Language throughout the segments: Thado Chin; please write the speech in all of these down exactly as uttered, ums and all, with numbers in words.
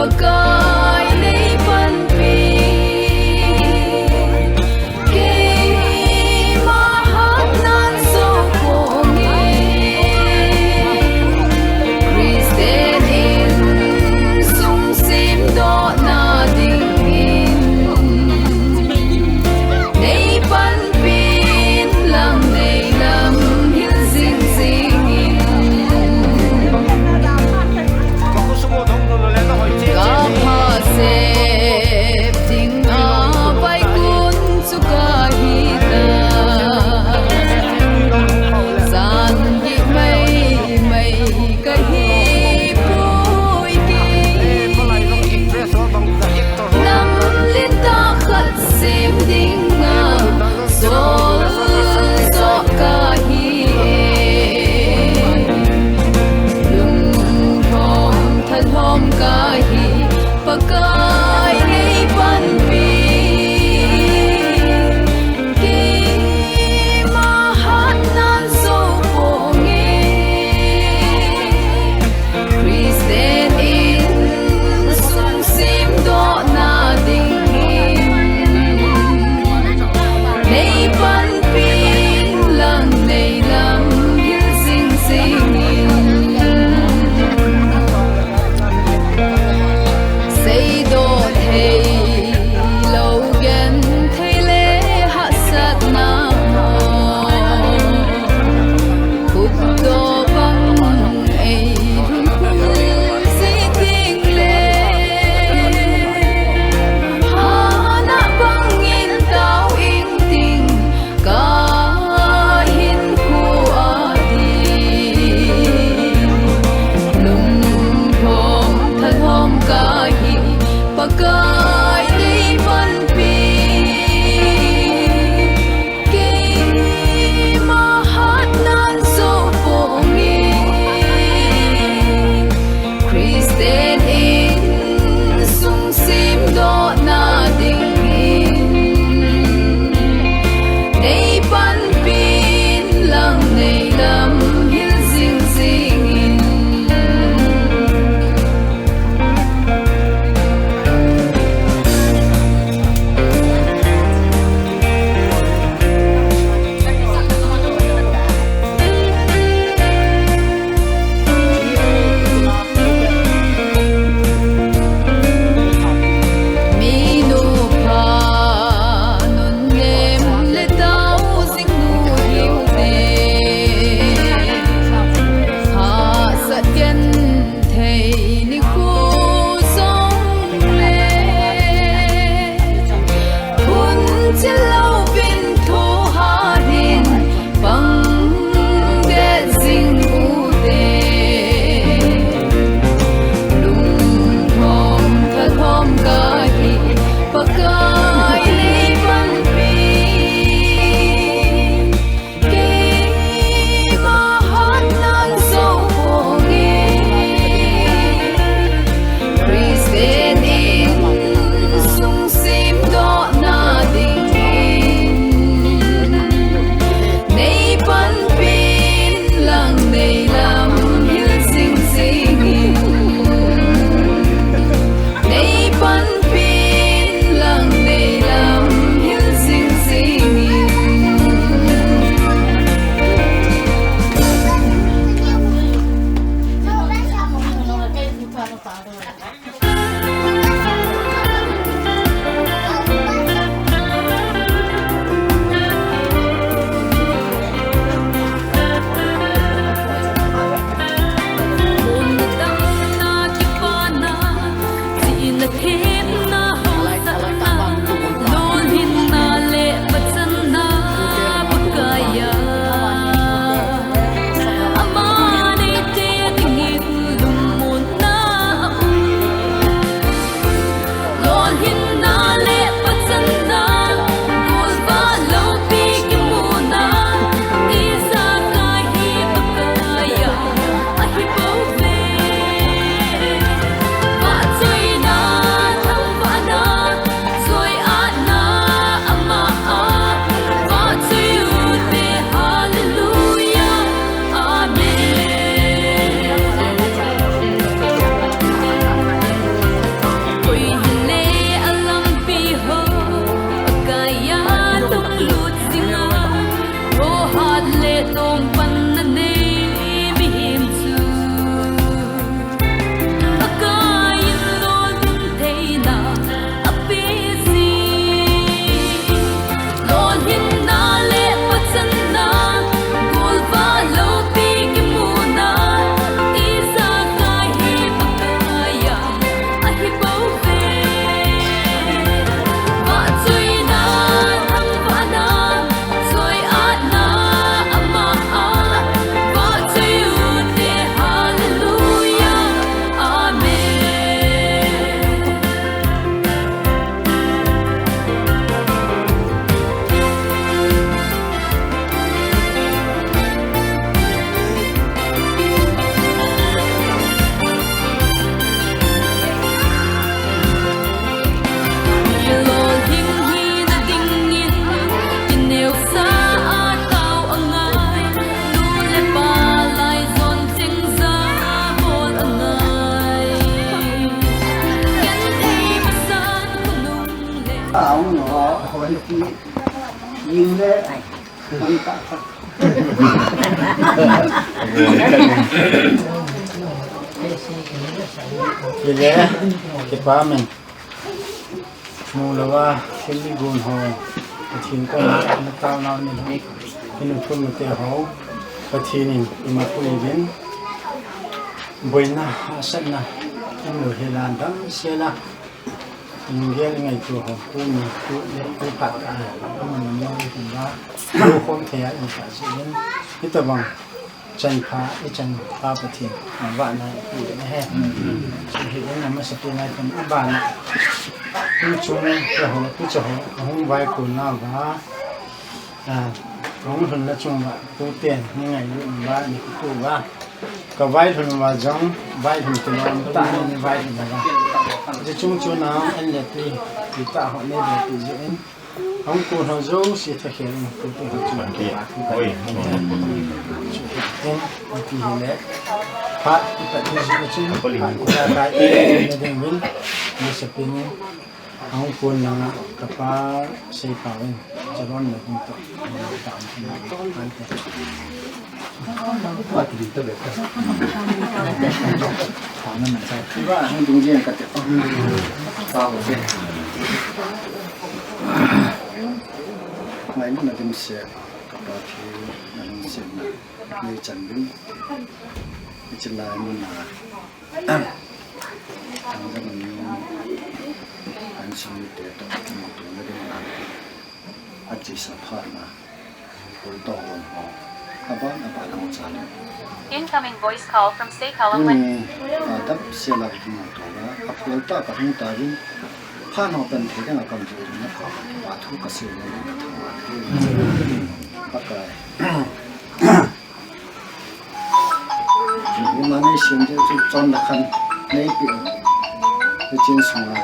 Pakai nei panpi, keima hatnan jou ponge. Christian insung semdohna dingin, nei panpi inlang nei lamhil jingjing in. Kapha sep dinga vaikun chu kahi ta. Jan gih maimai kahi poi kei. Namlen tah khat sem dinga sol joh kahi e. Lungthom thalhom kahi, Pakai nei panpi, keima hatnan jou ponge. Christian insung semdohna dingin, nei panpi inlang nei lamhil jingjing in. Seidoh theilou genthei le hahsatna ho, khutdoh bang eilhun khum jing ding le, hana bangin tao ing ding kahinkho a din. Lungthom thalhom kahi, Pakai nei panpi, keima hatnan jou ponge. Christian insung semdohna dingin, nei panpi inlang nei lamhil jingjing in. Minu pha nunnem le tao jing nu hiu te, hahsat genthei nikho jong le, hun chil louvin thohhat in pang det jing u te. Lungthom thalhom kahi, Pakai nei panpi, keima hatnan jou ponge. Christian insung semdohna dingin, nei panpi inlang nei lamhil jingjing in. Nei panpi inlang nei lamhil jingjing in. Ile, kipa min. Mu lou a, thil ni gun ho, Pathen koma, na tao nau ni ho, i nu thum nu te ho, Pathen in, ima pui din, boina, asatna, in lo hela dam sela, in gel ngai tu ho, tu ni, tu, tu phat a, ama ni mo, tu ba, tu khom thei a, in sa si in, ita bang, Chan pha, i chan pha Pathen, a vahna i pu na he. Hi in a masapen a pen a bana. Tu chung, tu ho, tu cha ho, a hung vai kun na va. A, hung lhun na chung va, tu ten, ni ngai lu va, ni tu va. Ka vai lhun va jong, vai lhun tu va, ta ni vai lhun va. Ji chung chu na, en le ti, ti ta ho ne le ti ji in. Hung kun ho jouse thakhel in, tu tu ho chu. Oi. Chu ten, ti hi le. Phat, i pat hi ji chu, phat, i ta kai, i na ding min, ni sa pin, hung kun na, ka pa, sei pa win, cha ron na ding to, ta, ta, ta, ta. Ngailutna dimset, ka pa thi, na lungsetna, nei chan ding, i chin lai mun na. Thangzamanu, an sung te to, mu tu na ding na. A chi sa pha na. Kul to hon ho. Aban, aban hong cha le. Incoming voice call from Seikhawlam. Tuni, a dap se la ki mu to na. A kul ta ka hung ta ding. Pha no kan the ding a kam ju na pha. Pa thu ka se le ka thang ma le. Pakai. Ima nei sim je chu chon le khan nei pi. Te chin sunga.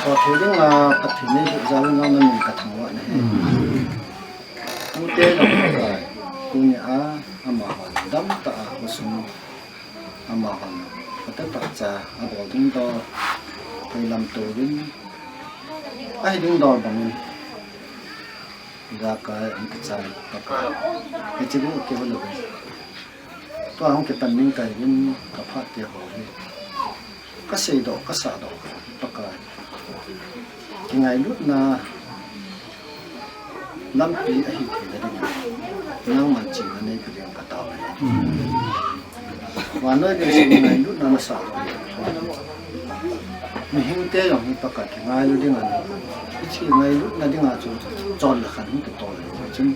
Ko thei ding a Pathen nei pi jal ngam na min ka thang wa nei. Ute jong ka, tuni a, ama hon dam ta a, ko sung, ama hon, ka ta ta cha, a bol ding to, kei lam to ding, a hi ding dol bangin. Ga ka, in ka cha, ka ka. Ka chi bu ke ho lo. Tua hung kipan ning ka hin, ka phat te ho hi. Ka seidoh, ka sahdoh, Pakai. Kingailutna lampi ahi theina ding. Nangman chihna nei pe ding ka tao ahi. Vannoi leiset ngailutna na sahdoh. Mihingte jong hi Pakai kingailu ding ahi. Hiche ngailutna dinga chu chon le khan hung kitol le chun.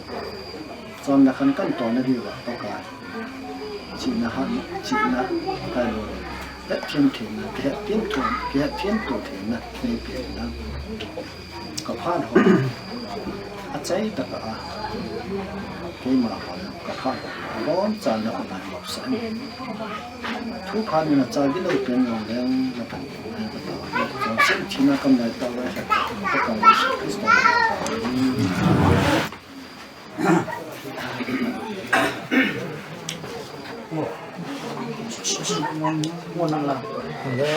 Chon le khan kan tolna diuva Pakai. Chihna hat, chihna kailou. Hetthem theina, kihetthem to, kihetthem to theina, nei pe na. Ka phat ho. Achai tah a. Keima ho, ka phat ho. Abonchan na khut a lop sah in. Thu phat in a cha gilou pen jong leng na pan. Chon sim thina kam lai tah a. Pakai Jesu Christa. Ve,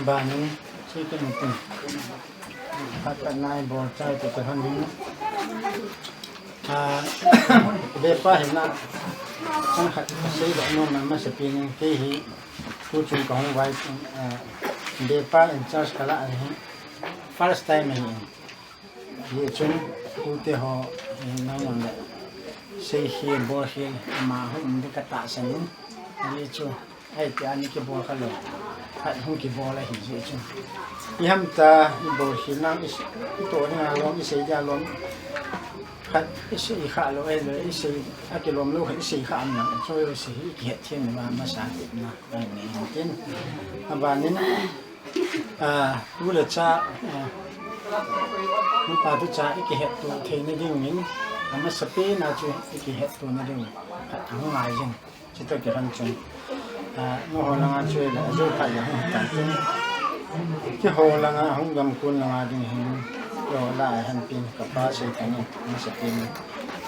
banin, si kin tin. Phat phat nai bol chai tu ka han ding. Ah, ve pa hin na. Sang khat sei da no ma ma se pin kei hi. Tu chung ka hung vai, ah, ve pa in charge ka la hi. First time hi. Hijeh chun, tute ho, eh, nang jong le, sei khel, bol khel, ama hung um ding ka tahsan in, hijeh chun, ahi tia ni kibol kha lou, khat hung kibol ahi jeh chun. Iham ta, ibol khel nang, i, itoh ding a lom, isei ding a lom, khat isei kha lou, ahilou, isei, akilom lou khat isei kha am nang, choi isei hi, ikihet them na, masa tep na, ahi ni hin tin. Abanin, Ah, tu le cha, ah, nupa tu cha, i kihetto theina dingin, amasapen a chu i kihetto na ding, khat a hung ngai jin, chutoh kipan chun. Ah, nangho langa chu le, ajo phat le hung tan tin. Keiho langa, hung gamkon langa ding hin, keiho la a hin tin, ka pa sei tan in, amasapen,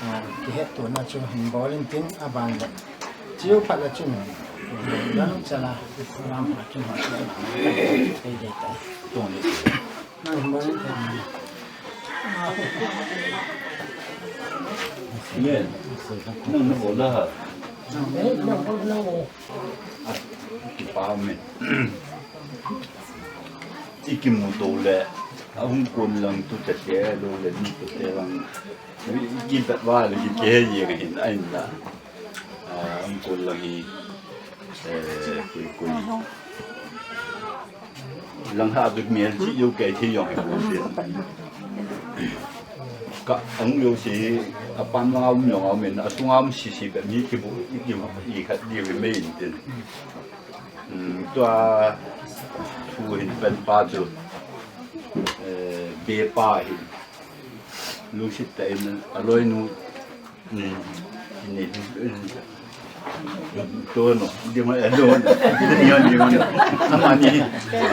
ah, kihetto na chu hin bol in tin, aban le. Chiu phat le chun, lam chala, lam a kin ho, dei dei tai. Nang na bola ha. Kipa me. Ikimu to le. Ahung kon lang tu te te lo le ni tu te lang. Ikibat wa le ki ke ye ngai hin ai na. Ahung kon lang hi. Eh, kui kui. Lang ha bik mial chi yo ke thi yong he ko si. Ka ang yo si a pan ma um yong a min a sung am si si be mi ki bu i ki i khat di ve me in tin. Tua thu hin pen pa chu. Eh, be pa hin. Lu sit ta in a loi nu. Ni, ni, to no, di mo, eh, do no, di mo, di mo no. Ama ni,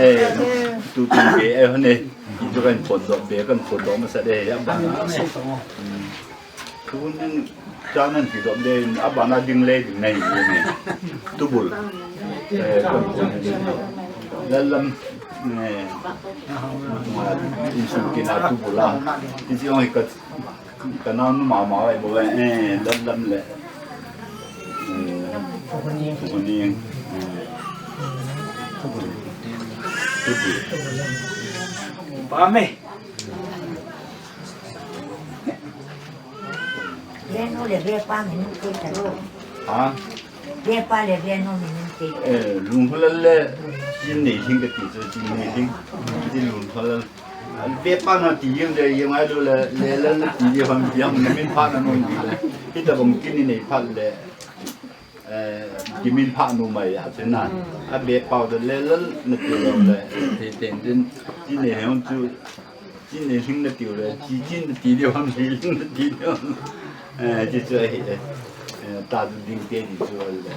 eh, tu tu be, eh, ne, tu kan pon do, be kan pon do masa de, ya ba na. Tu ni, cha nan ki do de, aba na ding le, ding nei, ni. Tu bul. Eh, kan pon. Lalam, ne. Ma, insu kina tu bula. Ti si ong ka Ka nao nu mama ai bo, eh, lam lam le. Eh, Thukhunning. Thukhunning. Eh. Thukhunning. Ba me. Ve nu le ve pa mi nu te ta lo. Ha? Ve pa le ve nu mi nu te. Eh, Lungkholal le, Chinneihling kati chu, Chinneihling. Ti Lungkholal. Ve pa na ti jeng le, jeng ai lo le, le le na ti jeng ham, jeng na min pha na nom ti le. Hitabang kin ni nei phat le, eh, ki min pha nom mai a che na. A ve pa de le le na ti lo le, te te tin, ti ne hon chu, ti ne hing na ti le, ti chin na ti de ham, ti hing na ti de ham. Eh, ti chu hi, eh, ta du ding te ni chu le.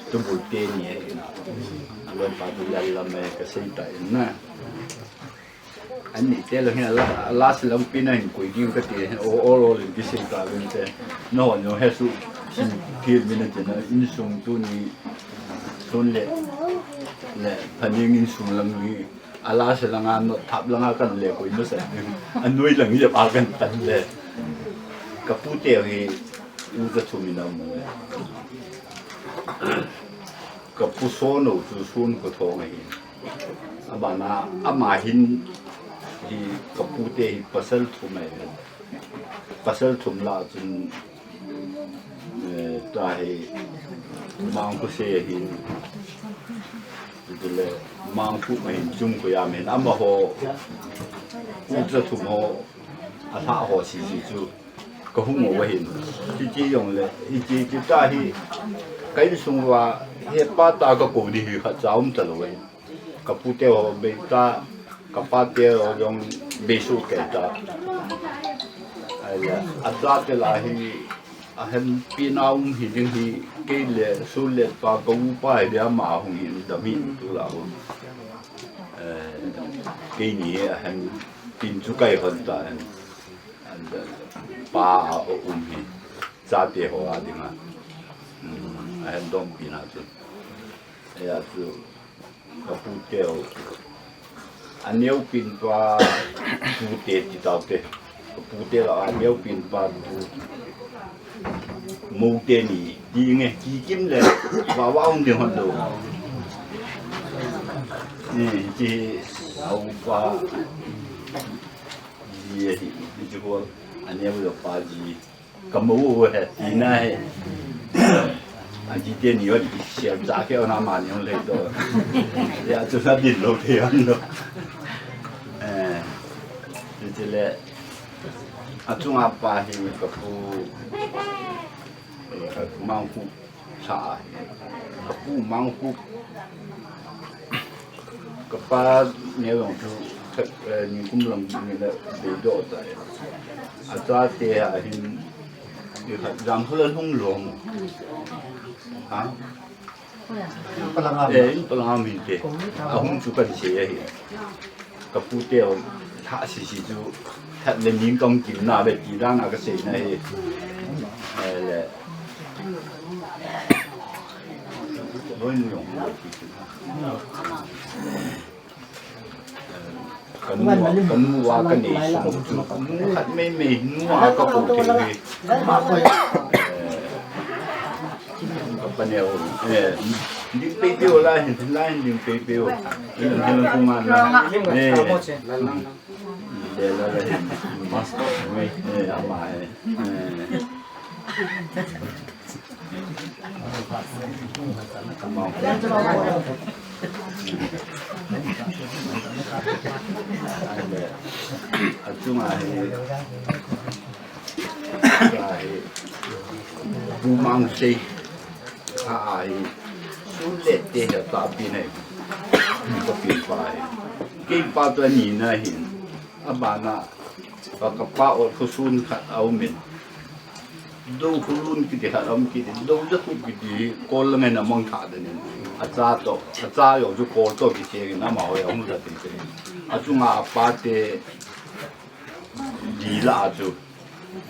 Tu bul te ni e na. A lo pa tu le la me ka sei ta in na. Ani te lo hin a la, a la se lam pi na hin koi ding kati, o, o lo le kisei ka len te. No, no, he su, sin, thil mi na te na, insung tuni, sun le, le, phaning insung lang ni, a la se langa, no, thap langa kan le koi no sa, a noi lang ye pa kan tan le. Ka pu te hi, u ka thu mi na mo le. Ka pu so no chu sun ko thong ahi. Abana, ama hin hi ka pu te hi pasal thum ahi. Pasal thum la chun, eh, ta hi Mangkhu se hin. Tule Mangkhu ma hin chung ko ya men ama ho. U cha thum ho. A hla ho si si chu. Ka hung uva hin, hiche jong le, hiche chu ta hi, ka insung uva, he pa ta ka kou ding hi khat cha um talou ahi. Ka pu te ho bei ta, ka pa te ho jong bei suh kei ta. Ahile, a cha te lah hi, a hempi na um hi ding hi, kei le, su le pa, ka u pa hi dia ma hung hi, dam hi, tu lah hung. Eh, keini a hempi chu kai hon ta hen. Pa a um hi, chate ho a dinga, um, a hen dom pi na chu. Eia chu, ka pu te ho. A neo pin pa tu te ti tau te. Ka pu te lah a neo pin pa tu. Mo te ni, ti nge, ti kim le, va va um ding hon lo. Ni, ti, au pa. Ji hi, ji ho, a neo lo pa ji. Ka mo u he, ti na he. A ji te ni o di sia za ke o na ma ni o le do. Ya chu na din lo ke an lo. Eh, ti ti le. A chunga pa hi ka pu, eh, ka Mangkhu. Sa, ka pu Mangkhu, ka pa ne long chu, eh, ni kum lang ni le bei do ta. A cha te a hin, i khat jam khu la lung long. Ha? Palanga. Eh, in palanga min te. A hung chu kan se ahi. Ka pu te ho, tha si si chu, that le ning tong kim na ve ti dan a ka sei na hi. Eh, le. Loi nu jong, eh, ka Kanu, kanu a kanei sung chu, nu khat mai mai, nu a kakou thei hi. Eh, ka paneo, eh, ding pei pei u la hin, la hin ding pei pei u. Hin, hin, hin, hin, eh. Eh, la, la, hin. Eh, ama, eh. Eh. Achunga hi, hi, bumang sei, a, hi, sun le te hi ta pi nei, ka pi pa hi, kei pa to ni na hin, abana, ka, ka pa o ko sun kha au min. Do khulun kiti khat um kiti, do ja khu kiti, kol la ngai na mang tha de nin. A cha to, a cha yo ju kol to kiti ngi na ma ho ya hung ja ti ti. A chunga a pa te di la a chu.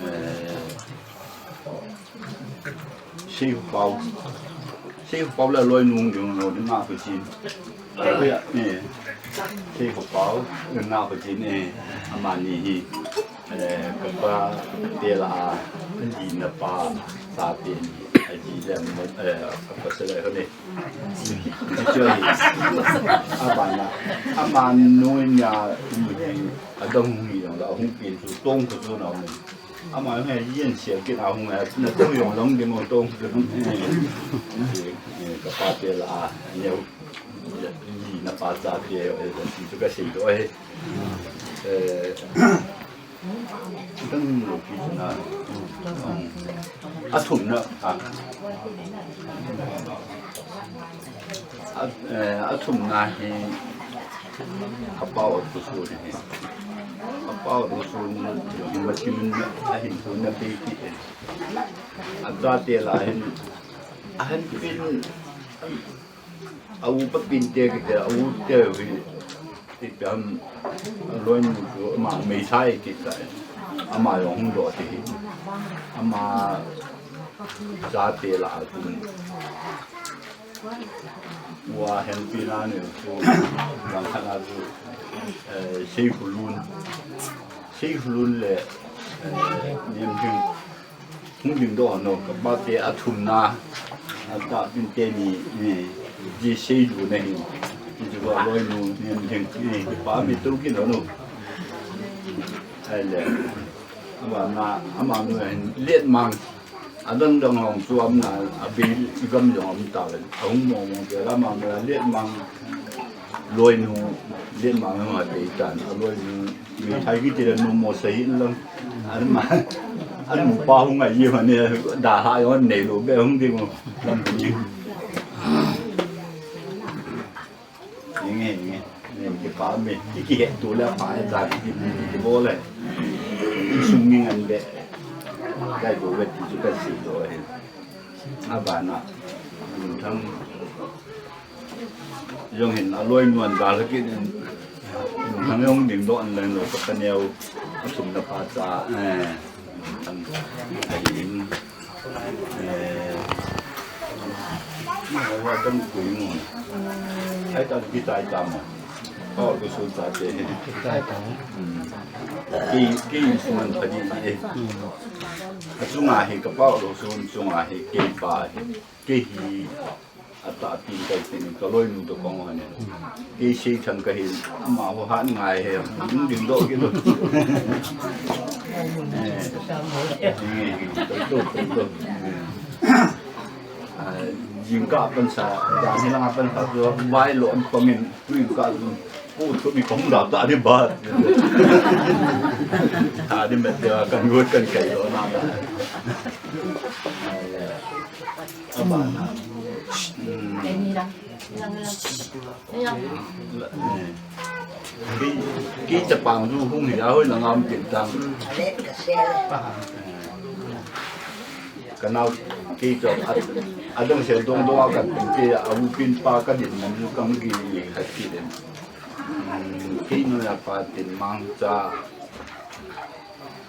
Eh, sei khu pau. Sei khu pau la loi nung ding lo ding a khu chin. Ko ya, eh. Sei khu pau, ding a khu chin, eh. Amani hi. Eh, ka pa te la a, a ji na pa, sa te ni, a ji le mo, eh, a pa se le ko ni. Ji jo ni. A ba na, a ma nu nya, mu ji, a dong ni yong la, hung pin su tong su su na mo. A ma nge yin sia ki na hung a, na tong yong long de mo tong su. Eh, eh, ka pa te la a, neu, ji na pa sa te, eh, si tu ka si do, eh. Eh, Dang lo ki na. A thumna, a. A, eh, a thumna hi ka pa o tu su ni. Ka pa o tu su ni, ma chi min a hin tu na pe ki. A da te la hin, a hin pin, A u pa pin te ki te, a u te hi, ti pia ham, a loi nu chu ama mei sai ki ta, ama yong hung do ti hi, ama cha te la a tu. Ua hen pi na ni chu, yang khat na chu, eh, Sei Hulun, Sei Hulun le, eh, Niam Hing. Hung ding doh no, ka pa te a thumna, a ta pin te ni, ni, ji sei du na hi. Ji ba loi nu, ni, ni, ni, pa mi tu ki no no. Ai le. Ama na, ama nu hin let mang. A dang dang hong chu am na, a bi gam jong am ta le. A hung mo mo te la ma ma let mang. Loi nu, let mang ma te tan, a loi nu. Mi thai ki ti le nu mo sei in lang. An ma, an mu pa hung a yi ma ne, da ha yo nei lo be hung ding mo. Lam ni. Ni nge, ni nge. Ni ki pa mi, ki ki he tu le pa e da ki ki bo le. Sung ni ngan be. Dai bo be ti chu ka si do he. A ba na. Thang. Jong hin a loi nuan gal kit in, hang jong ding doh an leng lo ka paneo, a sum na pa cha, eh, an, ai in, eh, ma wa dang kui mo. Ai ta ki tai ta mo. Ka ko sun ta te. Tai ta. Hmm. Ki, ki sun ta di, eh. A chunga hi ka pa lo sun chunga hi ki pa hi. Kei hi a ta tin kai tin ka loi nu to kong ha ne. Kei sei thang ka hin ama ho han ngai he. Ding ding do ki do. Eh. Eh, to, to, to. Ah, jing ka pan sa, da ni lang pan sa, so, vai lo an pangin, tu ka tu, ku tu mi kong da ta ni ba. Ta ni met ya kan got kan kai lo na na. Abana. Hmm. Ki, ki chapang ju hung hi a hoi na ngam kin tang. Ka nau ki cho a, a dong se dong dong a kan pin ki a u pin pa ka din man ju kang ki ni khat ki den. Hmm, ki no ya pa tin mang cha.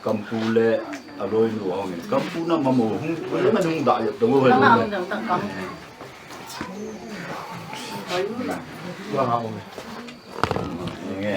Kampu le a loi nu hong in. Kampu na mamo hung, hung da ya to hoi. Nge.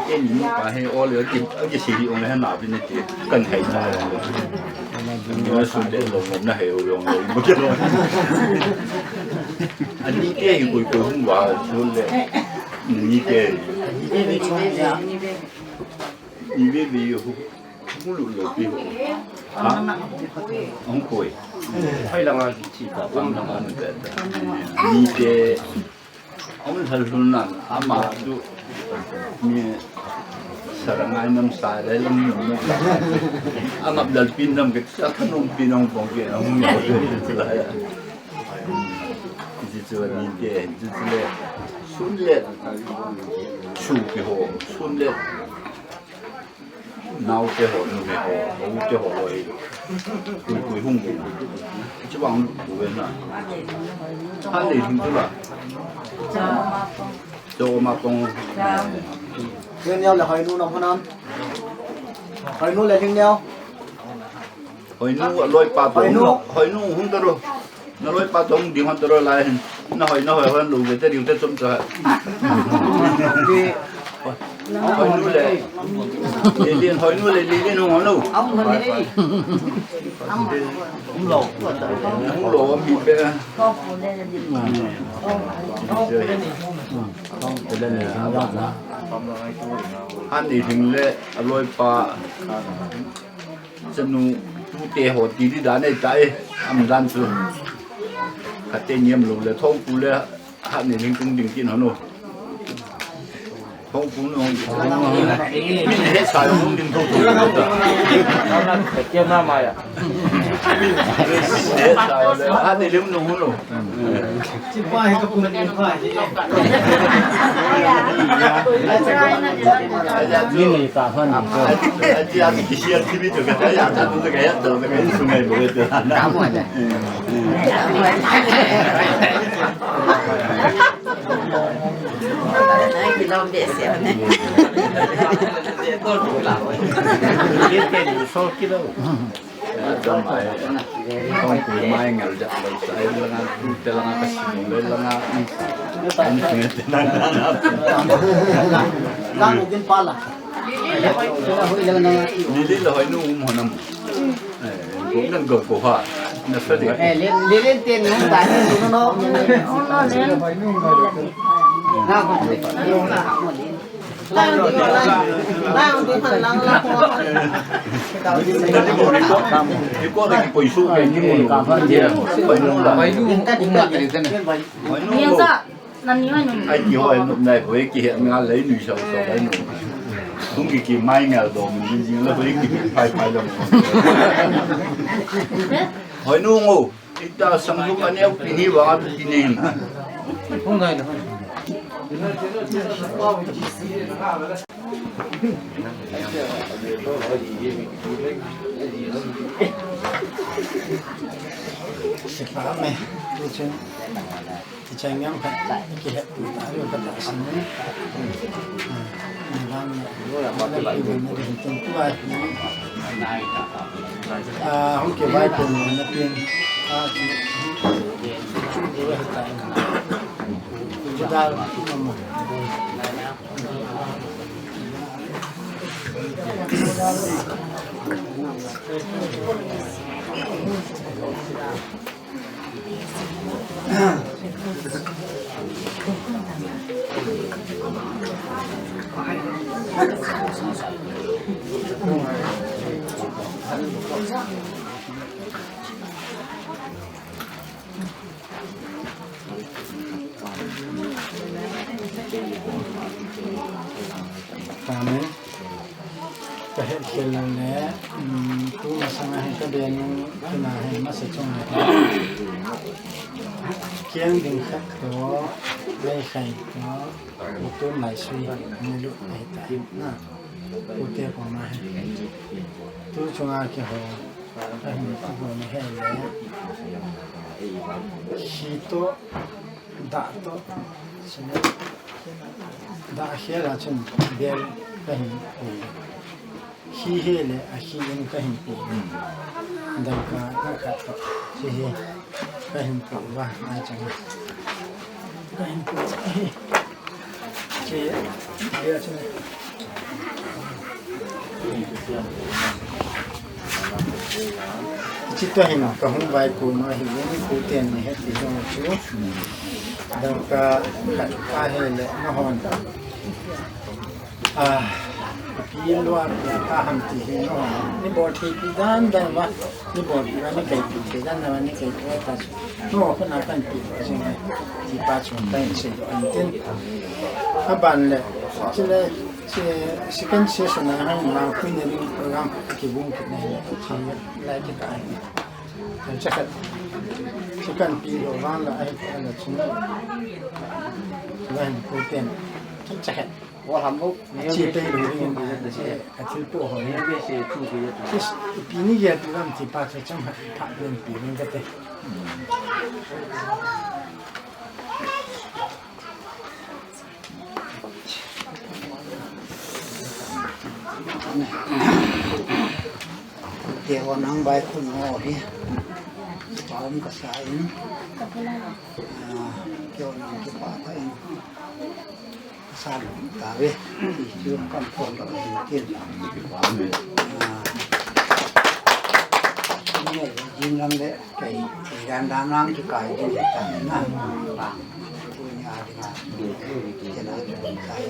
kei ni pa he ole ki, ki si hi ong he na bi ne ti kan hai na. Ni na sun le lo na he lo lo. Ani ke hi koi koi hung wa sun le. Ni ke. Ni ve ve yo. Hung lut lou pi ho. Ha? Hung koi. Phai langa chi ta, pam langa nu ta. Ni te, hung lhal lhun nan, ama chu, ni, sarangai nam sa le lam nam nam. Angap lal pin nam ke, sa thanom pin nam bong ke, hung lhal lhun lai. Ji chu ni te, ji chu le, sun le, su ke ho, sun le. Nao te ho, numei ho, u te ho loi. Kui kui hung ve. Chubang lu ve na. Han le hung tu la. Cho ma kong. Lhingneo le Hoinu nong hon am? Hoinu le Lhingneo. Hoinu aloipa to. Hoinu. Hoinu hung taro. Naloipa to hung ding hon taro lai hin. Na hoi, na hoi hon lou ve te diu te chom cha. Hoinu le Lilin, Hoinu le Lilin hung hon lou. Hung lou. Hung lou mi pe. Hanlhing le aloipa chanu tute ho ti di dan ei tai, am dan chu. Khat te niam lou le Thongpu le Hanlhing tung ding tin hon o. Thongpu no. Min he sa lou ding tho tho. Ke na ma ya. Min he sa lou le Hanlhing no hon o. Thongpu mai ngal ja lo sa, ai langa, te langa ka si lo, le langa, ai ni te na na na. Lang din pala. Ni le lo hoi nu um honam. Eh, ko nan go ko ha. Na sa de. Eh, le, le, le, ten nung ta, no, no, no. Na ko. Ai ni hoi nu. Ai ni hoi nu nai hoi ki het nga lei nui sau sau lai nu. Hung ki ki mai ngal dom ni ni la hoi ki phai phai lo. Hoi nu ngo. Ita sang lu ma neo pi ni wa pi ni. Hung ngai lo. Sipa me, tu chun, kichai ngang khat, kihet tu ta, yu khat ta sin ne. Ni dan ne, ni dan ne, ni tu ai. Ah, hung kivai pon na pin. Ah, chu, chu, chu, chu, Amen. Ka het khel le, um, tu masanga hi ka be nung kina hi masa chunga hi. Kiang ding khat to, lei khai to, tu lai sui, ni lu ai ta na. Tu te ko ma hi. Tu chunga ki ho, ka hin tu ko ni he le. Shi to, Da to, sine. Da khel a chun bel ka hin pu. Khi he le a khi in ka hin pu. Da ka, ka khat to. Chi hi ka hin pu va, a chang. Ka hin pu. Chi bel chun. Chito hin ka hung vai ko ma hi ni ko ten ni het di jong chu. Dang ka khat ka he le na hon. Ah, pi lo a pi ka ham ti hi no. Ni bol thi pi dan dan ma. Ni bol pi ma ni kai pi dan dan ma ni kai pi ta. No, ko na kan pi ko sing. Ti pa chu kan se do an tin. A ban le. Chi le. Second session a hang na khui na ring program ki bung ki na chi lai ki ka ai. Kan cha khat. Second pi lo van la ai ka la chung. Van ko ten. Kan cha khat. Wa ham lo. Chi pe lo ring na chi ka thil po ho ni. Pi ni ya tu lam ti pa cha chang ha pa pi ni ka te. Te ho nang bai khun ho hi. Paum ka sa in. Ah, keo nang ki pa ta in. Sa lu ta ve. Ti chu kan phone ka in tin. Ah. Ni jin lam le kai ti dan dan nang ki kai din ta na. Ba. Ku ni a di na. Ke na kai.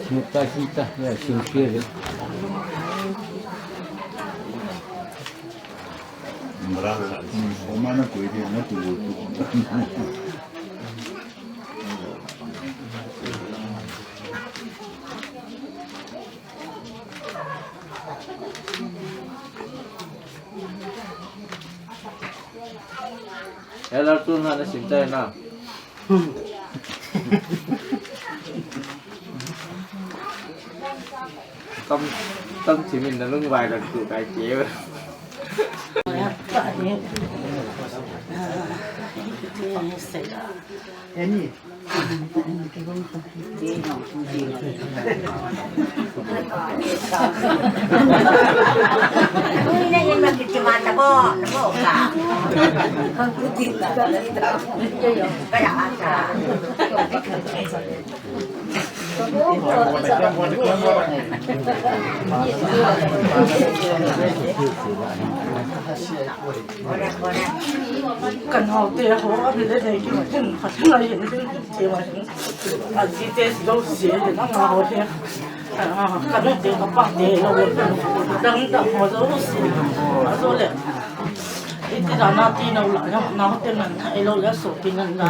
Sita, sita, ya, sincere. Umana kuidi na tu tu. Ela tu na na sinta na. Tam, tam thimin na lungvai lang tu kai keu. Eni. Ka naote ho, a hi le nei kin tin, khat ngai hin tin, tin, tin, tin, tin. A ji te si lo si, na ma ho he. A, ka nu te ka pa te lo le. Dang dang ho lo si. A lo le. Iti da na ti no la, na, naote ngan, e lo le so pi ngan la.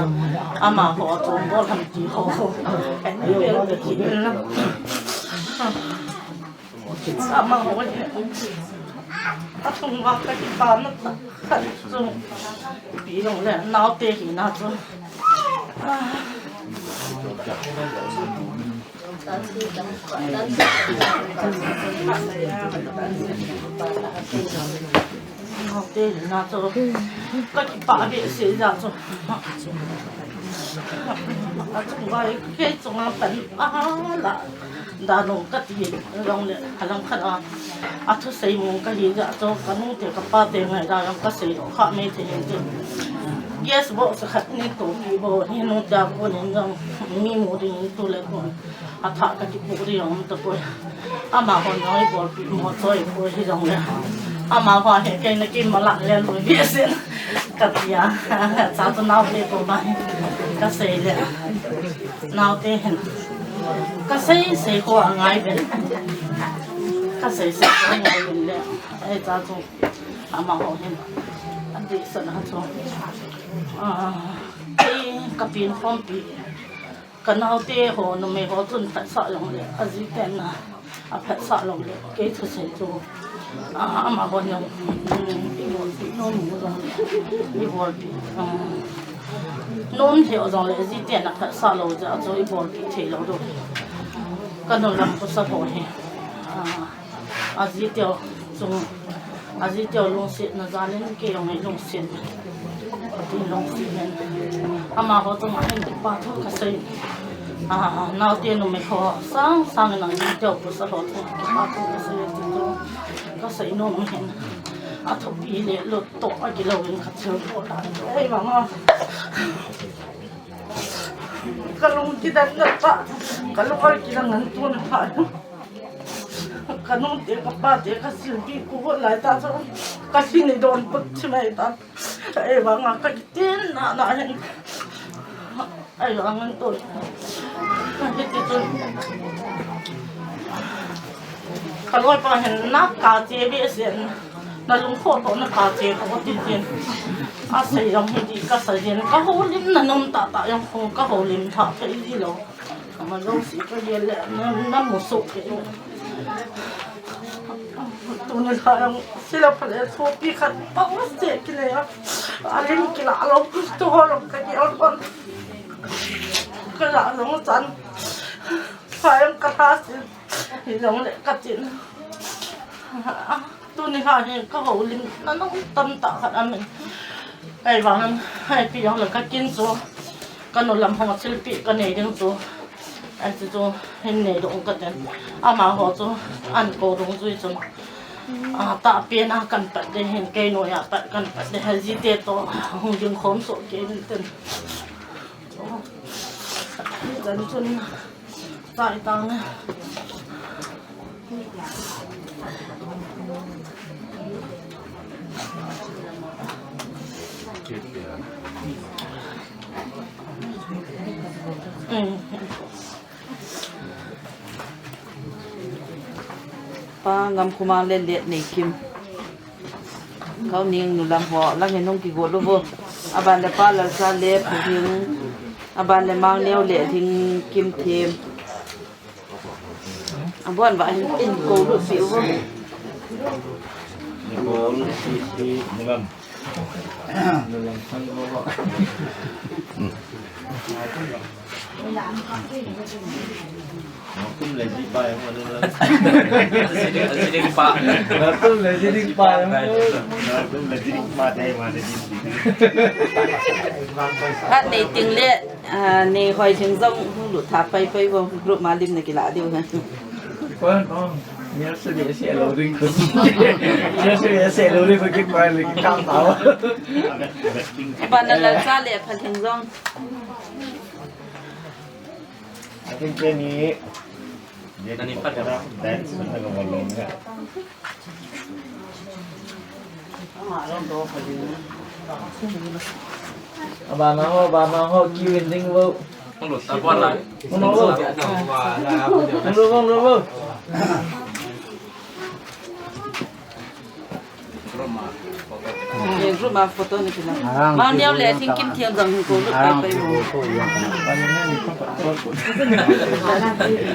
Ama ho a chom bol ham ti ho. E ni le le ti la. Ama ho le. A tung va ka ti pa na ta. Khat chu pi jong le naote hina chu. Naote hina chu ka kipah behseh jeh chu. A chung vai kei chunga pan a la. Dan u kati jong le, alang khat a, a thusei mong kahi jeh chu, ka nu te ka pa te ngaidam jong kasei lou kha mai thei in tin. Gas box khat nei tohpi bou, hi nu te a kon in jong, mi mu ding in tu le kon. A thah ka kipoh ding jong um tapoi. Amaho jong i bolpi mo choi poi hi jong le. Amaho hi kei na kimalah le lui behseh. Kati a, cha chu naote koma hi kasei le. Naote hin. Kasei sei kho angai ve. Ka seisei chu ahi le, ahi cha chu, amaho hin, adih sana chu, ah, kei ka pin khompi, ka naote ho, numei ho chun phatsah jong le, aji ten na, aphatsah jong le, kei thusei chu, ah, amaho hin, um, i bolpi nom u jong le, i bolpi, um, nom thei u jong le, aji ten na phatsah lou jeh a chu, i bolpi thei lou diu. Ka nu lam pasal ho hi, ah, Aji teu chung, aji teu lungsetna jal in kei jong hi lungset. Kati lungset in. Amaho chunga hin kipa thu ka sei. Ah, naote numei ho sang sang in aji teu pasal ho chunga kipa thu ka sei ti chu. Ka sei nom hin. Athupi le lut toh akilou in ka thil toh ta. Ei mama. Ka lung kidan na ta. Ka lung kidan ngan tu na ta. Ka nute, ka pate, ka silpi, ka hot lai ta chu, ka sin i don put chi mai ta. Ei vanga ka kiten na na hin. Ei vanga tu. Ka hiti chun. Ka loipa hin na ka che be sen. Na lung kho to na ka che ko ti tin. A sei jong hiti ka sa jin. Ka holim na nom ta ta jong ko ka holim tha thei ji lou. Ama jouse ka gel le, na, na musoh kei. Tuni la jong, sila pha le sopi khat pa se kile a. Alim kila lou, tu ho lou ka gel pon. Ka la jong chan. Pha jong ka tha si. Hi jong le ka tin. Tuni la hi ka holim na nung tamtah khat amin. Ei vang, ei pi jong le ka kin chu, ka nu lam ho thilpeh ka nei ding chu, ei chu chu hin nei dong ka ten. Amaho chu an ko dong jui chun. A, tahpen a kan pat de hin kei noiya pat kan pat de hin jite toh hung ding khom soh kei min ten. Jan chun. Chai tang e. Pa Ngamkhomang le Letneikim. Kau ning nu lam ho, lang hin hung kigo lou vo. Aban le Pa Lalcha le Phalhing. Aban le Mangneo le Lhingkimthem. Abon ba hin in ko lut pi u vo. Khat nei ting le, ah, nei hoi ting jong hung lut tha pai pai vo group ma lim na kila diu ha. Ba na Lalcha le Phalhing jong. Akin keni. Nani pat dance na ka walong ka. Abana ho, abana ho, kiu ending vo. Hung lut ta bon la. Hung lut vo. Hung lut vo, hung lut vo. Group ma photo ni kila. Mangneo le Lhingkimthem jong hin ko lut pai pai mo.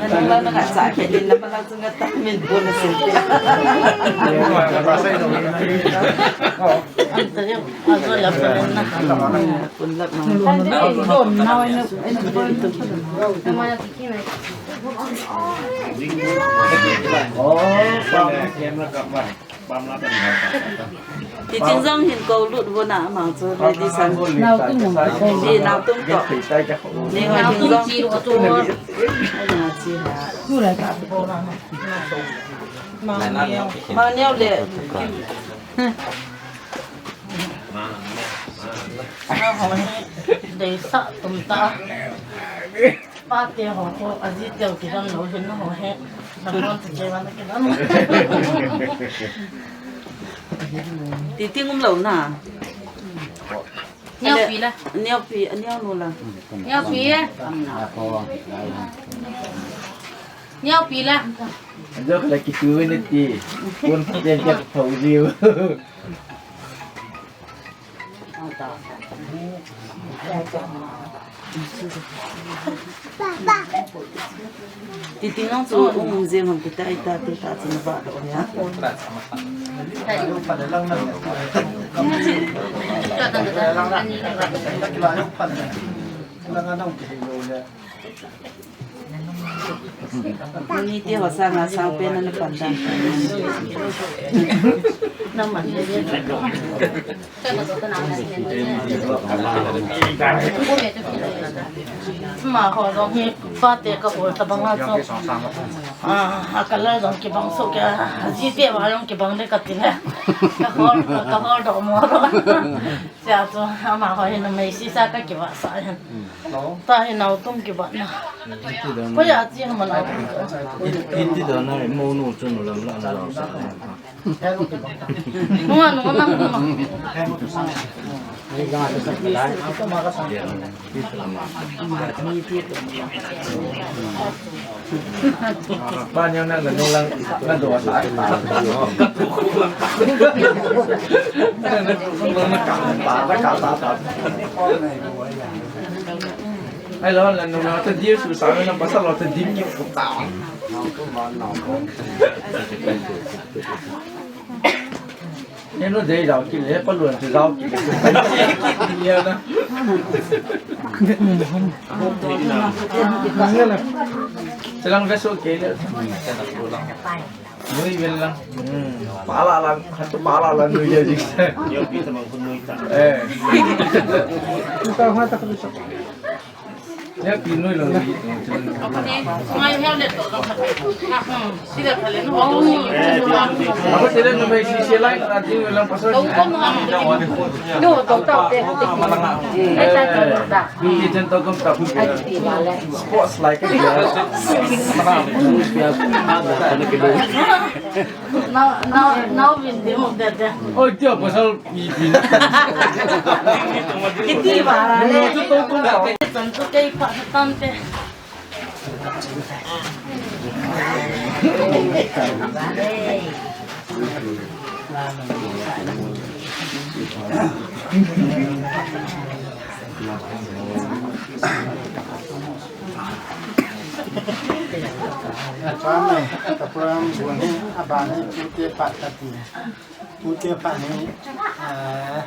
Nani ba na nga cha ke din na ba la chunga ta min bo na sin. An ta yo, a zo la pa na. Kun lap ma. Oh, Ti ting jong hin ko lut vo na mang chu ready san. Nau tum mo. Ti nau tum to. Ni ngai ting jong. Chi ro to. Ai na chi ha. Mangneo le. Dei sa tum ta. Pate ho ko, aji teu kidam lou hin ho he. Na kon te ke wan kidam. Ti ting um lou na. Neo pi la. Neo pi, neo nu la. Neo pi e. Niau pi la. Jok la kitu ni ti. Kun jen jen thau jiu. Titi nong chu um um jeng ham kita ita tu ta chu na ba do ya. Ni ti ho sa nga sang pen na pan dan. Ama ho jong hi pate ka hol tabang a chu. Ah, a color jong kibang soh kei a, ji te va jong kibang de ka ti le. Ka hol, ka hol doh mo ro. Sia chu, ama ho hi numei sisa ka kivah sah hin. Ta hi naotum kivah na. Ko ya chi hama naotum. Iti dana mo nu chu nu lam la na lo sa. Nunga, nunga, nunga. Ba niang nang nung lang na do sa. Ai lo, la nung na ta dir su sa na pasal lo ta dim ki ku ta. Nenu dei jao kit le, pa luan chu jao kit le. Kit le na. Chilang ve so ke le. Nui vel lang. Hmm. Pala lang, hatu pala lang nui ya jik. Yo pi tamang kun nui ta. Eh. Ita ha ta ko. Ngai hel le to lo khat. Hmm, sila khale no. Ako sila no mai si sila ka ti lang pasal. No, to ta pe. Ai ta to ta. Ni chen to kom ta. Sports like. Now, now, now we do that. Oi, tia pasal. Kiti ba le. Chan chu kei pha tan te. Chuan, ka program bung hi, a ban hi, tute phat ka ti. Tute phat hi, ah,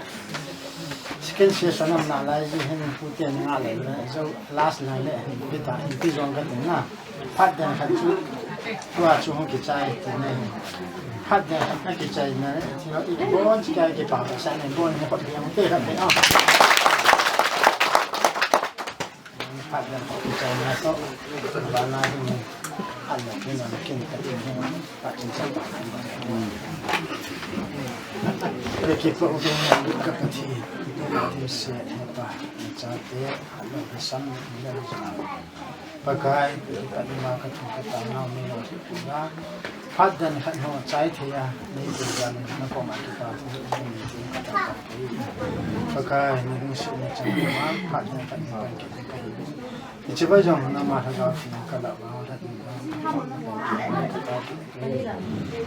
second session a um nalai ji hin tute ni nga le le, jo last lai le, bita, inpi jong ka ti na. Phat den khat chu, tua chu hung kichai ti ne. Phat den khat a kichai na, ti lo, i bon chi kai ki pa ka sa ne, bon ni hot yang te ka te, ah. Phat dan phat chai na so, ba na hin, phat na kin na kin ka tin hin, phat chin chan ta. Re ki po u na ka pa thi, ka tin se, pa, cha te, lo ka sam, lo ka. Pakai, ka ni ma ka thu ka ta na mi lo, na. Phat dan khat ho chai thei a, nei ti dan na ko ma ki pa tu ni ti ka ta ka. Pakai, na ding su ni chang ma, phat dan khat ni pan ki ka. Ni chi ba jong na ma tha ga fi ka la ma tha ni.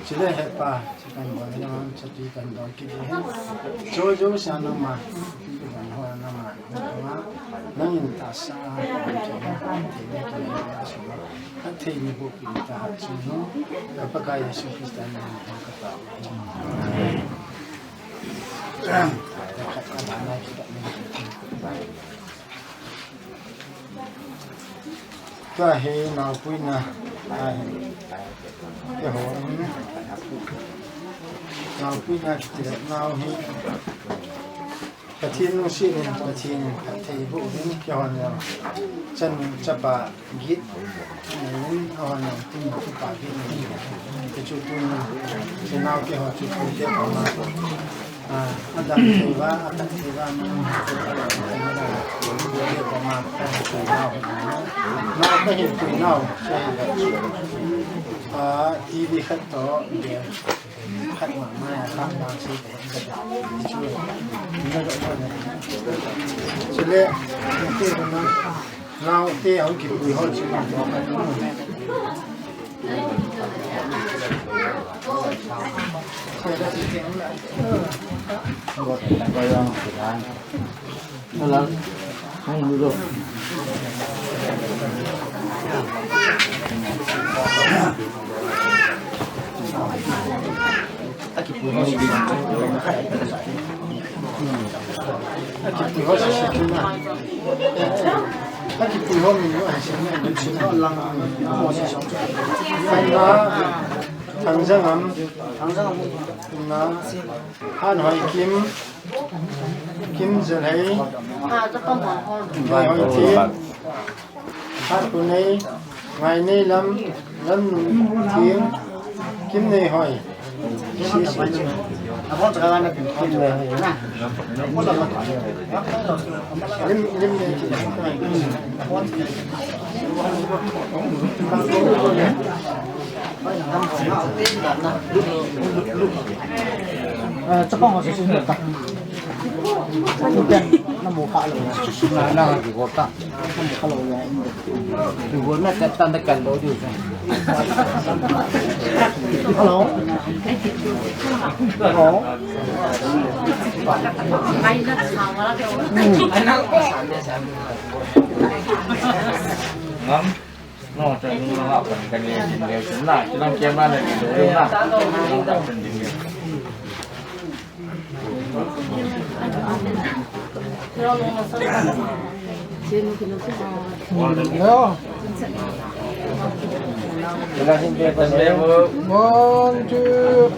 Chi le he pa, chi kan bo ni ma, chi ti kan don ki ni. Jo jo sa na ma, ti kan ho na ma, na ma, na in ta sa, na ma, ti ni ki na sa. Ka thei ni bu pi ta ha chu no, ka Pakai Jesu Christa min in ka ta. Amen. Ka he naopui na, a he, ke ho, naopui na kiti nau hi. Pathen lungset in, Pathen in phatthei boh uvin, keiho jong chanu chapa git nei in, ahon jong tinu tupa git nei in, hichu tuni, chenao keiho chu tute koma, ah, adam thei uva, athat thei uva, tute koma, nao kahin pui nau, ah, T V khat toh, Khat mama ya, khat ma si. Chule, naote hung kipui ho chu. Thangjangam. Thangjangam. Na. Hanhoi Kim. Kim Jalhei. Hanhoi Kim. Hatpunei, Ngaineilam, Lamnuntheng, Kimneihoi. Lim, lim, lim. Eh, chapang ho su su ta. Pen na mu kha lo. Na, na ki ko ta. Na mu kha lo ya. Ki ko na ka ta na ka lo ju sa. Hello. Hello. Ngam. No, cha nu na ha kan kan ye jin le na, chi lang kem na ne jin le na. Nang ta chen jin le. One, two.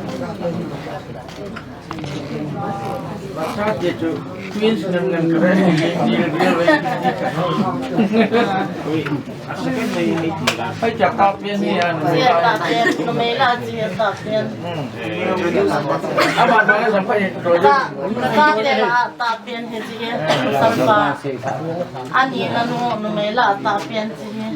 Basa dia tu twins dengan keren dia dia dia. Hai, cakap dia ni, ya, Sia ta pian, numei la chi ta pian. Hmm. Ama ba sampai tu. Ta, ta te la ta pian he chi he. Sampa. Ani na nu, numei la ta pian chi he.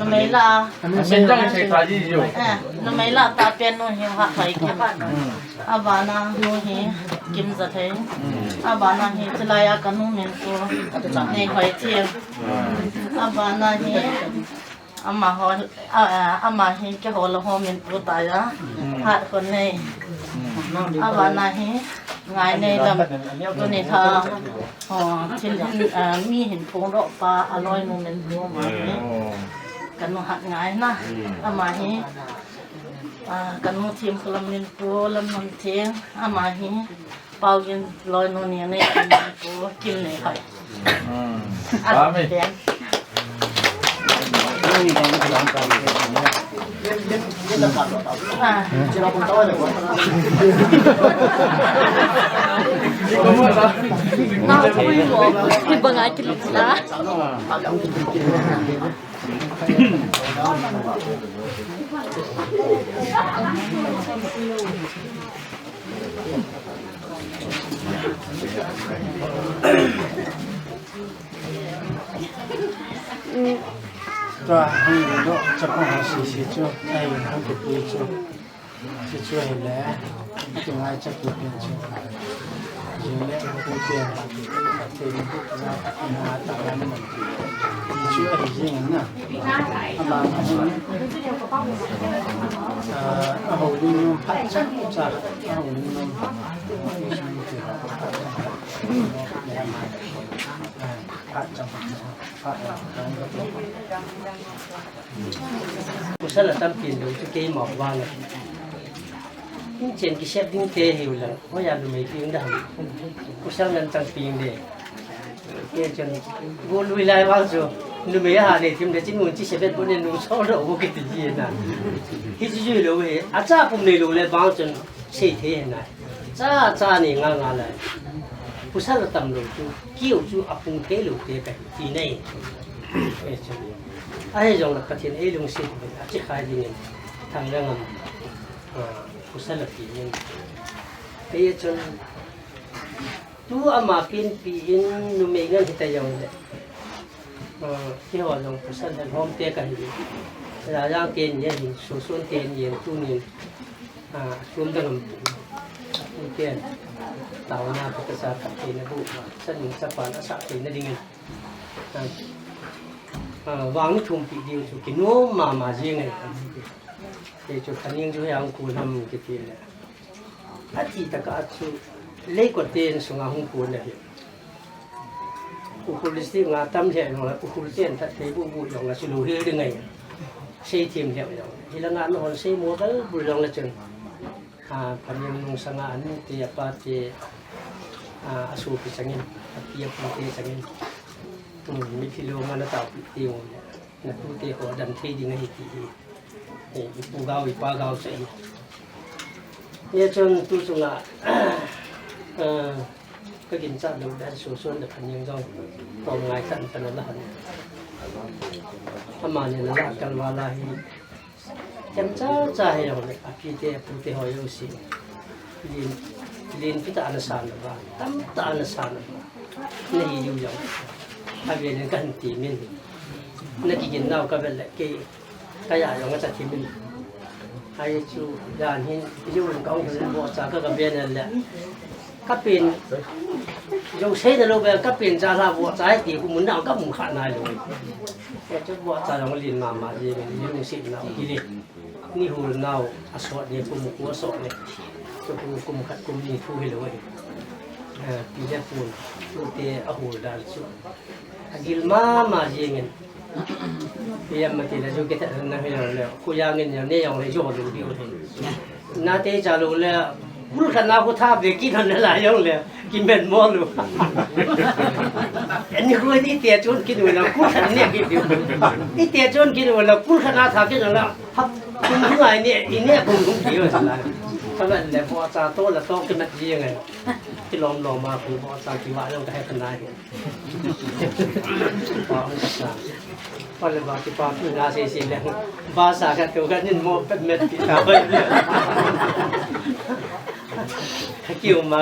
Numei la. Sendang saya tadi je. Eh, numei la ta pian nu he ha hai ke. Hmm. Abana nu hi Kim Jalhei. Abana hi chilai a kanu min chu Neihoi Theng. Abana hi amaho, a, a, ama hi keiho la ho min pu taiya. Hatpunei. Abana hi Ngaineilam. Tuni lha, o, thil hin, a, mi hin phongdoh pa aloinu min pu ama hi. Kanu Hatngaina. Ama hi Ah, kanu Themkholam min pu, Lamnuntheng, ama hi Paogin loinu ni nei min pu, Kimneihoi. Hmm. Ah, Amen. Pen. Ah. Nau pui mo, hi banga kilu la. Tua hung doh chapang ho sese chu, ai hung kipui chu. Chuchu ahile, kingai chapu pen chu. Jing le pu pen, Facebook na, na ta lam. Chuchu ahi jing na. Ama, ah, aho ling nom phat cha cha, aho ling nom. Phat cha phat cha. Pasal atam pen lou chu keima vang a. Inchen kisep ding te hiu lang, hoiya numei peng da ham. Pasal ngan tang peng de. Kei chun golui lai vang chu numei a ha nei thim de chin ngun chi se bet bo ne nu so lo bo kiti ji na. Hichu jui lou hi, acha pum nei lou le vang chun sei thei na. Cha cha ni nga nga le. Pasal atam lou chu, kiu chu apung thei lou te kahi ti nei. Ahi jong le Pathen ei lungset uvin, achi khai dingin, Thangjangam, ah, pasal api in. Kei chun, tu ama penpi in numei ngan hita jong le. Ah, keiho jong pasal lhom te kahi. Jajang ten ye hin, Soson ten ye, tunin. Ah, chom dang am pu. Pu pen. Taona ka sa ka pe na bu. Sa ning sa pan a sa pe na ding. Ah, ah, vang ni thum pi diu chu kinom mama jing e. Kei chu Phaning chu hia hung kon ham kiti le. Ati taka chu Leikoten sunga hung kon ahi. Ukhrul district nga tam lheh jong le, Ukhrul ten that thei bubu jong le, chu lou hel ding ahi. Sei them lheh jong le. Hilanga nahon sei mo bal bul jong le chun. A, Phaning nung sanga anu te, apa te, a, asopi changin, api apu te changin. Hmm, mithi lou nga na tao pi te mo le. Na tu te ho dam thei ding ahi ti hi. Eh, i pu gao, i pa gao sa i. Ye chun tu chunga, ah, ka ginchat lou dan su sun da Phaning jong. Tom ngai khan pan la han. Amani la la kal wala hi. Kem cha cha he jong le, api te, apu te ho jong si. Lin, lin pi ta ana san ba, tam ta ana san ba. Na hi ju jong. Avel in ka han ti min. Na kigin nau ka vel le kei. Kaya jong a cha ti min. Ai chu dan hin, ju in ka hung hin bo cha ka ka ben le. Ka pen, jong sei na lou be, ka pen cha la bo cha ti ku mun na ka mun kha na lou. Ka chu bo cha jong lin mama ji, lin si na ki le. Ni hul nau, a sot ni kum ku a sot ni. Chu kum, kum khat kum ni thu hi lou hi. Eh, pi le pun, tu te a hul dan chu. A gil mama jingin. Pi am ma ti le chu ke ta na hi le. Ku yang in ne jong le jo lu bi u. Na te cha lu le, bul khan na ku tha be ki na la jong le. Ki men mo lu. Ani ko ni te chun ki nu la, bul khan ne ki bi. Ni te chun ki nu la, bul khan na tha ki na la. Hap, kum kum ai ne, i ne kum kum ki wa sa la. Ka la le bo cha to la to ki mat ji ngai. Ki lom lom ma ku bo cha ki wa long ka hai ka na hi. Pa sa. Pa le ba ki pa ki na se se le. Ba sa ka to ka nin mo pet met ki ta. Ka ki u ma.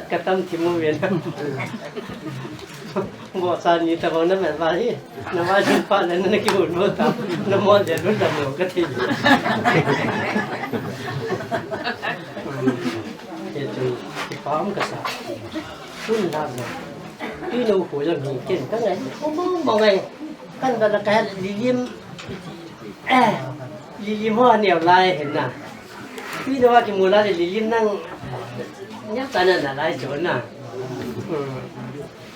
Ka tam thi mo ven. Bo sa ni ta bang na met ba hi. Na ba jin pa le na ki hun mo ta. Na mo le lu da mo ka thi. Ke tu ki pa am ka sa. Tun la na. Tui no ko jam hi ken ka ngai. Mo mo mo ngai. Kan da la ka lilim. Eh. Lilim ho neo lai hin na. Tui no wa ki mu la le lilim nang. Nyam ta na na lai jo na. Hmm.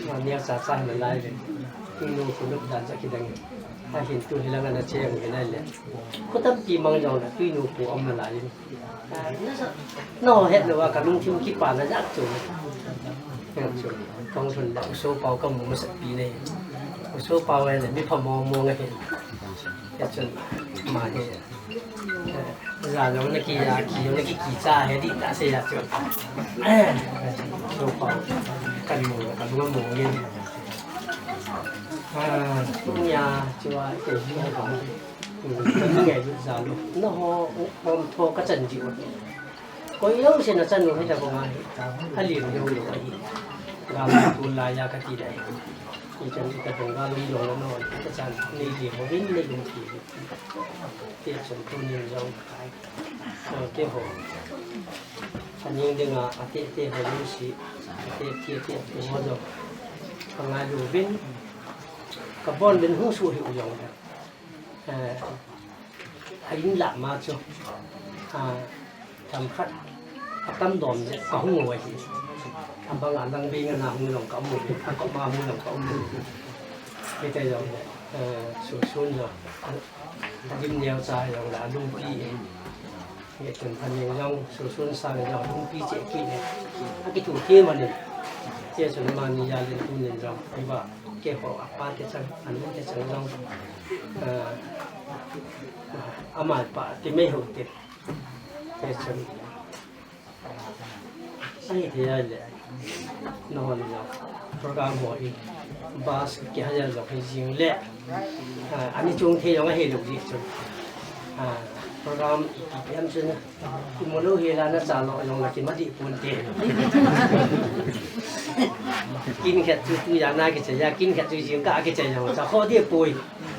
Wa neo sa sa na lai le. Tui no ko no da ja ki dang. A hin tu hi la na che ngai lai le. Ko tam ti mang jong la tui no ko am na lai le. Na het lou a ka lungthim kipana jat chu. Jat chu. Kong thun la u Sopau ka mu masat pi nei. U Sopau le mi pha mo mo ngai. Jat chun ma he. Ja jong na ki ya ki jong na ki ki cha he di ta se jat chu. Sopau ka mu ka lung mo ngai. Ah, ya chu a ke ni ka. Ngai jut ja lu. Na ho, hom tho ka chan ji u. Koi jong se na chan u hi ta bang ahi. A lim jong lu ahi. Ga lu tu la ya ka ti dai. Ni chan ka bang ga lu jong la no. Ka chan ni ji ho vin ni lum ti. Ti chan tu ni jong kai. So ke ho. Aning ding a, a te te ho lu si. A te te te ho jong. Ka ngai lu vin. Ka bon vin hu su hi u jong. Eh, a in lah ma chu, ah, themkhat, a tam dom le ka hung u ahi. A bang a lang bing a na hung jong ka um u, a kop ma hung jong ka um u. Hiti jong, eh, sun sun jong, a, a dim neo cha jong le a lungpi. Nge tun phaning jong, sun sun sang jong, lungpi che kit le. A kithu kit ma nin. Che sun ma ni ja len tu nin jong, i ba, ke ho a pa te chang, a nu te chang jong. Ah, amai pa ti mei ho te. Te chun. Ahi thei a le. Nahon jong. Program ho hi. Bus ki hire jong hi jing le. Ah, ani chung thei jong ahi lou ji chun. Ah, program ipi ham chun. Kimu lou hi la na cha lo jong la kima di pon te. Kin khat chu tu ya na kichai ya, kin khat chu jingkah kichai jong cha kho di poi.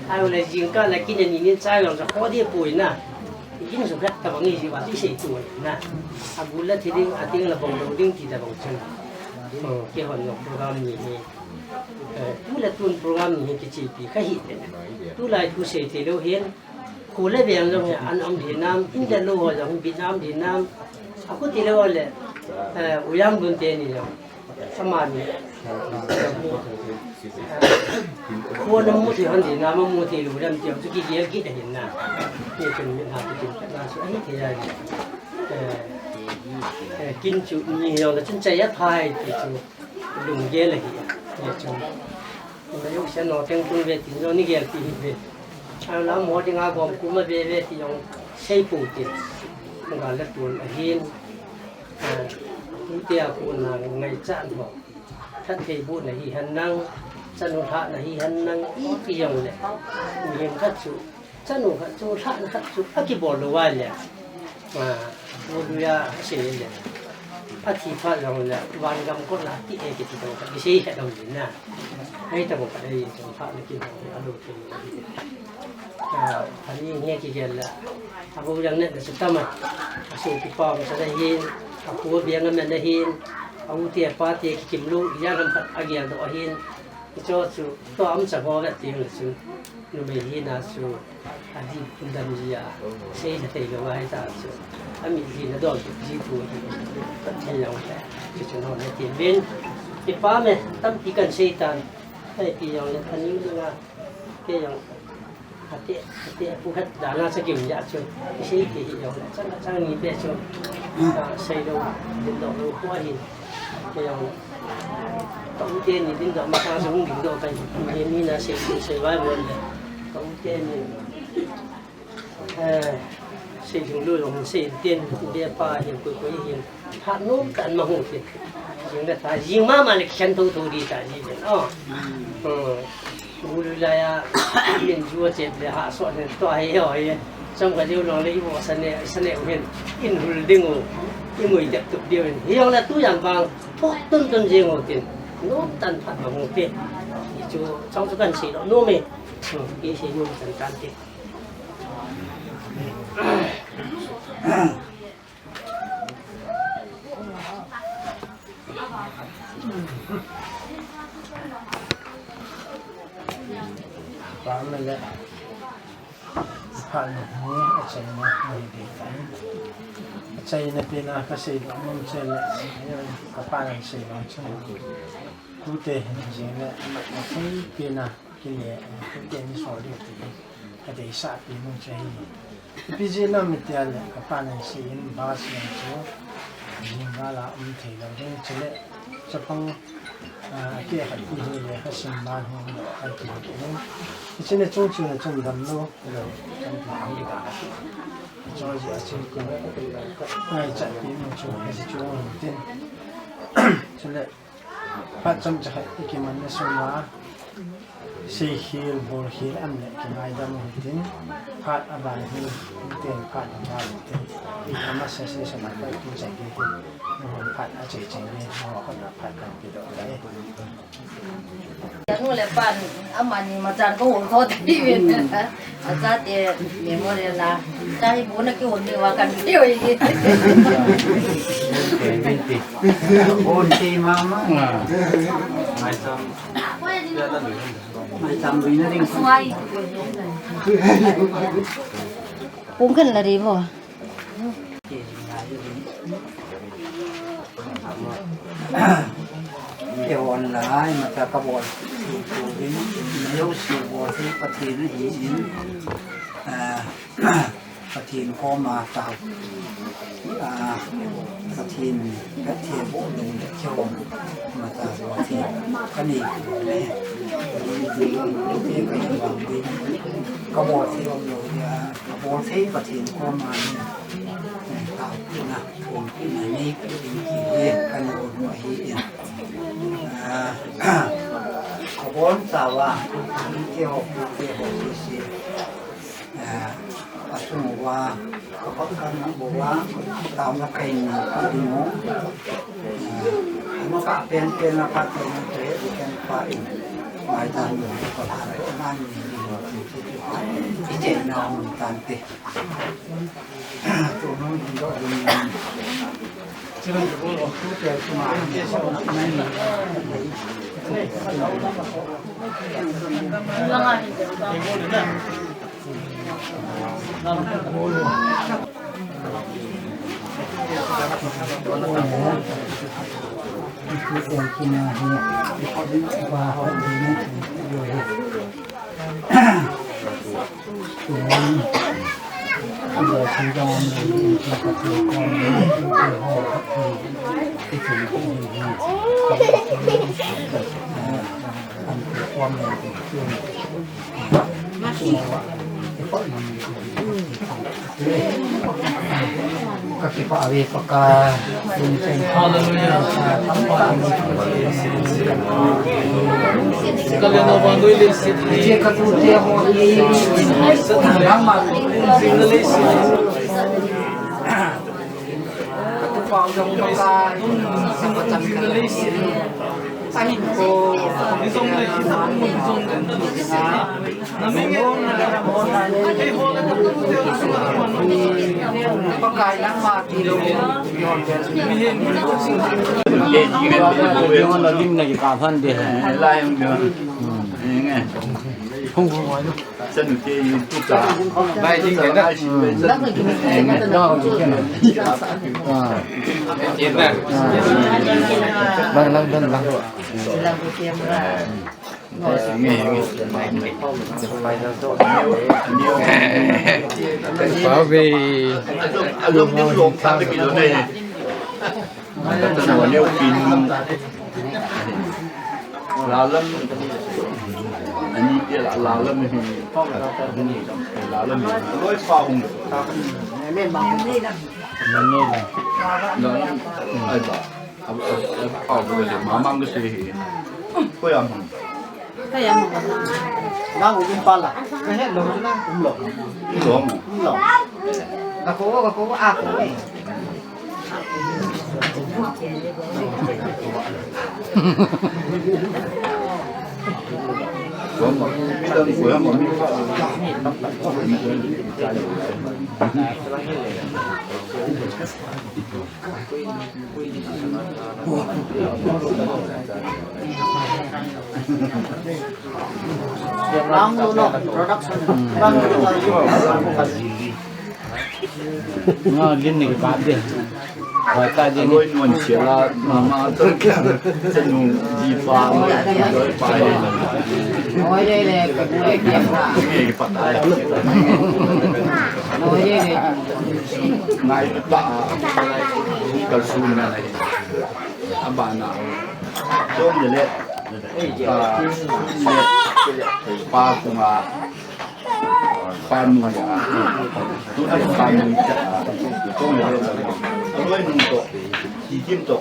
Ai le jingkah la kin ni ni cha jong cha kho di poi na. Kin su khat ta bang ji ba ti sei tu na. A gul la thi ding, a ting la bang lou ding ti ta bang chun. Oh, ke hon lo program ni hi. Eh, tu la tun program ni hi kichi pi kha hi te. Tu lai tu sei te lo hin. Kho le veng jong hi an um ding nam, in le lou ho jong hi bit nam ding nam. A kho ti le ho le, eh, u Yangbun teni jong. Amani. Kho na mu thei hon ding nam, mu thei lou dam ti jong chu kigel kit ahin na. Hichun mi ha kichun na chu ahi thei jeng. Eh, eh, kin chu ni jong le chun chai a phai ti chu. Lunggel ahi, hichun. Ina jong se no teng tun ve tin jong ni gel pi hi ve. Ahinla mo dinga gom kuma ve ve ti jong sei pou tin. Gal le tun ahin. Ah, hitia kona ngaichat ho. Thattheibohna hi hen lang, chanu lhahna hi hen lang, ipi jong le. Mihem khat chu Chanu khat chu, lhahna khat chu, akibol lou a le. Ah, Pu Luia asei le. Athi phat jong le, vangam kotna ti e kiti tobang khat, kisei khat jong le na. Hei tobang khat, hei chanu lhahna kibol le, alou thei le. Ah, ani nge kigel le. Abu jang ne na chu tama. Asopipa um sa le hin, apu biang a men le hin, a u te pa te kikim lou, ijat ham khat agel doh ahin. Hicho chu, tua um cha ho ve ti le chu. Numei hina chu adih pundam ji a, seina thei lou ahi ta chu. Ami hina dol ji thu hi. Thei lou le. Chu chu no le tin vin. Kipa me, tampi kan sei tan. Hei ti jong le thaning dinga. Kei jong. Ate, ate, pu khat dana cha kim ja chu. Sei ti hi jong le. Chang, chang ni pe chu. Ah, sei lou, din lou lou ko ahi. Kei jong. Ka u teni din dong masa jong ding dong kai. Ni, ni na sei, sei vai mon le. Ka u teni. Eh, sei jong lu jong sei teni, be pa hin koi koi hin. Hat nom tan ma hu ti. Jing le ta, jing mama le khen tho tho di ta ji le. Oh. Hmm. Pu Luia, min ju a chep le ha so ne to ai ho ai. Cham ka diu long le i mo sa ne, sa ne u hin. In hul ding u. I mo i tep tup diu hin. Hi jong le tu jang bang. Thok tun tun jing u tin. Nom tan phat ma mu te. Ni chu chang chu kan sei lou nom e. Hmm, ki sei nom tan tan te. Pa me le. Phat na hi achaina ahi ding tai. Achaina pen a kasei nom nom che le, ka pa nan sei nom che. Tute hin jing le, achaina pen a kile, tute ni so le ti. Kadeisah pi nom che hi. Ipi jeh ham iti le, ka pa nan sei in ba sei chu. Jing ba la um thei lou ding che le, chapang Ah, ke khat pi hi le, ka sim ban hung lo, ka pi hi le. Hiche le chung chu le chung dam lo, lo, kan pi hung di ka. Cho ji a chung ku. Ngaichat pi mun chu, hiche chu hung tin. Chule, phat chomcha khat i kiman na sung a, sei khel, bol khel an le kingaidam u hitin. Phat aban hi, ten phat aban hitin. Ama se se se na ka tu chai di hi. Phat a chai chai di, phat kan pi do tai. Janu le pan, amani machan ko hol tho ti ve. Acha te memorial la. Cha hi bu na ki hol ni wa kan ti oi. Hol ti mama. Mai tam bi na ding. Pung kan la ri bo. Kihon lai, mata kabol. Tuvin, jouse bol hi Pathen ahin, ah, Pathen koma tao. Ah, Pathen, Pathen bol ding le kihon. Mata bol hi, kanei le. Kabol hi, kabol hi Pathen koma ni. Taopehna, taopehna nei, ka in ki hi, ka in u ahi in. Ah, ka bon chauva, in ke ho, in ke ho, sese. Ah, a chung uva, ka pat ka na uva, taona ka in ka ding u. Ah, ama ka pen pen na pat na te, i ken pa in. Mai tan u, ka la re, na ni, i te na un tan te. Hallelujah. Lalam, ani ke la-, lalam hi, lalam hi, loi pa hung. Lalam, ai ba, a, a, a, pa hung le, mamang ke se hi. Ko ya mang. Ko ya mang. Nang u pala. Ka he lo na, um lo. Um lo. Um lo. Ka ko, ka ko, a ko, eh. Production. Nga, gin ni kipah de. Koi ta gin ni. Loi nuan sia la, mama tu. Senu di pa, loi pa. Oi, le, le, ke bu le, ke pa. Ni kipah ta. Oi, le, le. Ngai ta. Kalsun na. Abana. Jong le. Pa, pa kuma. Panu ya. Tu ai panu ya. Tong le le. Aloi nu to. Kikim to.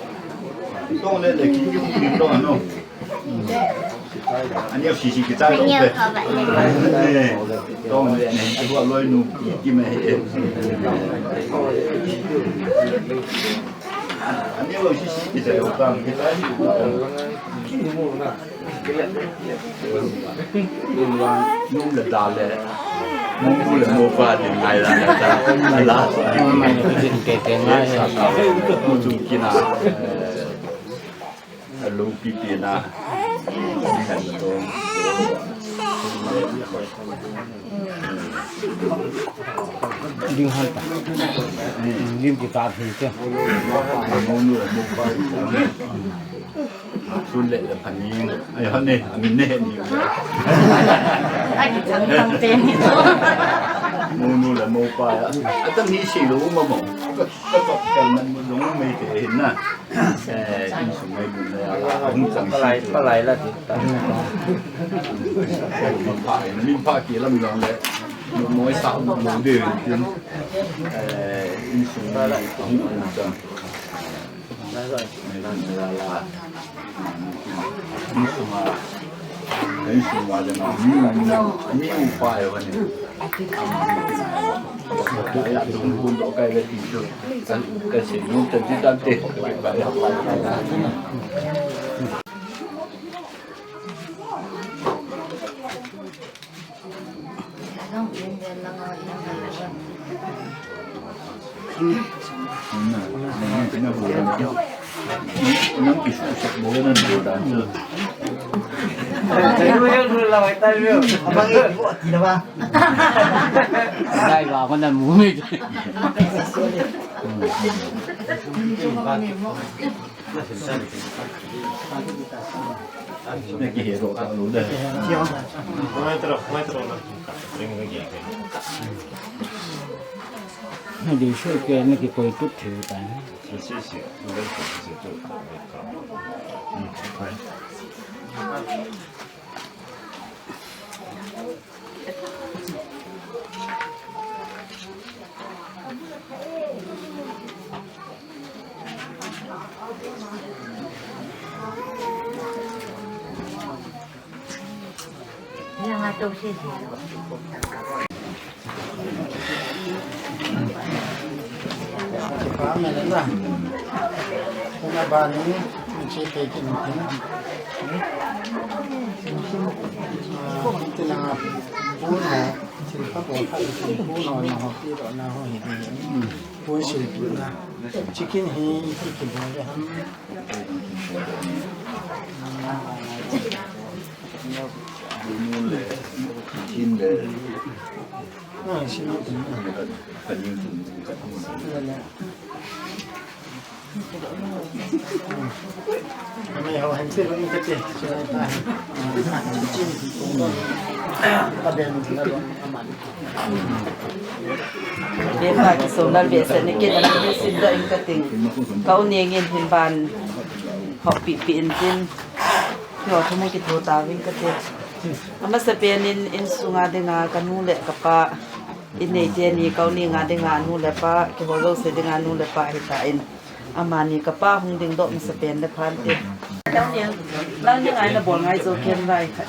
Tong le le kikim kim to no. Ani si si kita to. Tong le ne. Aloi nu kikim e. Ani si si kita to. Nung le da le, nung le mo pa ding ngai la ta, la. Mo pa ding ngai la ta. Mo chung kina, eh, lo pi pi na. Ding han ta. Lim ki ta phi ke. Mo nu le mo pa. Sun le le phaning. Ai, hane, amin ne ni. Ai, chang chang te ni. Mo nu le mo pa ya. Ata ni si lo ma mo. Ka, ka, ka, ka man mo dong me te hin na. Eh, insung mai bu na ya la. Hung chang si. Palai, palai la ti ta. Min pha, min pha ki lam long le. Mo, mo sa mo de. Eh, insung mai hung chang. Abang e, ibu ati na ba? Dai ba, mana mumi. Naki koi tut thei tai. Chicken hi kibol le ham. Bepa kisom lal behseh in, ken ana kisin doh ing kating. Ka u Neng in hin ban hoppi pi in tin. Kihou thum kitho tauvin kati. Amasapen in, insunga dinga kanu le kapa, in neite ni, ka u Neng a dinga nu le pa, kihou jouse dinga nu le pa ahitan. Amani kapa hung dingdoh masapen le phan te. Nang dinga nabol ngai jo ken vai khat.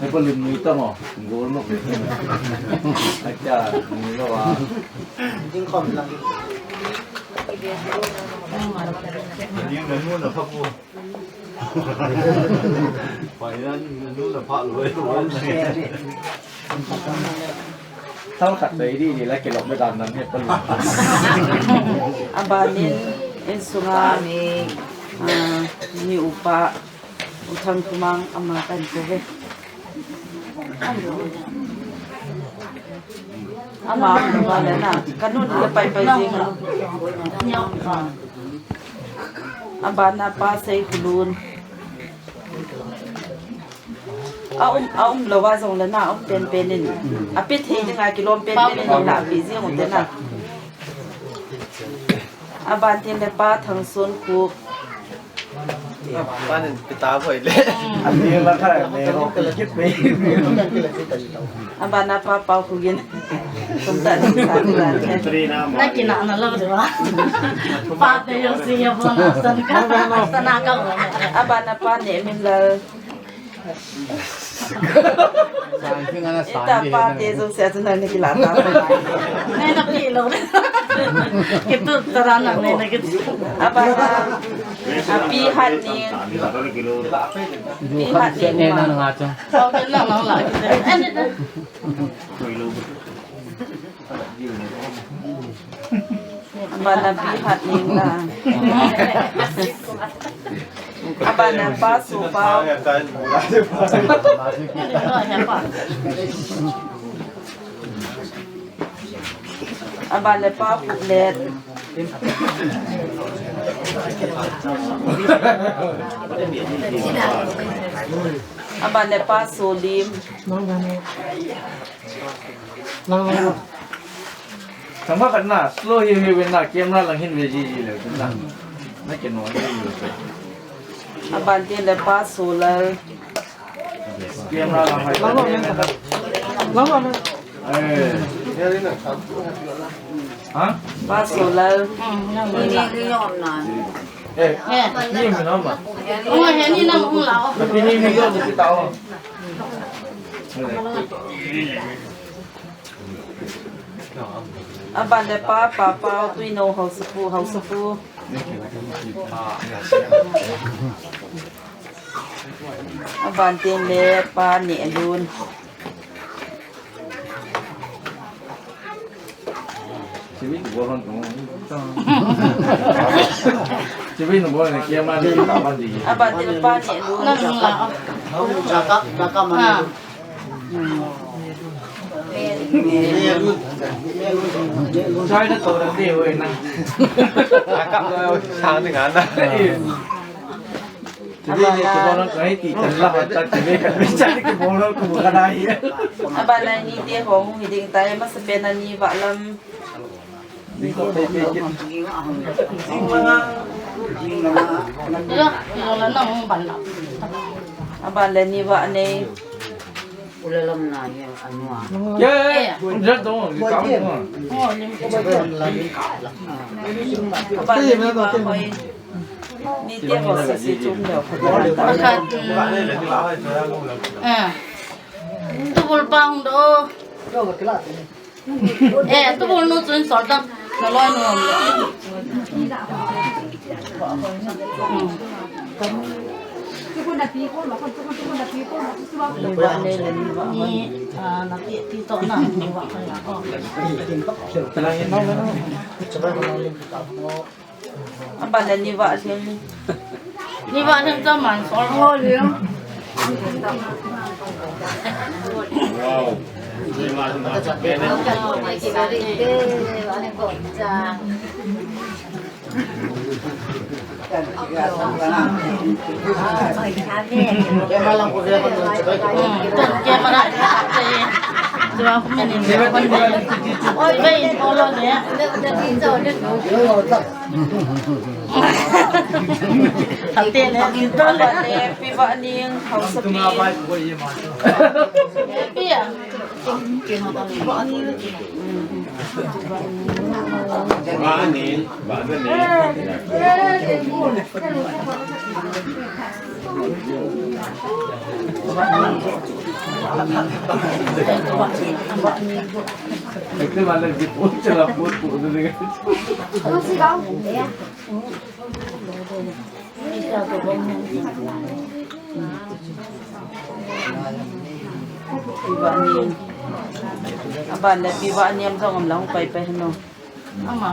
Ai, pa lim ni ta mo, gol mo. Ai, cha, ni lo wa. Ding khom lang. Ni na nu na pha pu. Pa ni na nu na pha lo. Thal khat dei di, di la kilom be dan nan he pa lu. Abanin, insunga ni, ah, ni upa, U Thangthumang ama kan ko ve. Ama, ama le na, kanu le pai pai jing. Abana pa Seikhulun. A um, a um lou va jong le na, a um penpen in. A pe thei dinga kilom penpen in, na pe jing u te na. Aban tin le pa Thangsonkhup. Pan in pita boi le. An ni la kha le ho kit pe. Abana pa Paokhogen. Tum ta ni sa ni la. Na kina na lou de ba. Pa te yo si yo bo na san ka. Sana ka. Abana pa Nehminlal. Ita pa te jong sia chu nang na kila ta. Nei na pi lou. Kitu tara na nei na kitu. Abana, a, Pi Hatning. Pi Hatning. Nei na nga chu. Sao ke na na la. Abana Pi Hatning la. Abana pa Sopao. Abana pa Phulet. Abana pa Solim. Thangma khat na, slow hi hi ven na, camera lang hin ve ji ji le, na. Na ke no, hi hi. Aban tin le pa Solal. Camera lang hai. Eh. Ha? Pa Solal. Eh, ni mi na ma. Ni mi yo ni kita o. Aban le pa, pa, pa, Tuinou Haosapu, Haosapu. Aban tin le pa Nehlun. Chibai nu bol ne kia ma ni ka ma di. Aba ti pa ni lu. Nang la. Chaka, chaka ma. Sai na to da de oi na. Chaka ma sa ni nga na. Chibai ni to bol na kai ti tan la ta chibai ka bichari ke bol ko ka dai. Aba la ni te ho hung hi ding tai ma sa pe na ni va lam. Aba le ni va nei. Aba le ni va hoi. Ni te ho si si chum le. Pakhat, mm. Eh. Tubul pa hung do. Eh, tubul nu chun sol dam. Na loi nu. Hmm. Ni, ah, na ti, ti to na, ni va ka ya ko. Aba le ni va sim. Ni va sim cha man sol ho liu. Wow. Pi va ning hausa pi. Pi a. Pi va ning. Aban le pi va ning jong am lang pai pai hanu. Ama.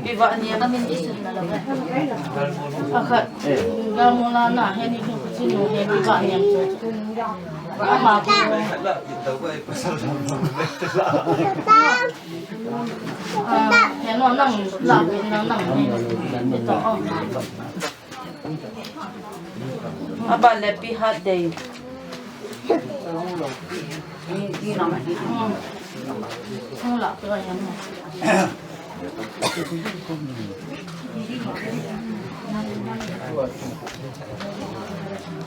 Pi va ning. Akhat. Ga mo la na he ni ku chi no he pi va ning. Ama. Ah, he no nang la pi nang nang ni. Ni to o. Aban le pi hat dei.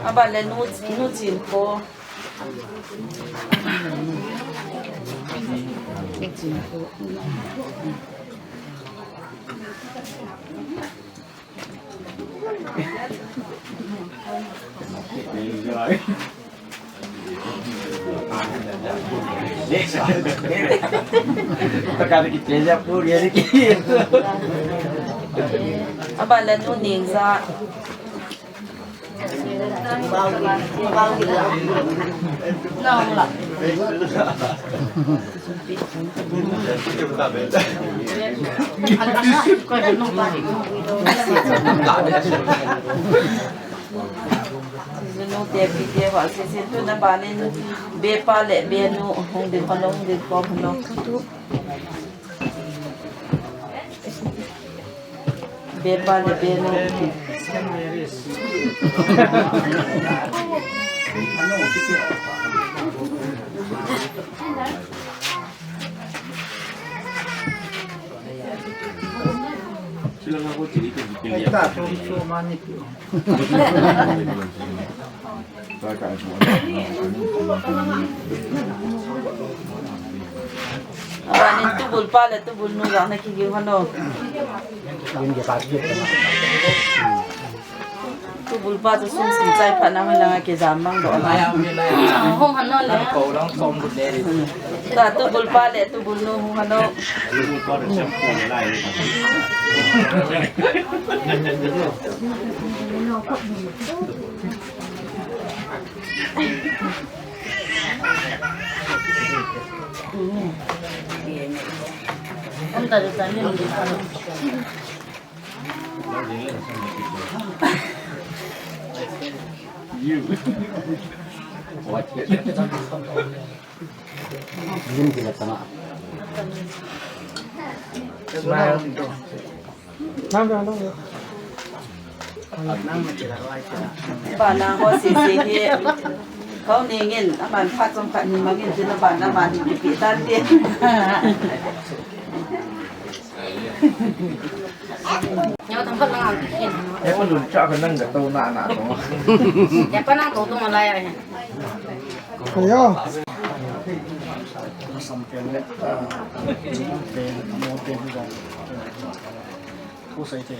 Aban le nu, nu chin ko. Nu chin ko. Aban le nu ning ja. Nu te pi te ho si si tu na ba nin be pa le be nu hung ding ho lo, hung ding ko ho lo. Be pa le be nu. Abanin tubul pa le tubul nu jong na kiging hon o. Tubul pa chu sum sim chai phat na hoi langa kijam mang doh na. Hung han non le. Ta tubul pa le tubul nu hu hano. Bana ho sisi hi. Kau ningin, aman phat chomkhat ni mangin, tina bana mani pipi tan tin. Nyo tam pat lang ang kin. Ya pa lun cha ka nang ka to na na to. Ya pa nang to to ngalai ai. Ayo. Sam pen le, ah, pen, mo pen ga. Ko sai te.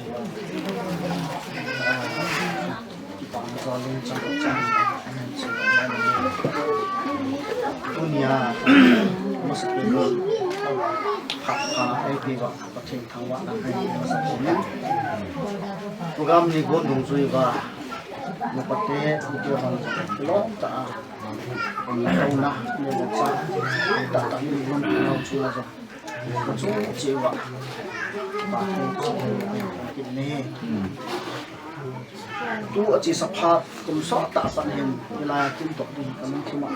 Ah, ki pa mo sa lun cha cha. Tunia, mo sa pen. Ha, ha, ai pi ba. Pathen thangvahna kahin masa kong in. Program ni gon dungjuiya, nupate, nute hon, lom tah a, um, kauna, nemu cha, tah tah ni gon dungjuiya jong. Kachung cheh uva, Pathen cheh uva, kit ni. Tu a chesa phat, kum sot tah pan hin, hilai a kin toh ding, ka lungthim a.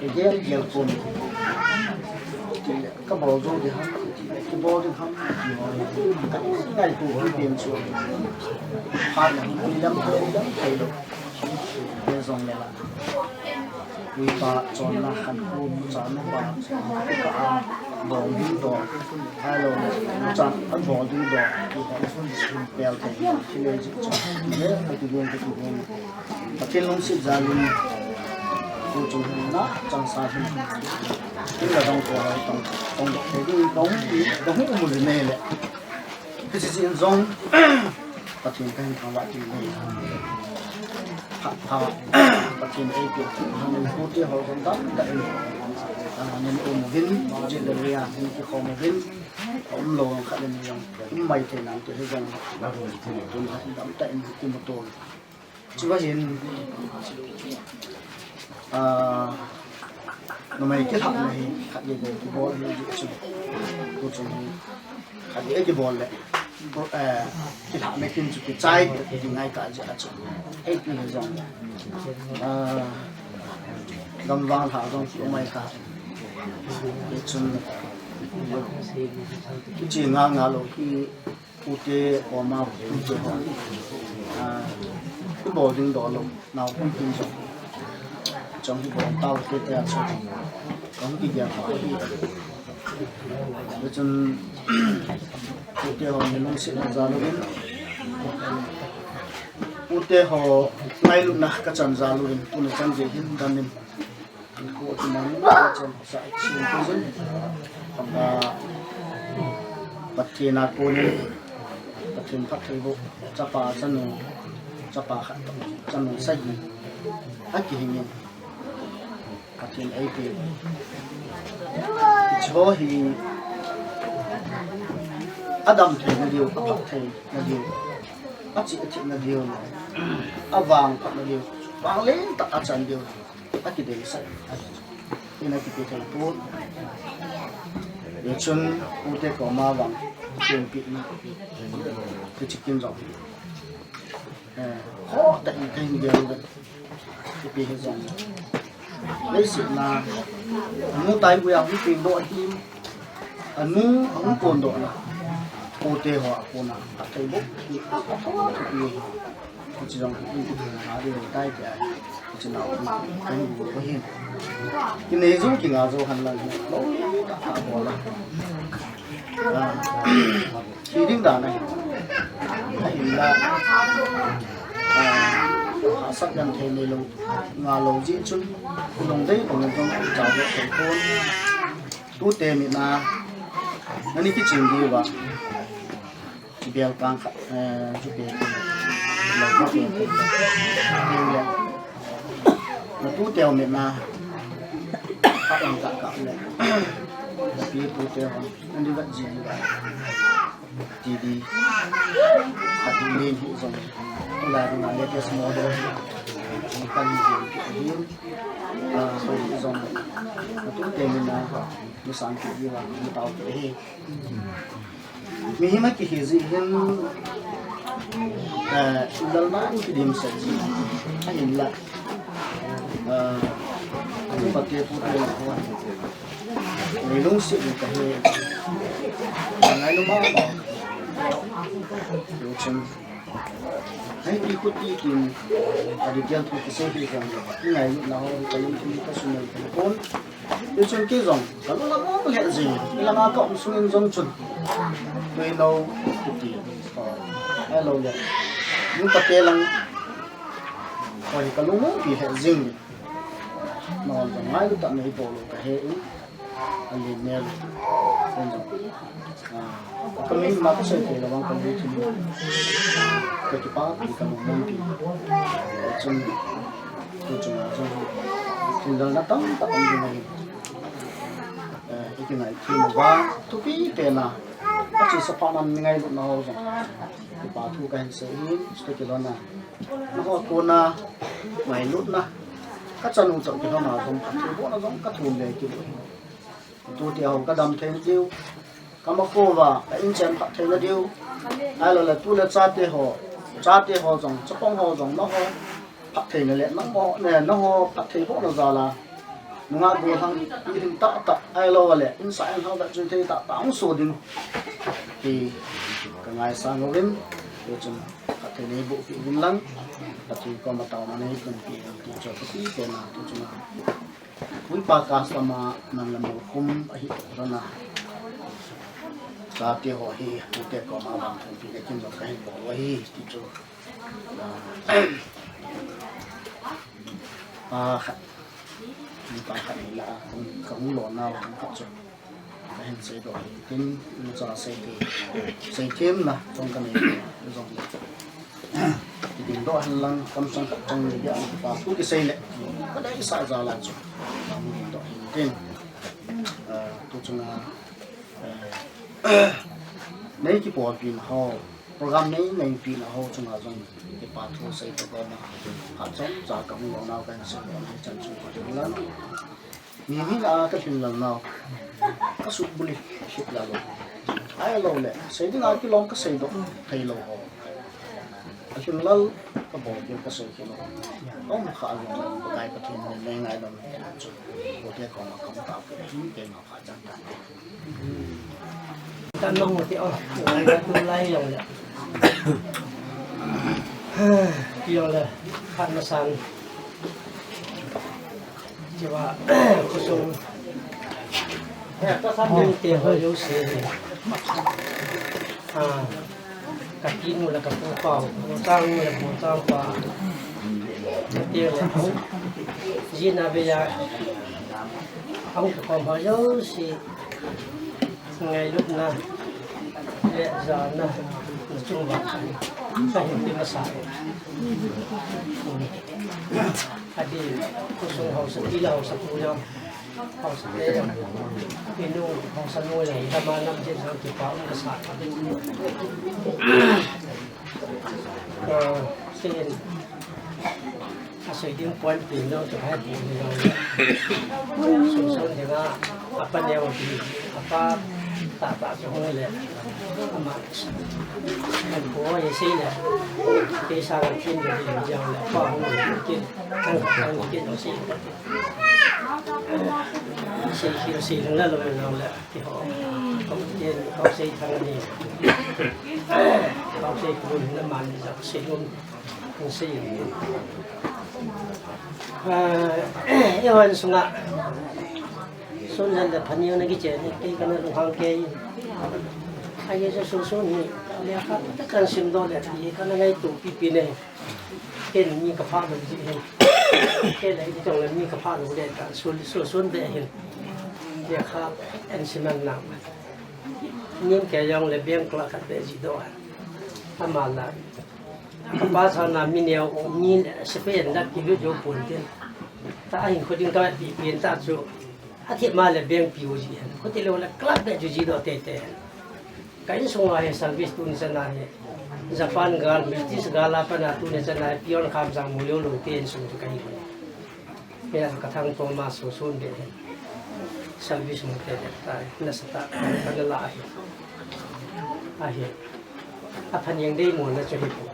Ka gel gel pon. Ka bol jou ding ham, ka bol ding ham, ka ngaito ding pen chu. Phat na hin, lam, lam, thei lou. Hijongle la. Uipa chonna khankho chonna pa, ka a bol ding doh, ahilou le, chan a bol ding doh, ti ka pel thei, thilei jik chu, le, ka ti ding, ka ti ding. Pathen lungset jal in, tu chung hin na, chang sa hin. Tin la dong ko, dong, dong doh thei ding, dong, dong hi um le ne le. Hiche jeh in jong, Pathen kahin thangvah kit e. Phat pha, Pathen eipe, hangin pute ho jong dam dam in, ah, nin um uvin, jin le ria, nin kikhom uvin, umlou khat le ni jong, um mai thei nante hi jong, tun dam dam in kimu to. Chuva hin, ah, numei kilhahna hi khat le le kibol hi chu. Tu chung hi khat le kibol le. Bo-, eh, kilhahna kin chu kichai ti ngai ta jeh a chu. Eipi hi jong. Ah, gamvang lha jong chu mai ta. Hichun kiche nga nga lou hi. Pute koma, pute koma. Ah, kibol ding doh lou, naopuipi jong. Chong kibol tau te te a chong. Chong kigel kha hi. Chun, pute ho ni lungsetna jal uvin. Pute ho ngailutna kachan jal uvin, tuni chan gei hin damin. Ko ti man, ko chen sa chin ko jin. Ka Pathen a konin, Pathen phattheiboh, chapa chanu, chapa khat, chanu sagi, akihingin, Pathen eipe. Hiche hi, adam theina diu, aphat theina diu, achi athina diu, avang phatna diu, vangleng tah a chan diu. Akideisah. Ina kipe thei pon. Hichun, pute koma vang, kipe na. Kichi kin jong. Eh, ho, ta in kahin gel. Kipe hi jong. Leiset na. Mu tai bu ya, mu ping doh hi. Anu, anu pon doh na. Pute ho, a pon na. Athei bu. Kipe. Hiche jong hi, hi, hi, ha, hi, tai, tai, hi, hiche nau, hi, hi, hi, hi, hi. Kinei jou, kinga jou, han lang, hi, lou, ta, ta, bol a. Ah, hi ding dan ahi. Ahinla, ah, hahsat genthei neilou, nga lou jeh chun, lungdei, lungdei, jong, ja, jo, thei pon. Tute mit na, nani kiching diu va. Bel pang khat, eh, chu te, lo khat te, te, le. Na tu teu mit na. Ka lang ka ka le. Pi pu te hon. Andi vat ji ni ba. T V. Ati ni hi jong. Tulai na latest model. Kan ji ki hi. Ah, so hi jong. Tu te ni na. Ni sang ki ji wa. Ni tau ki hi. Mihem a kihi jeh hin, eh, lalna in kidim sah ji. Ahinla, eh, tu pate pu te la ko. Ni lungset ni ka he. Ngai lu ma ma. Lu chen. Hai ti khu ti kin. Adi tiang thu kisei ti jong. Ngai lu na ho ka lung ti ka sumel ka pon. Hichun kei jong, ka lung lam lam lheh jing, hilanga ka um sungin jong chun. Tuilou, kiti, oh, hello le. Nung ka te lang, oh, ka lung lam pi lheh jing. Nahon jong ngailu tah nei bol u ka he in, a len nel. Ken jong. Ah, ka min ma ka sei thei lou vang ka lungthim. Ka kipa pi ka lungmon pi. Chun, tu chunga chun. Thinlhang na tamtah um ding ahi. Eh, i kingaithem uva, thupi tena. Ka chesa phat nan ngailutna ho jong. Kipa thu ka hin sei in, chuti kilhon a. Nangho kona ngailutna. Ka chanu toh kilhon a jong, ka thilbohna jong ka thum le kilou. Tute ho ka dam thei diu. Ka makho uva, ka inchen phat theina diu. Ahilou le tu le chate ho, chate ho jong, chapang ho jong, nangho phat theina le, nangho, ne, nangho phat thei bohna jal a. Nungah gollhang, i hing tah tah, ahilou le, insah inlhang vet chu thei tah tah hung so ding. Ti, ka ngaisang uvin, hichun, phat thei nei boh peh uvin lang, Pathen koma taona nei tonpeh uvin ti chu, Pathen koma, ti chu na. Ui pa ka sama nan la mo khum ahi to na. Chate ho hi, tute koma vang thum pi le kin jong ka hin bol u ahi, ti chu. Ah, khat. Ni pa khat ni la, kong, kong lo na, kong khat chu. Ka hin sei doh hin tin, imacha sei thei, sei themna, chong ka nei, jong le. Kiding doh hen lang, kam sang khat chang ni dia, kipa thu kisei le, ka deisah jal a chu. Ka hung ding doh hin tin. Ah, tu chunga, eh, nei kipolpi na ho, program nei, nei pi na ho chunga jong, kipa thu sei to ko ma. Khat chomcha ka hung lo nau ka hin sei doh hin chan chu ka hung lang. Mi, mi lah a ka lhinglel nau. Ka sut buli hit la lou. Ahilou le, sei ding a kilom ka sei doh thei lou ho. A lhinglel ka bol kit ka sei kit lou. Ka um kha lou, Pakai Pathen in nei ngaidam chu. Ko te ko ma ka um ta ko hin keima pha chan ta. Kan nong mo ti o, lai ka tu lai yong le. Ti yong le, phat masan. Chiva, khosung. Nung te ho jouse. Ha, ka tinu le ka pu pa, pu chang nu le pu chang pa. Ka te le, jina ve ya. Hung ka kom ho jouse. Ngailutna le jana na chung uva ka hin pe masa e. Adi khosung haosa, pi le haosa pu jong, haosa te jong, inu haosa nu jong, dama nam je jong kipa um ka sa. Ah, sei in. A sei ding point pi jong chu hai pi jong. Sun sun ding a, a pa neo pi, a pa ta ta chu hung le. Ama, an ko ye sei le. Kei sa la kin de ding jong le, pa hung le kin. Kan kan kin jong sei. Sei kin sei ding la lo lo le. Ti ho. Ko kin ko sei thang ni. Ko sei ko na man jong sei lum. Kong sei. Ah, eiho insunga. Sun jan da phani na kiche ni, kei kana lunghang kei. Ahi chu sun sun ni, lekha tah kan simdoh le, kei kana ngaito pipi ne. Kei mi ka pha lou ji hin. Kei le ki tong le mi ka pha lou le ta, sun, sun, sun de hin. Lekha an siman na. Nim kei jong le beng kla khat be ji doh. Ama la. Ka pa sa na mi neo, mi sepai en da ki lu jo pon tin. Ta hin kho ding ka pi pi ta chu. Athip ma le beng piu ji hen. Khuti lou le club beh ju ji doh tete hen. Ka insung a hi service tuni chan a hi Japan gal, British gal a pat a tuni chan a hi peon kham jang mu lou lou te insung chu ka hi. Hia ka thang to ma su sun beh hen. Service mu tete tai. Nasatah a ka la hi. Ahi. Aphan jeng dei mo na chu hi pu.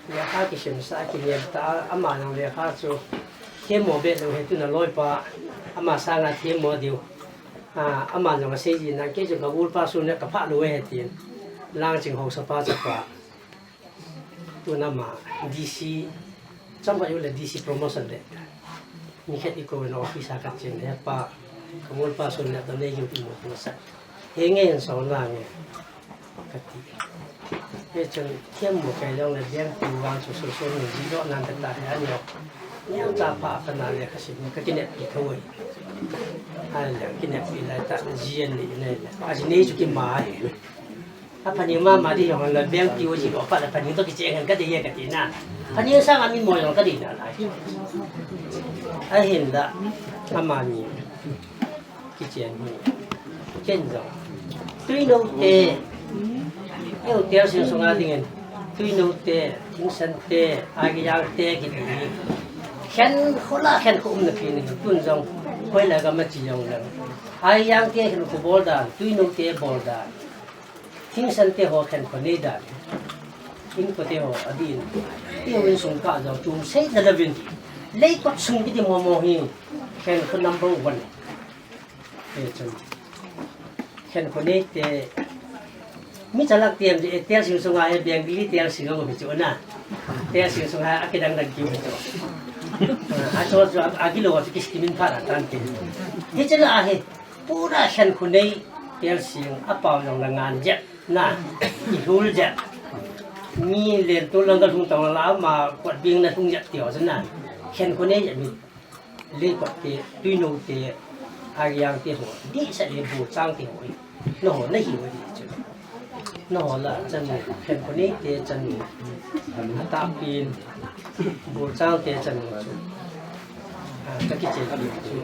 Lekha kisimsa, kiniam ta, ama jong lekha chu themmo beh lou hi tuna loipa, ama sanga themmo diu. A, ama jong asei jin, nang kei chu ka golpa sun le ka phah lou e tin. Langching haosapa chapa. Tuna ama D C, chomkhat jou le D C promotion le. Ni khat i kou in office a ka chen, hepa, ka golpa sun le ka nei jou ti mo tu sa. Henge in so na nge. Ka ti. Hichun themmo kei jong le beng piu vang chu su su ni ji doh nan ta ta hi ani o. Neocha pha ka na le ka sim ka kineppi thou e. Ai le kineppi lai ta ji ani nei le. Aji nei chu kima e. Aphaning mama di jong le beng piu ji doh phat le phaning toh kicheng hen ka dei e ka ti na. Phaning sanga mi mo jong ka dei na lai. Ahinla amani. Kichen hi. Ken jong. Tuinou te. Eu Tealsing sunga dingin. Tuinou te, Thingsan te, Aigejang te kiti hi. Khenkho la khenkho umna pi ni. Tun jong. Hoilai gam a che jong le. Aigejang te khenkho bol dan, Tuinou te bol dan. Thingsan te ho khenkho nei dan. Inko te ho adin. Te ho insung kah jong chom seina louvin. Leikot sung kiti momo hi. Khenkho number one. Hichun. Khenkho nei te. Mi chalak tiam je, eh, Tealsing sunga hi Bengali Tealsing aum hi chu na. Tealsing sunga akidang dang kiu hi chu. Ah, achu chu a, agilou chu kiskimin pha ra tan te. Hichun ahi. Pura khenkho nei Tealsing apao jong la ngan jep na. Ihul jep. Mi len tu lang ka lhung tong la ma kot bing na lhung jep ti ho chu na. Khenkho nei jep mi. Leikot te, Tuinou te, Aigejang te ho, dihsah le Bolchang te ho, nangho nahiu ahi chu. Nangho la chanu, khenkho nei te chanu, atahpin, Bolchang te chanu chu. Ah, ka kichen pi chu.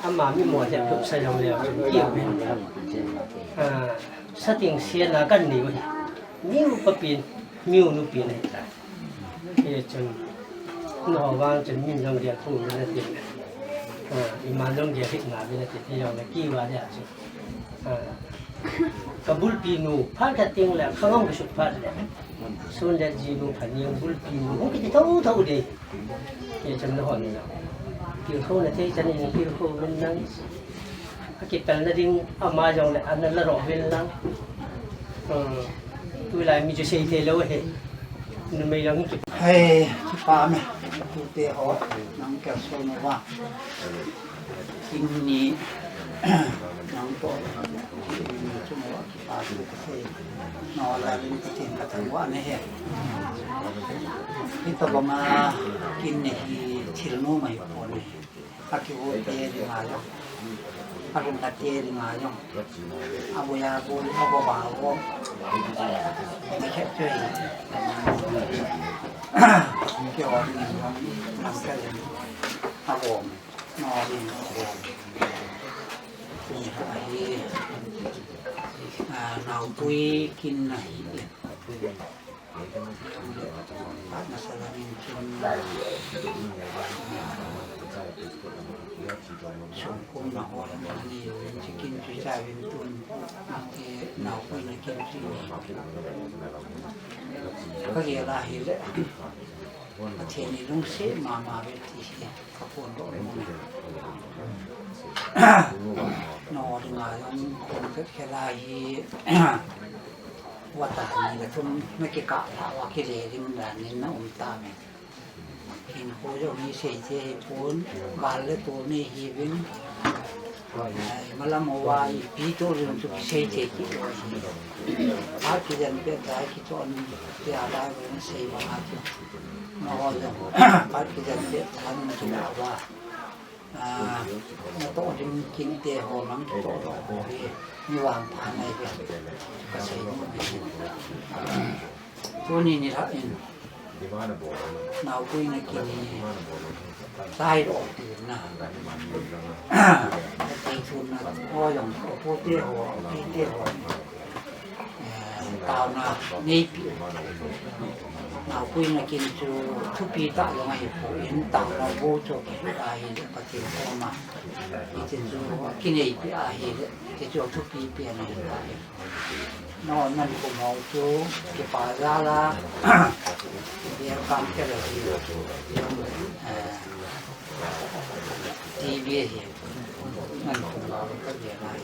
Ama mi mo le lhupsa jong le chu, kiu hin. Ah, sating siena kan nei u hi. Miu papin, miu nupin ahi ta. Hichun, nangho vang chun min jong gel phu uvin nate. Ah, iman jong gel hih na uvin nate, hijong le kiu va dia chu. Ah, ka bulpi nu, phat khat teng le, khangam kisut phat le. Sun le ji nu, phaning bulpi nu, hung kiti thotho ding. Hichun nangho na. Tilkhou na thei chan in tilkhou uvin lang. Akipelna ding ama jong le ana la roh uvin lang. Hmm. Tulai mi chu sei thei lou hi. Numei jong hi kipah. Hei, kipah me. Tute ho, nang kalson uva. Kin ni, nang toh. Chung uva kipah tu ka sei. Nangho lah in Pathen ka thangvah na ahi. Hitobang a kin ni hi thil nom ahi pon ahi. Akihoute dinga jong, alhunlhate dinga jong, aboi aboi, abop abop, nikhat chu hi, keiho dingin jong, lamkai in, abom, nao dingin abom. Tuni hi, ah, naopui kin ahi. Phat masa lang in kin, songkhomna ho jong anei uvin, chu kin chu ijauvin tun, kin naopuina kin chu. Ka gel a hile, Pathen in lungset mama uve ti hi ka phondoh nom e. Nangho dinga jong kon ka khel a hi, Vata ni le thum na kikah lhah uva kile ding dan in na um tauve. Hinkho jong hi seithei ahipon, gal le tol nei ahiuvin. Ai, malam uva ipi tol jong chu kiseithei kit lou ahi. Phat kijen pet a kichon tia lai uva na sei bang a chu. Nangho jong phat kijen pet a na kila uva. Ah, natoh ding kinte ho mang kitoh doh ho hi, mi vangpha nai ve, kasei nom e. Tuni nilhah in, naopuina kin hi, Chai lo ti na. Ti chu na, ho jong, ho pu te ho, pi te ho. Eh, taona neipi. Naopui na kin chu thupi tah jong ahi poi, taona bou chu kipe ahi le Pathen koma. Hiche chu kineipi ahi le, hiche chu thupi pen ahi tai. No, nan kum ho chu kipa jal a, welcome te le hi, eh, T V hi, nan kum ho ka gel a hi,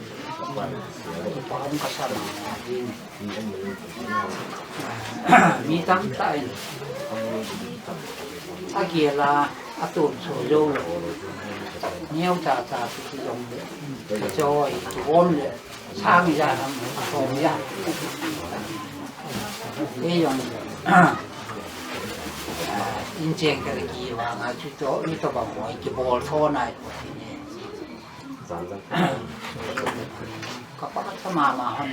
kipa um ka sa mama jing. Mi tamtah in agel a, atonsot jou lou. Neocha cha kiti jong le, kachoi, kibom le, sang ijat ham, som ijat. Kei jong le, inchen kale kivang a, chutoh, hitobang hoi kibol thon ahi. Kapa kasa mama hon.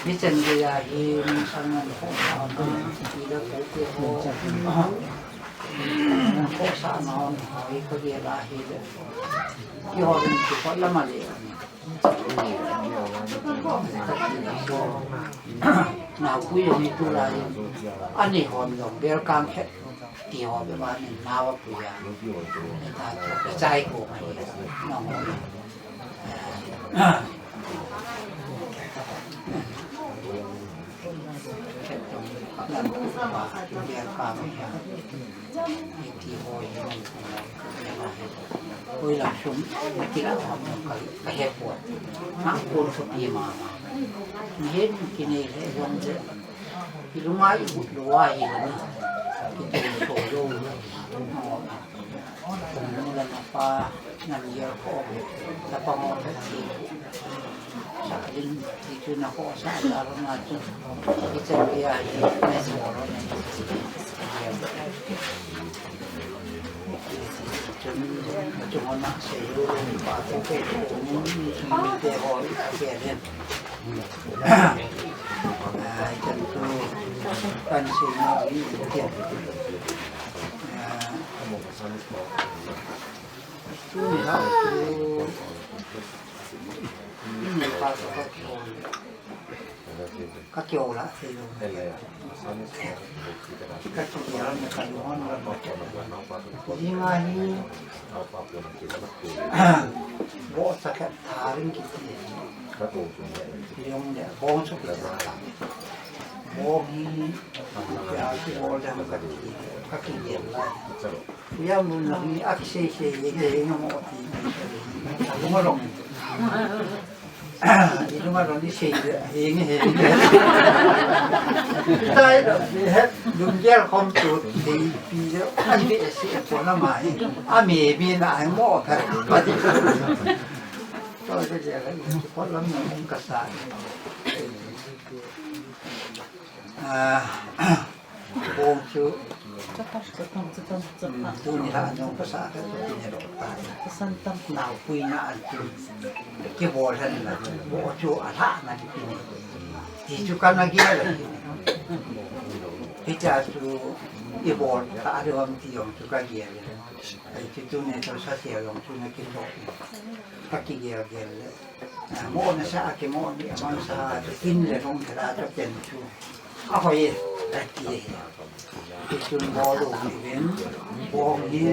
Hichan geiya hi, sang ngan ho, ida ko ke ho. Ko sa na hon, hoi ka gel a hi le. Kihol in kipot lam a le. Naopui jong hi tulai. Ani hon jong bel kang khet. Ti ho bep a nin nao apui a. Ni ta chu ka chai ko mai. Nong ho. Nan pa bel kang mai a. Ni ti ho hi nong ho. Koi la sum, na ti la ho ka, ka he po. Nang kon so pi mama. Ni he ni kinei he jong je. Ilunga i ut lou ahi le na. Kitonsot jou. Kum nu le napa, nam gel ko. Tapa ngo le ti. Sa ling ti chu na ko sa la lo na chu. Hichan geiya hi, na so lo na. Chun, chun hon a sei lou, pa te pe ko, te ho, ke len. Ah, ikan tu kan sino i ikan. Ah, tu ni ha tu. Ni pa tu ka kio. Ka kio la se lo. Ka kio la me ka lo hon la. Ni ma hi. Bo sa ka tharing kiti. Ka to tu ne. Yong ne bong so ki ta. Bong hi ya ki bol dam ka ti. Ka ki ye la. Ya mun na hi ak se se ye ke no mo ti. Mo rong. Ilunga roni sei, henge, henge. Tai lo, he, lunggel khom tu, tei pi lo, an be se, pona mai, a me, me na, ai mo, ka, ka di. To, se, se, la, ko lam na, ka sa. Ah, Bong chu, tuni la nung pasal ka tu ni lo ta. Naopui na an tu. Kibol hen la, bong chu alha na ni ni. Ti chu kana gel. Hicha chu ibol ta ri ham ti jong chu ka gel. Ai chu tuni chu sa sia jong chu na kito. Ka kigel gel le. Mo na sa ke mo ni amang sa tin le rong kala to ken chu. A hoi e, a ti e. Ti chun bol u ti ven, bong hi,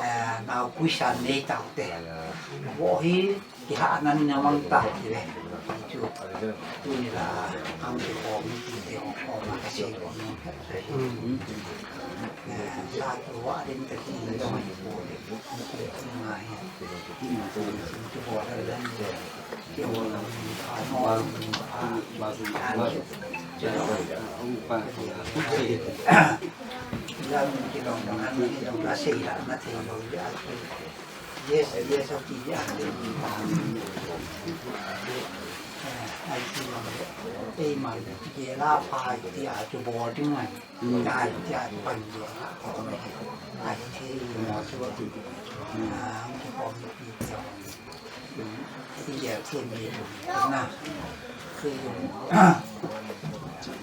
eh, naopui san nei tau te. Bong hi, kiha nan na mang tau ti ve. Ti chu, tuni la, ang ti bong ti te, bong ma ka sei bong. Eh, sa tu wa din ka ti le, bong hi, bong hi, bong hi.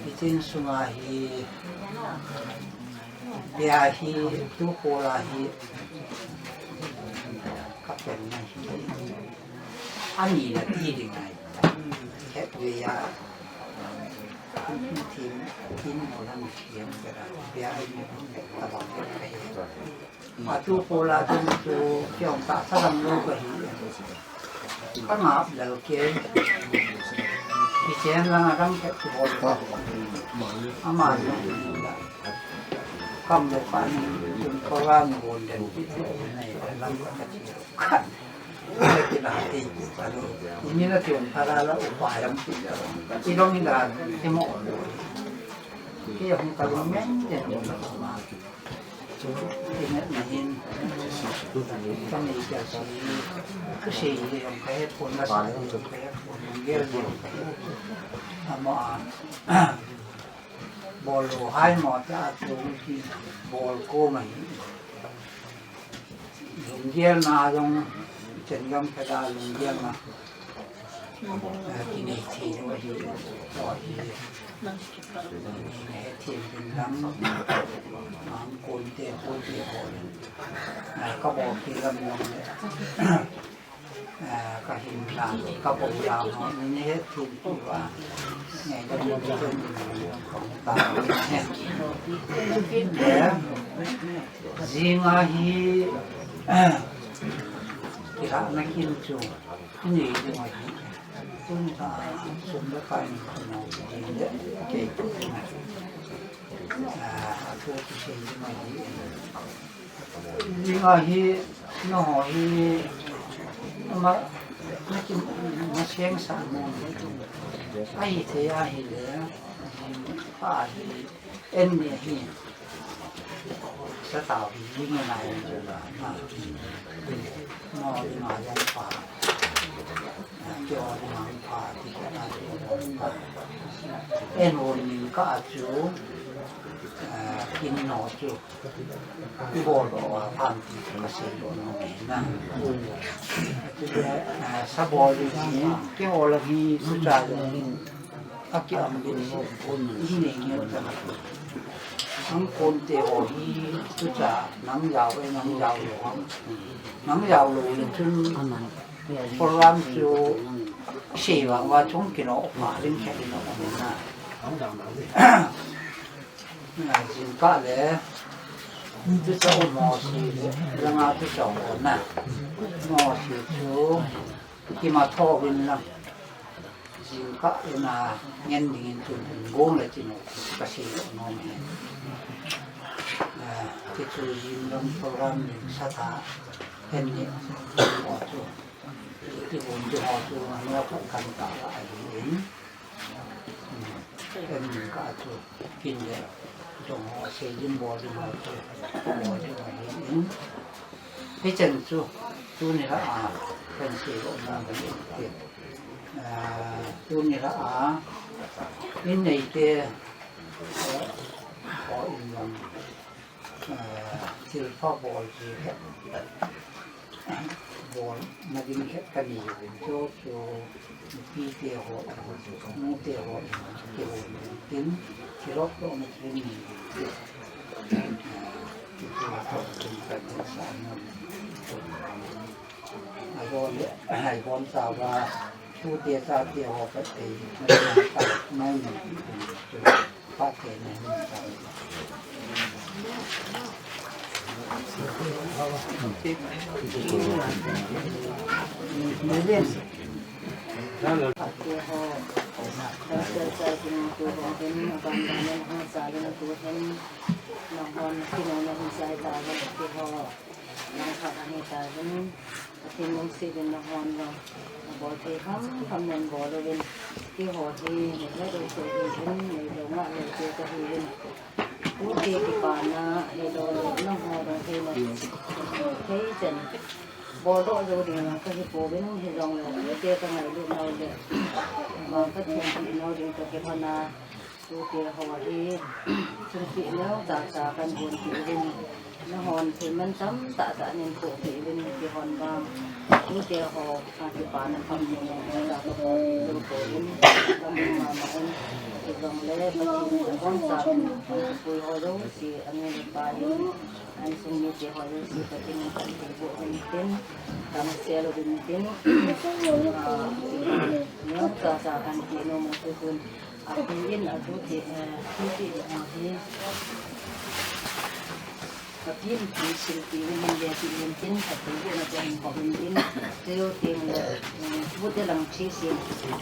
Hitin sunga hi Pia hi, tu kola hi, ka pen na hi, ani na ti ding ai. Khet ve ya, tin, tin mo lam thiam ka da, pia ai mo ka ba ka he. Atu kola tung tu, kiong ta sa lam lo ka hi. Ka ngap lel ke. Kichen lang a dang ke tu bol. Ama ni la. Kam le pa ni, tun ko la ni bol den ki tu nei lam ka ti. Ka ti na ti ki pa lo. Ni na ti on pa la la u pa lam ki. I dong ni da ti mo. Ki hung ka lo men den. Ina, ina hin, ka nei ka si, ka sei le jong ka he pon, ka sa le jong ka he pon, lunggel le jong ka he pon. Ama a, bol lou hai mo ta, tu ki bol ko ma hi. Lunggel na jong, chen jong ka da lunggel na. Kinei thei lou ahi, ahi. Hethem ding lam, ang konte, konte ho. Ka bol thei lam jong le. Ka hin lam, ka bol lam ho. Ni hethem tu va. Ngai lam jong le, jong kong ta. Jing ahi, kila na kin chu. Ni ding ahi. Tun ta, sum le pai ni, no, ding le, kei tu na. Ah, a thu tu sei ding ahi. Ding ahi, no, hi, ma, na ki, ma seng sa mo. Ahi thei ahi le, ahi, en ni ahi. Sa tao hi, ni na, na, na, no, ni na, yang pa. Kio ding pa, ti ka na ding pa. En hon min ka chu, eh, kin no chu. I bol lo a pam ti ka sei lo no me na. Ti le, eh, sa bol ding ni, kio la hi su cha lo ni. A ki am ding si, i nei ngen ta. Ang konte ho hi, su cha, nang yau e, nang yau lo. Nang yau lo le chun, Program chu sei vang va chung kino pa ling khe ino na. Jingkah le, tu cha u mo si le, langa tu cha u na. Mo si chu, kima tho vin lang. Jingkah le na ngen ding in tun gong le tinu ka sei nom e. Eh, ti chu jing lam program ding sa ta en ni mo chu. Ti bun ti ho chu na ka kan ta la a ding in. En ni ka chu kin le. Jong ho sei ding bol ding ho chu. Bol ding ho ding in. Hichan chu, tuni la a, kan sei lo na kan ti. Ah, tuni la a, in nei te, eh, ho in lam, eh, thil pha bol ji he. Bol na ding he ka ni vin chu chu. Nupi te ho, nu te ho, te ho, tin, thilok to na tin ni. Agon le, agon sa va, tu te sa te ho pa te, na ni. Pathen lungset in nahon jong, nabol thei kham kham nen bol uvin. Keiho hi, neilou soh hi in, neilou ngahlou te kahi in. Tute kipana, hilou le, nangho jong theina, thei chan. Boldoh jou ding jong kahi pouvin, hijongle, tute kangailut nau le. Vang Pathen hih nau ding toh kilhon a. Tute ho hi, thilpeh neocha cha kahin peh uvin, nahon thil mantam tah tah nahin pohpeh uvin, kihon vang. Tute ho, a kipana kham neocha kahin peh uvin, kamu mama in, hijongle, Pathen in abonchauvin, apui ho jouse, anu le apa in, insung mite ho jouse, Pathen in phatthei boh uvin tin, kamu sel uvin tin, a, neocha cha kahin peh nom u chu tun, Api in atu ti, eh, atu ti, eh, hi. Api in pi sil pi in min le pi in tin, api in atu in ko in tin, teo tin le, eh, bu te lang chi sil,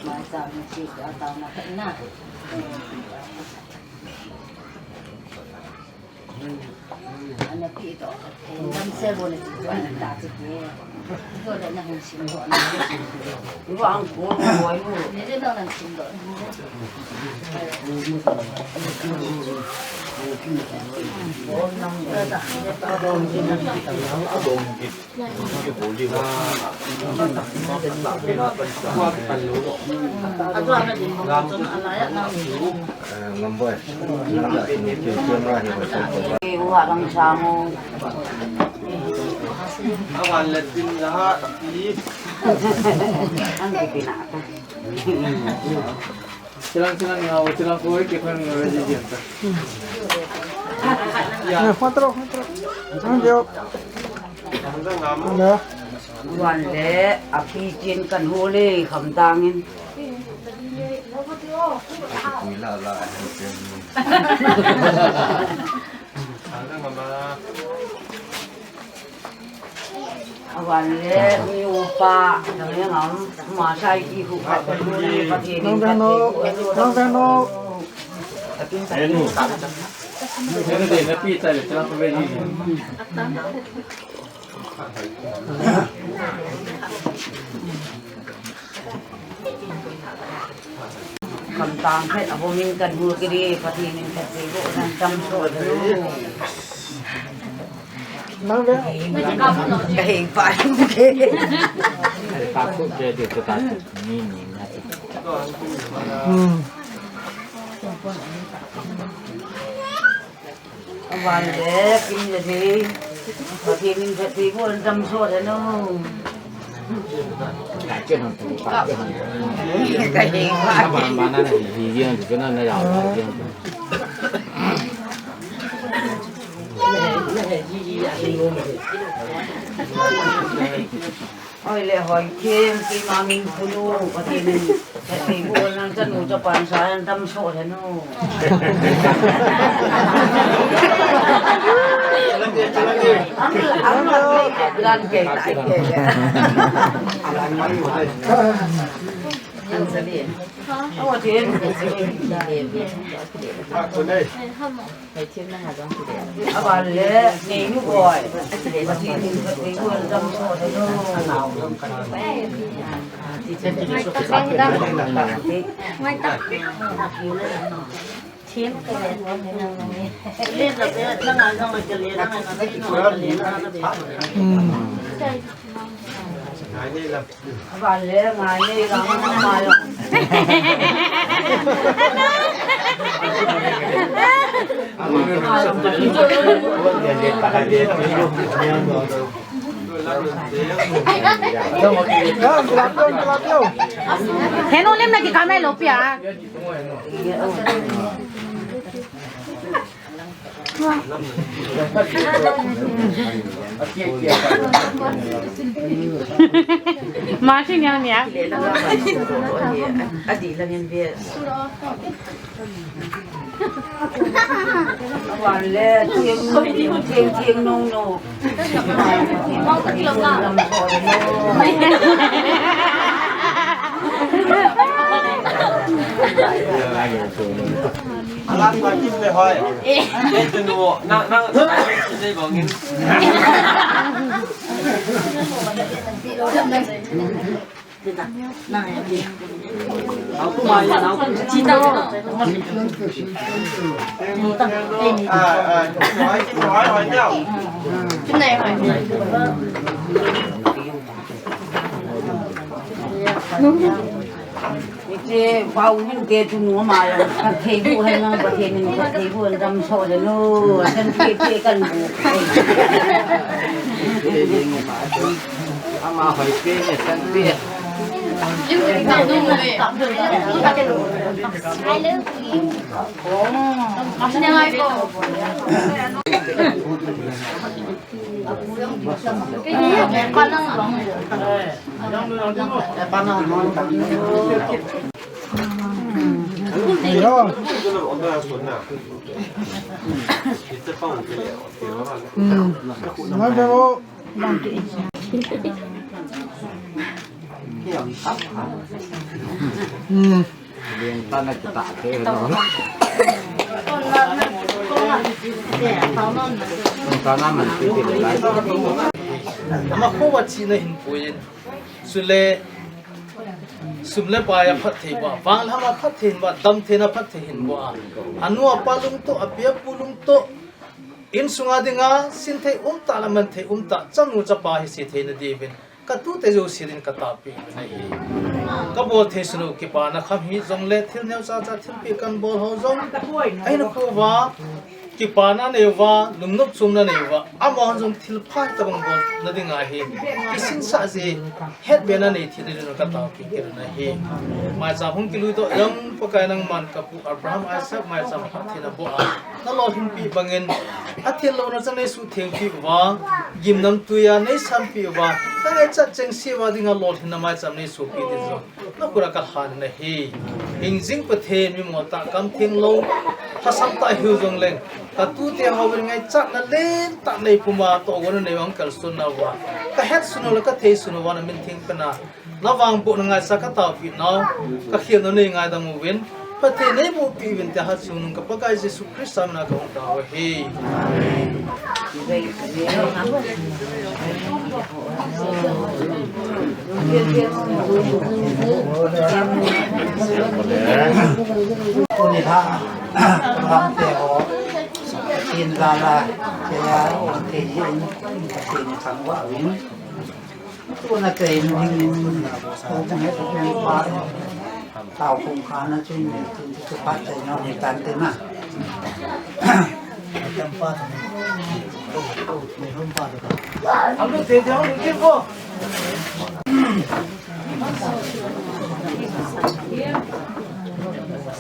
mai sa min chi ka ta na ka na. Ana pi to. Dam se bo le ti to ana ta ti ke. To le na hin sim do na. Ni wa ang ko ni wa ni. Ni le na na sim do. Silang, silang, ah, silang ko, eh, kifan, eh, ready diyan ta. Eh, control, control. Ang diyo. Ano? Wan le, api tin kan huli, khamtangin. Awan le, mi upa, dang le ngam, ma sai ki hu ka ko le, pa ki. Nang dang no, nang dang no. Enu. Enu de na pi ta le, tla pa ve ni. Khamtang phet, abo min kan hul kiri, Pathen in phet kiri, bo nan tam so. Nang ve. Ka hei pa. Pa ko de de ka ta ni ni na. Hmm. Awan le, kin le de. Pathen in phet kiri, bo nan tam so de no. Oi le hoi, kem, kem, amin, kulu, Pathen in, Pathen in, kulu, nang chanu, chapan, sa, an, tam, so, le, no. Ang, ang, ang, ang, ke, tai, ke, ke. Ang sabi. Awa, tiyan. Awa, le, ni, nu, boy. Henu lim na ki kamai lo pia. Martin yang ni a. Adi lang yan bia. Wan le, tiang, tiang, tiang, no, no. Alam sakit le hoy. Eh, tu no, nang, nang, nang, Te pau min te tu nu ma ya. Ka thei bu hai na, ka thei min, ka thei bu dam so le nu. San pe pe kan bu. Ama hoi pe ne san pe. Ama kho va chi na hin pui in. Chule, sum le pai a phatthei ba, vanglam a phatthei ba, damtheina phatthei hin ba. Anu apa lungto, api apu lungto. Insunga dinga, sin thei umta le man thei umta, chanu chapa hi se theina diuvin. Ka tute jouse din ka tahpeh uvin ahi. Ka bol thei sunu kipana kham hi jongle thil neocha cha thilpeh kan bol ho jong. Ahin khu va, kipana nei uva, lungnop chomna nei uva, amahon jong thil pha tabang bol na ding ahi. Kisinsah jeh, hetbehna nei thei ding ka tahpeh kit uvin ahi. Maicham hung kilui toh jong Pakai nangman ka pu Abraham Isaac maicham phattheina boh a. Na lolhinpi bangin, athil louna chang nei suhthengpi uva, gimnamtui a nei sanpi uva, ka ngaichat chengse uva dinga lolhinna maicham nei sopi ding jong na khut a ka lhan in ahi. Hingjing Pathen mimol tah, kamtheng lou, lhasam tah hiu jongleng, ka tute hou in ngaichatna lentah nei puma tohgon nei vang kalsonna uva, ka hetsun u le ka theisun uva na min theng pen a na vangbohna ngaisah ka tahpeh nau, ka khelna nei ngaidam uvin, Pathen nei bohpeh uvin tia hatchungnung ka Pakai Jesu Christa mina kahung tao ahi. Tuni lha, lamte ho, tin la la, keiya, ong te hin, Pathen ni thangvah uvin. Tuna te in hing in, ko kung he ko kung pa, tao kung ka na chin ne, tin tu pa te na ni tan te na. Tam pa te ni, ko, ko, ni hum pa te. Ang te te ang te ko.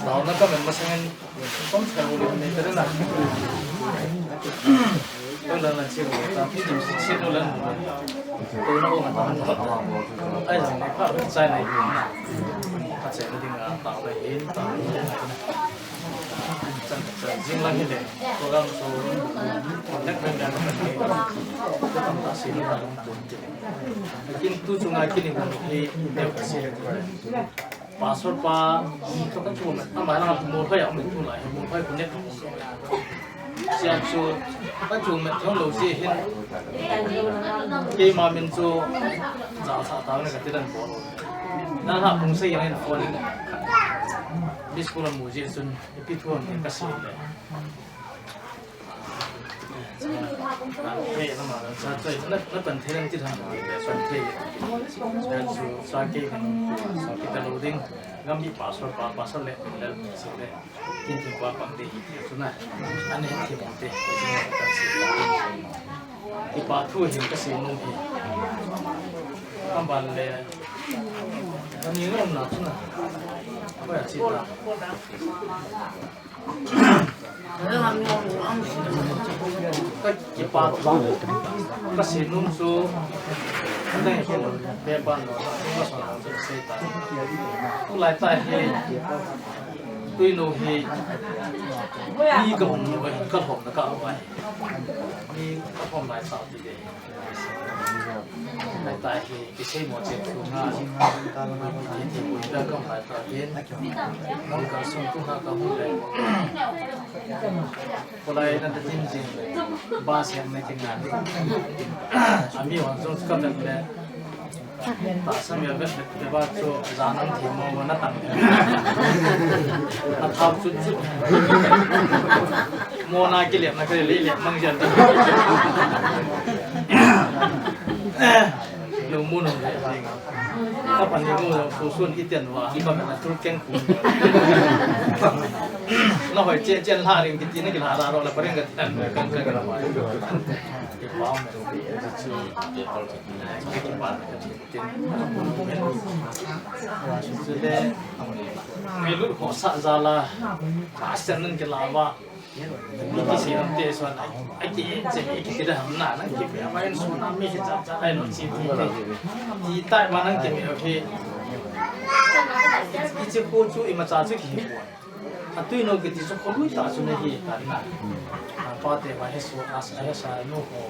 Tao na ka men masang en. Kom sekali boleh ni terus lah. Kau dah nak cakap, tapi dia mesti cakap dulu lah. Kau nak orang tak nak. Ai, jangan nak apa, saya nak. Saya nak dengar, tak nak ini, tak nak ini. Jangan, jangan, jangan lagi deh. Orang tu, nak dengar, tak nak. Kita tak sini, tak nak. Lakin tu cuma kini, kini, dia kasih. Pastor pa, to ka chu met, ama lang mo phai a met tu lai, mo phai ku net mo. Sia chu, ka chu met thong lo si hin. Keima min chu, ja sa ta ne ka ti dan ko. Na ha kung sei yang phone. Miss call mo ji sun, pi thon ka si le. Hei, na ma, sa choi, na, na pan thei lang ti thang, pan thei. Sa chu, sa ke kan, sa ke ta lo ding. Ngam bi pastor pa, pastor le, le, so le. Tin tin pa pang de, so na. Ani thei mo te, so na ka si. Ki pa thu hin ka si nom hi. Kam ban le. Ani nom na, so na. Ko ya si ta. Ka kipa, ka sinum chu, ka dang hi, pepa no, ka son no, ka sei ta. Tulai ta hi, tui no hi, ni ka hom no, ka hom na ka hom ai. Ni ka hom lai ta ti de. Lai ta hi, kisei mo che tu nga. Ti ti pui ta kam lai ta din. Nong ka sung tu ha ka mu le. Ko lai na ta tin jin. Ba se me tin nga ni. Ami wan sung ka vet le. Ta sa mi vet le ba chu za nang thi mo na tang. A thap chu chu. Mo na ki le na ki le le mang jan. Lo mu no le. Ka pan ni mo su sun i ten wa, i pa na tur keng ku. Na hoi che chen la ring kiti na ki la ra ro la pa ring ka ten kan kan. Ki pa mo. Ki pa. Chule, mi lut khohsah jal a, Pastor nan kilah uva, mi kisei nam te suan, ai, ai ki, che, ai ki, ti da ham na, nang ki, ama in suan, mi ki cha cha, ai lo chi ti, ti, ti tai ma nang ki, mi, okay. Ki che ko chu, ima cha chu ki. Atui no kiti chu kholui tah chu nahi ta na. A, pate va he su, a, he sa nu ho,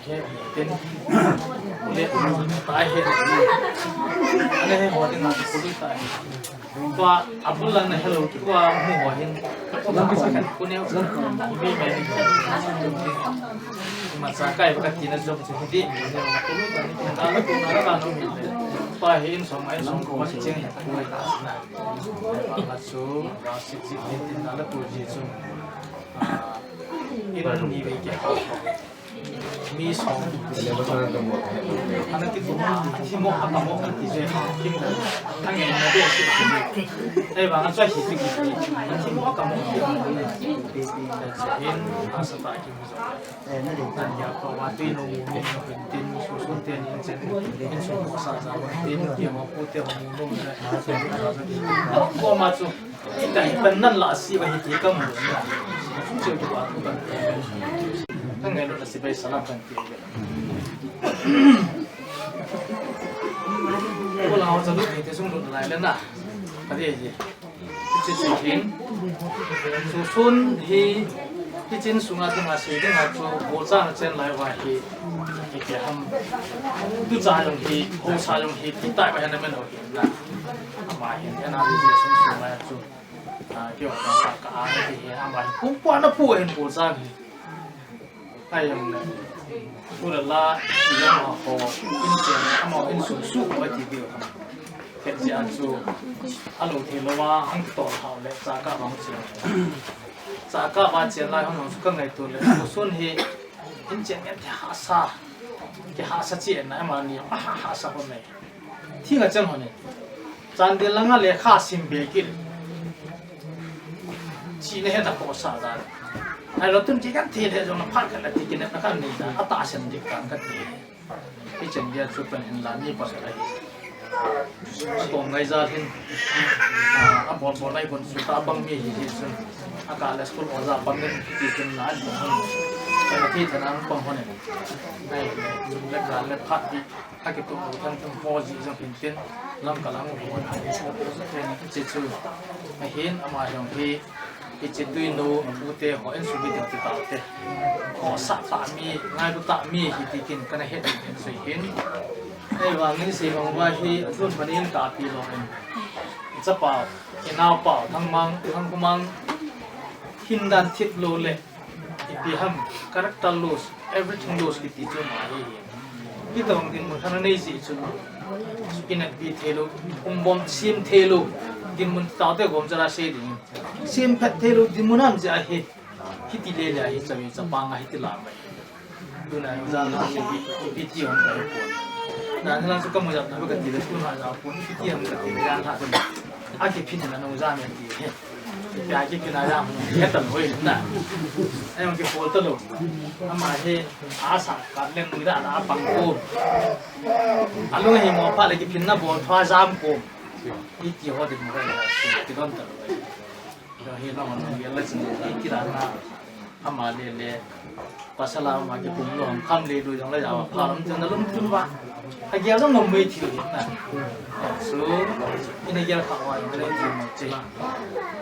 he ten. Le ta he. Ana he ho ding na kholui tah. Tua abul lang na hello ki tua mu ho hin. Lam ki sa kan. Ku neo. Bi me ni. Ma cha kai ba ka ti na jong chu di. Kholui tah ni kin da la ku na ka no mi. Tua he in som ai som ko ma cheng. Ku ai ta na. Vang a chu, vang sik sik din tin na la tu ji chu. Ah, in ni ve ke. Mi som. Ana ki tu, a thi mo, a ta mo, a ti je, kim da. Thang ngen na de si. Ei, vang a chu hi ti ki. A thi mo, a ta mo. In, a sa ta ki. Tan ya ko wa tin no mu no kin tin su sun tin in chen in su ko sa sa wa tin ke ma pu te ho mu no na. Ko ma chu ta hi pan nan la si wa hi ti ka mu na. Su che ki wa tu kan. Ka ngai lo na si bai salam kan ti. Ko la ho sa lu ni te sung lu lai le na. Ka de ji. Hiche chu hin, Susun hi, hichin sunga dinga sei dinga chu, Bolchang a chen lai uva hi, hi ke ham, tucha jong hi, hausa jong hi, ti tai ba hen amen ho hi na. Ama hin, ana ri je sung sung lai chu, a, ke ho ka ka a hi hi, ama hi, pu pu na pu hin Bolchang hi. Ai jong le, tu le la, i jong a ho, in chen, ama in sun su ko ti bi ho. Khet jeh a chu, a lo thei lou a, hung tol hao le, cha ka bang chen. Cha ka ba chen lai hung chu ka ngaito le, Susun hi, in chen ngen the hahsa, kihahsa chen na, ama ni, a ha, hahsa ko nei. Thing a chang ho ni. Chandel langa lekha sim be kit. Chi ne he ta ko sa da. Ai lo tun ki kan thei le jong na phat khat la ti kin na kan ni da. A ta sem dik kan ka ti. Hi chen dia chu pen hin la ni pa sa ai. A ko ngai ja hin. A bol bol ai kon su ta bang mi hi hi sun. A ka le school oja bang ni ti kin na an ko hon. Ai ti ta na an ko hon ni. Ai le ka le phat ti. A kituh lou thang thang ho ji jong hin tin, lam ka lang ho. Hiche chu, ahin ama jong hi, hiche Tuinu, a pute ho, insung mi ding ti tau te. Khohsah tah mi, ngailu tah mi, hi ti kin kana het in sui hin. Ei vang in sei vang uva hi, atun panin ka pi lou in. Chapau, inaopau, Thangmang, Thangkhomang, hin dan thip lou le. Ipi ham, character loss, everything loss kiti chu ama hi hi. Kitobang dinmun khat anei jeh chun, kineppi thei lou, um bom sem thei lou, dinmun tao te gom chala sei ding. Sem phat thei lou, dinmun ham jeh a hi, hiti le le a hi chawi chapang a hiti la mai. Tuna jan ha hi, ipi ti ham ka hi pon. Na, na chu ka mu jat na ka ti le tuna ja pon, ipi ti ham ka ti le jan ha. A kiphin na nung jan ti hi. Pia kiphin a jam, he ta lou na. Ai, kipol ta lou. Ama hi, asa, ka leng nui da, da pang ko. Alung hi mo pha le kiphin na bol pha jam ko. Iti ho de mo ka, kidon ta lou. Lo hi na mo, ya la chin, kila na. Ama le le. Pasal a ama kipum lou ham, kham le lou jong le ja, pha lam chun na lum chun ba. A gel jong ngam mai thei na. So, ina gel kha wa le thei mo che.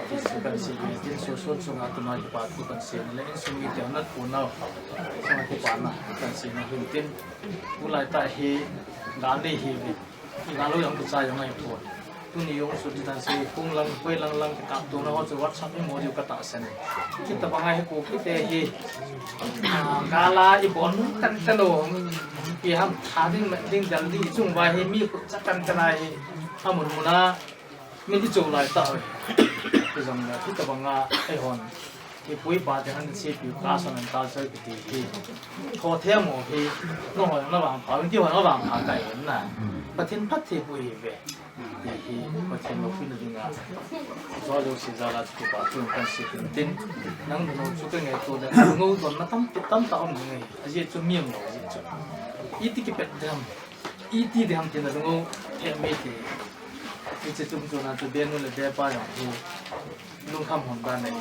Ti su kan si, tin su sun su nga tu na ki pa tu kan si le in su mi te na tu na. Su nga ki pa na kan si na hin tin. U lai ta hi, ga le hi. Galo jong kichai jong ahi pon. Tuni jong su ti dan se kung lang, koi lang lang kap tu na ho chu WhatsApp ni mo ju ka ta sen. Kita bang ahi ko kite hi. Ah, gala i bon kan ta lo. Ki ham tha ding, ding dal ding chung va hi mi khu cha kan ta na hi. Amun muna. Min i chu lai ta oi. Ti jong la, hita banga, ei hon. Ki pui pa te han si pi ka sa nan ta sa ki ti hi. Tho the mo hi, no ho na vang pha, ki ho na vang pha kai na. Pathen phattheiboh hi ve. Ti hi Pathen loupina dinga. Jouse jal a chu kipa thu kan sei hin tin. Nangho chu ka ngaito le. Ngol donna tampi tamtah um ngai. Ajeh chu mi umlou jeh chu. Iti kipet ding ham. Iti ding ham tina ngol thei mi ti. Hiche chungchona chu benu le bepa jong hi lungkham hon ban nei.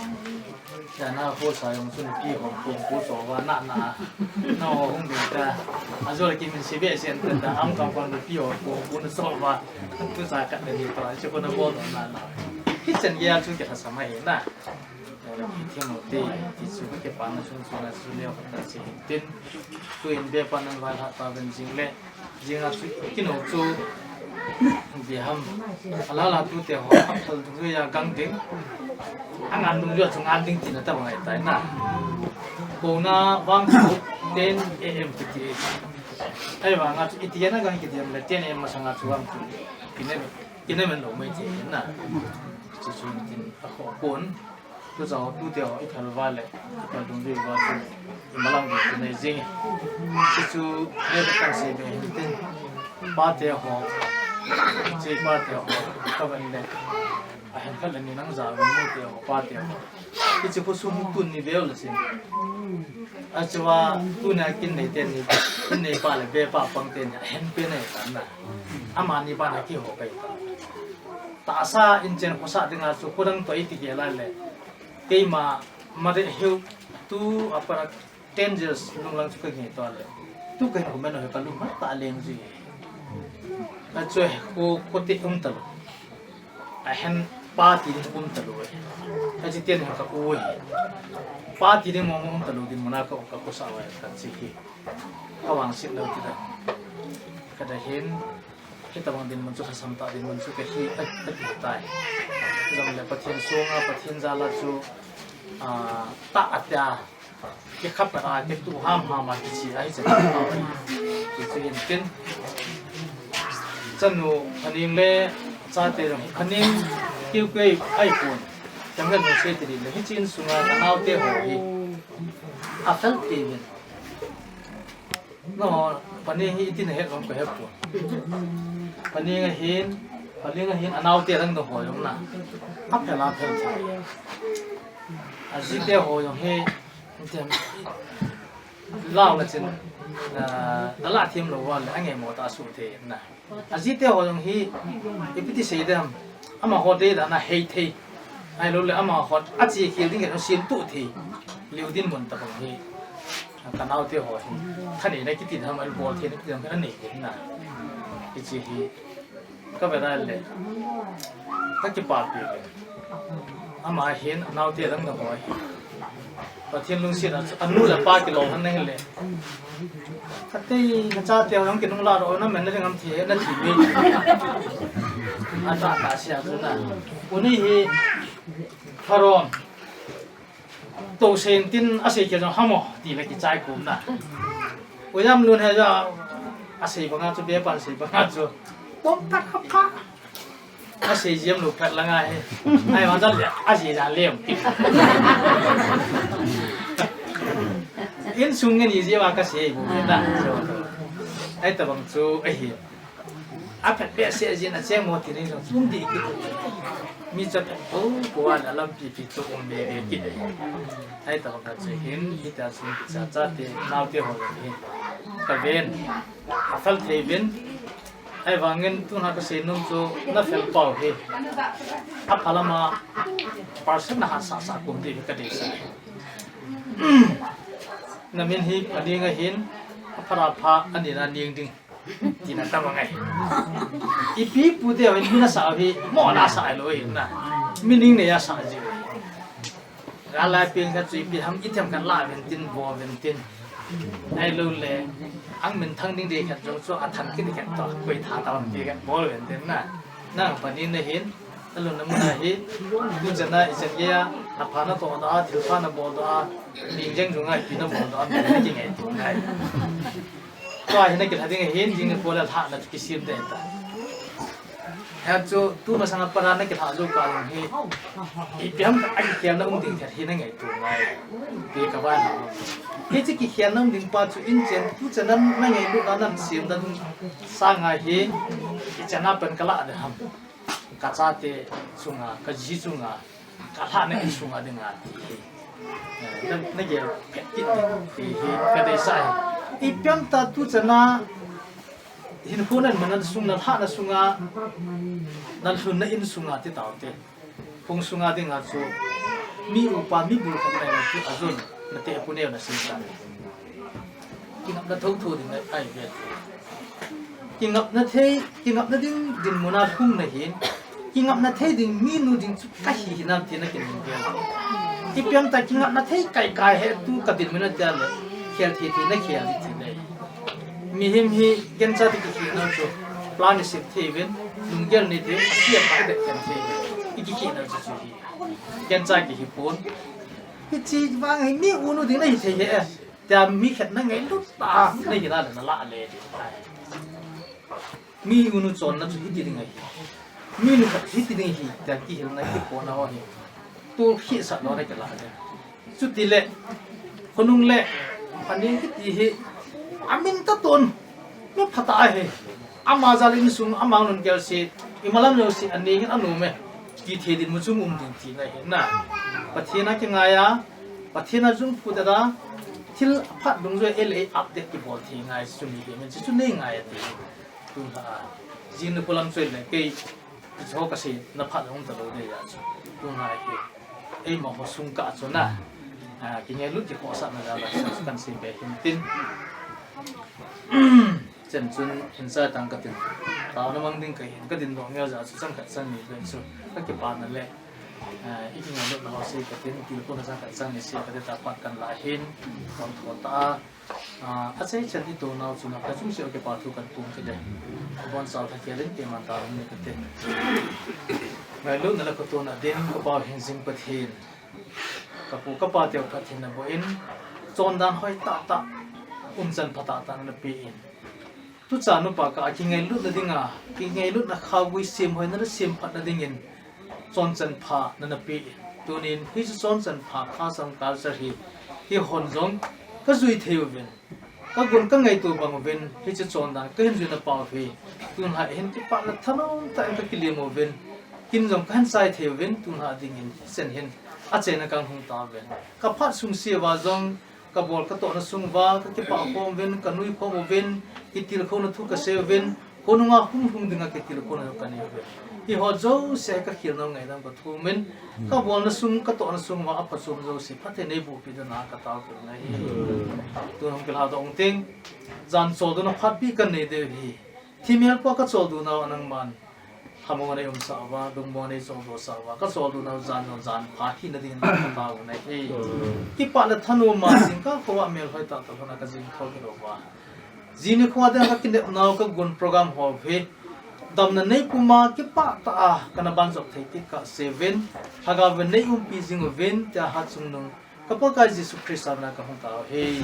Jana ho sa jong chu nupi ho kong pu so va na na. Na ho hung ding ta. Ajol kimin si be sen ta ta. Am kam kam nupi ho kong pu na so va. Tu sa ka ni to. Chu ko na bol na na. Hichan gei a chu kei lhasam ahi na. Themmo te, ti chu kei pa na chungchona chu neo ka sei hin tin. Tuin bepa nan vailhah tauvin jing le. Jing a chu, kino chu, ipi ham, alala tute ho, aphal dungjui a gang ding, angan dungjui a chu ngan ding tina tabang ahitai na. Kouna vang chu ten A M kiti. Ahivanga chu iti a na gang kiti ham le ten A M masanga chu vang chu. Kinem, kinem lou mai thei na. Chu chu tin a kho pon. Tuchung tute ho, iphal uva le, iphal dungjui uva chu, imalang ding chu nei jing e. Hichu, nei kan sei be hin tin, pate ho, hiche pate ho, ka ven le, ahin khat le ni nang ja ven mu te ho, pate ho. Hiche khosung tun ni veu le sin. Achua, tuna kin nei te ni, kin nei pa le, bepa pang te ni, ahin pe nei tan na. Amani pa na kiho kai ta. Tahsa in chen khosa dinga chu khodang toh iti gel a le. Keima mare hiu tu a para ten years lunglang chu ka nge to le. Tu ka hin umen ho ka lung mat ta leng ji. Ka chu ko ko te um ta lo. Ahin pa ti ding um ta lo. Ka chi ten ka u. Pa ti ding mo mo um ta lo din muna ka ka khosa wa ka chi hi. Ka vangset lou ti da. Ka da hin. Hitabang dinmun chu lhasam tah dinmun chu kahi, a, ati tai. Jong le Pathen sunga, Pathen jala chu, a, tah a tia, kikhap a, kituh hamham a kichi ahi chen. Kichi in tin. Chanu, Phaning le chate jong hi, Phaning kiu kei ahi pon. Chang le nu se ti le, hiche insunga, kanaote ho hi. Afel ti min. No, Phaning hi iti na het lom ka het pon. Phaning ahin, Phaning ahin, anaote lang dong ho jong na. Aphel, aphel thei. Ajite ho jong hi, intem, lao la chin, na, na la thim lo wa le, ange mo ta su thei na. Ajite ho jong hi, ipi ti sei dem, amaho dei dan a hei thei. Ahilou le amaho, ache khel ding kei jong sem tuh thei. Leu dinmun tabang hi. Kanaote ho hi. Thanei na kiti ham, abol thei na kiti ham, anei ding na. Hiche hi. Ka ve a le. Ka kipapi ve. Ama hin, anaote lang na ho hi. Pathen lungset a, anu le apa kilom han nahile. Ka tei, na chate ho jong kinung la ro, na men na ding ham ti, na ti mi. Ata ta sia chu na. Uni hi, Pharom. Tou sen tin asei kei jong hamo, ti le kichai kum na. U Jamlun he ja, asei banga chu, bepan sei banga chu. Tom tak hap kha. Asei jiem lou phat langa hi. Ahivang jal le, asei jal lem. Insung ngen ijeh a kasei bu na. Ahitabang chu ahi. Aphat behseh jin acheng mo ti ning jong chum di kit. Mi chu aphat po po a la lampi pi chu um be be kit. Ahitabang khat chu hin, hita chun kicha chate, naote ho jong hi. Ka ven. Aphal thei ven. Ahivangin tuna kasei nom chu na fel pau hi. Aphal ama percent na hat sasa kum di ka deisah. Na min hi Phaning ahin, apha ra pha, ani na ning ding. Tina tabang ahi. Ipi pu te ho in min asa hi, mo na sa lou hi na. Min ning nei asa ji. Gal a peng khat chu ipi ham, ithem khat la ven tin, vo ven tin. Ahilou le, ang minthang ding dei khat jong chu athan kit khat toh, koi tha tah ti khat bol ven tin na. Nang Phaning na hin, alung na mun a hi, tu chan a, ichan gei a, apha na toh doh a, thilpha na bol doh a, ning jeng jong a, ipi na bol doh a, mi na kingaito ngai. Tua hi na kilha ding ahin, jing nikho le lhahna chu kisem ding ta. Hichu, tu masang a pat a na kilhah jou kah jong hi, ipi ham a kikhelna um ding khat hi na ngaito ngai. Ti ka vai na. Hiche kikhelna um ding pa chu in chen, tu chan a na ngailut a na sem dan sanga hi, Chana pen kala de ham. Kachate chunga, kaji chunga, kalhahna in sunga dinga ti hi. Eh, na, nagel phet kit ding ti hi kadeisah e. Ipi ham tia tu chana hinkho naman na sung, nalhahna sunga, nalhunna in sunga ti taute. Phung sunga dinga chu mi upa, mi bulkhat nahi ti ajun, nate pu neo nasin ta. Kingapna thotho ding ahi ve. Kingapna thei, kingapna ding dinmun a lhung nahin, kingapna thei ding minu ding chu kahi hinam ti nakinung ve. Ipi ham tia kingapna thei kai kai he tu kadinmun a tia le, khel thei thei nakhel ding ti le. Mihem hi gancha ti kikhel nau chu, plan isem thei uvin, lunggel nei thei, asia pa i det ken thei uvin, i kikhel nau chu chu hi. Gancha kihi pon. Hiche vang hi mi unu ding nahi thei he. Tia mi khat na ngailut tah a, nahi na le nala le ding. Mi unu chonna chu hiti ding ahi. Minu khat hiti ding ahi, tia kihilna kipona ho hi. Tol khisah lou na kila le. Chutile, khonung le, aning kiti hi, amin ta ton, mi phatah ahi. Ama jal in sung, ama nun kel si, imalam lou si, aning in anom e. Ti thei dinmun chung um ding tina ahi na. Pathen a kingai a, Pathen a jung phu ta da, thil aphat dungjuia ei le ei update kibol thei ngai, chu ni hi, min chu chu nei ngai ati. Tun ha, jing ni pulam choi le, kei, chu ho kasei, na phat dong ta lou de ya chu. Tun ha hi, eima ho sung kah chu na. Ah, kingailut kikhohsahna jal a, chu kan sei be hin tin. Chen chun hin sa tang katin. Taona mang ding kahin, kadin doh ngei jeh a chu chang khat chang ni pen chu. Kakipana le. Ah, i kingailut na ho sei katin, i tilkhouna chang khat chang ni sei katin ta phat kan la hin. Kon tho ta. Ah, achai chan i tou nau chu na ka chung sei kipa thu kan pung kit le. Abon chal tha kei lin keiman taona ni katin. Ngailutna le khotona din ka Pau Hingjing Pathen. Ka pu ka pa teu Pathen na boh in. Chondan hoi tah tah. Umchan pha tah tah na pe in. Tucha nupa kah a kingailutna dinga, kingailutna khaogui semhoina le semphatna dingin, chonchan pha nana pe in. Tunin, hiche chonchan pha kha sam culture hi, keihon jong kajui thei uvin, kagun kangaito bang uvin, hiche chondan kahin juina pau hi, tun lhai hin kipah le thanom tah in kakilem uvin, kin jong kahin chai thei uvin, tun lhai dingin, chen hin, achaina kahung tauvin. Kaphat sung siuva jong, Kabol katohna sung uva, kakipah khom uvin, kanui khom uvin, kitilkhouna thu kasei uvin, khonunga hung lhung dinga kitilkhouna thu kanei uvin. Hiho jouse kakhel nau ngaidam kathum in, kabolna sung, katohna sung uva, aphachom jouse, phatthei neiboh peh dingin katao kit ahi. Tun hung kilhadoh ung ting, jan choldo na phatpi kanei diu ahi. Thimhel pua kacholdo nau nangman. Lhamong a nei umsah uva, lungmong a nei choldo sah uva, kacholdo nau jan jong jan pha hina dingin katao u ahi. Kipah le thanom a jingkah khovah melhoi tah tah lhona kajing thou kit uva. Jing nikho a dinga kakinep nau kagun program ho hi. Damna nei puma kipah tah a kana banjop thei kit kasei uvin. Lhagao vin nei umpi jing uvin, tia Hatchungnung Ka Pakai Jesu Christa mina kahung tao ahi.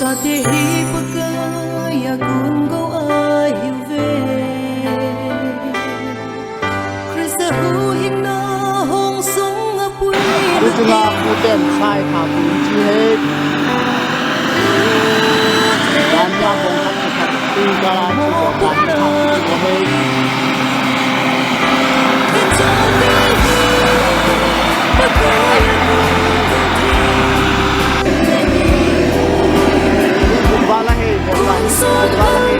Chate hi Pakai a gun gou ahiuve. Christa huhhingna hung sunga pui. Atu chunga puten sai kha pui chi he. Dan ya bong khat khat pui kala chu bong khat khat pui he. Bala he, bala he, bala he.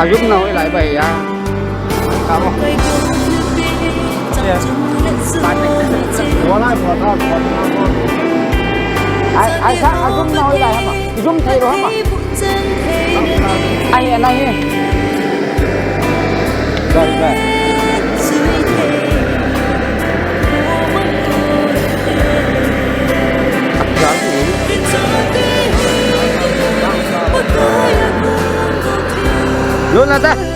Ajum na hoi lai bai ya. Ai, ai, sa, ajum na hoi lai hama. Zoom thei ro hama. Ai, ai, ai. Bai, bai. Luna ta.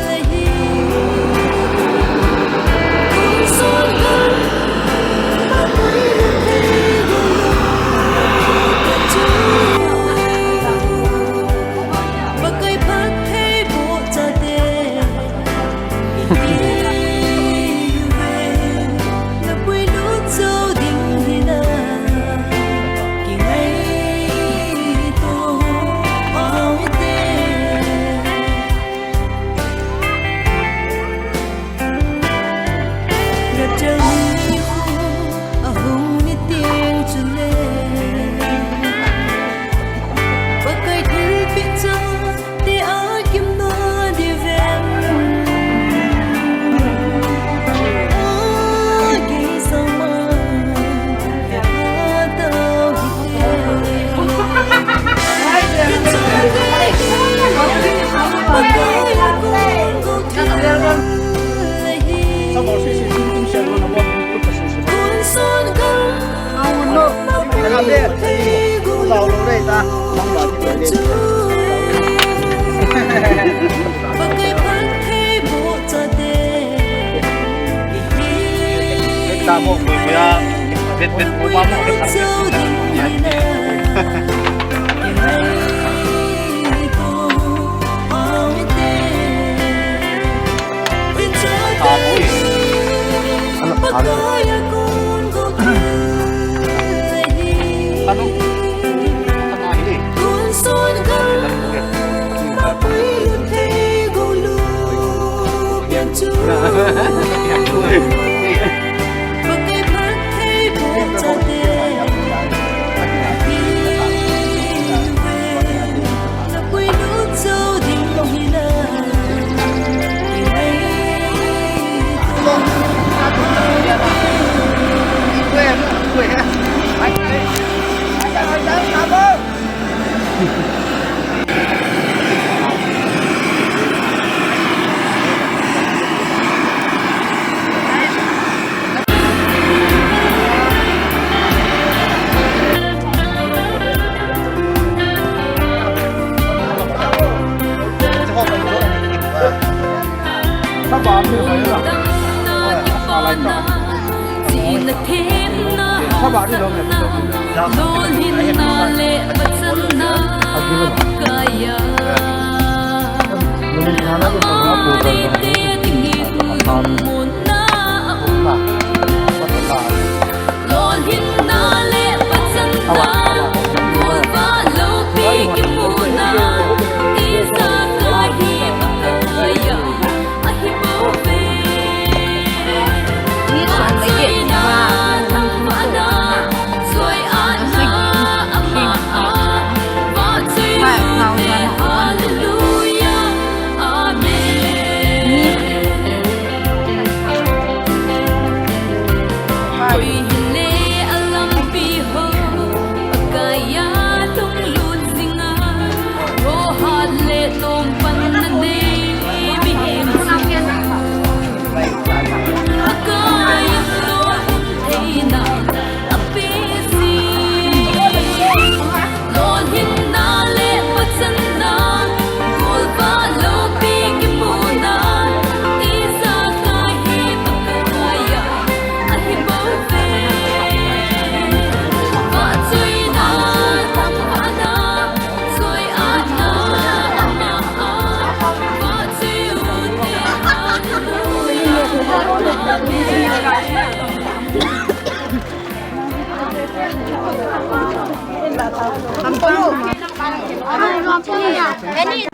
Ti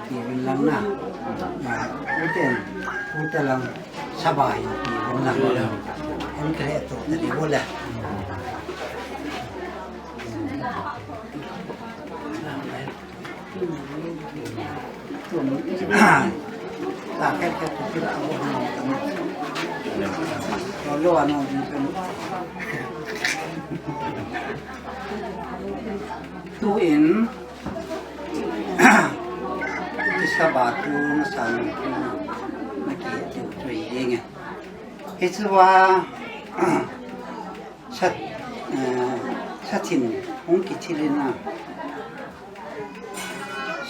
vin lang na. Na, uten, uten lang sabai ti vin lang. Hon kre to ta di bole. Ta kre kre to ti la. Lo lo ano. Tu in, Sabbath tu na san tu na ki tu tu i ding e. Hichu a, sa, eh, sa thin hung kichilin a,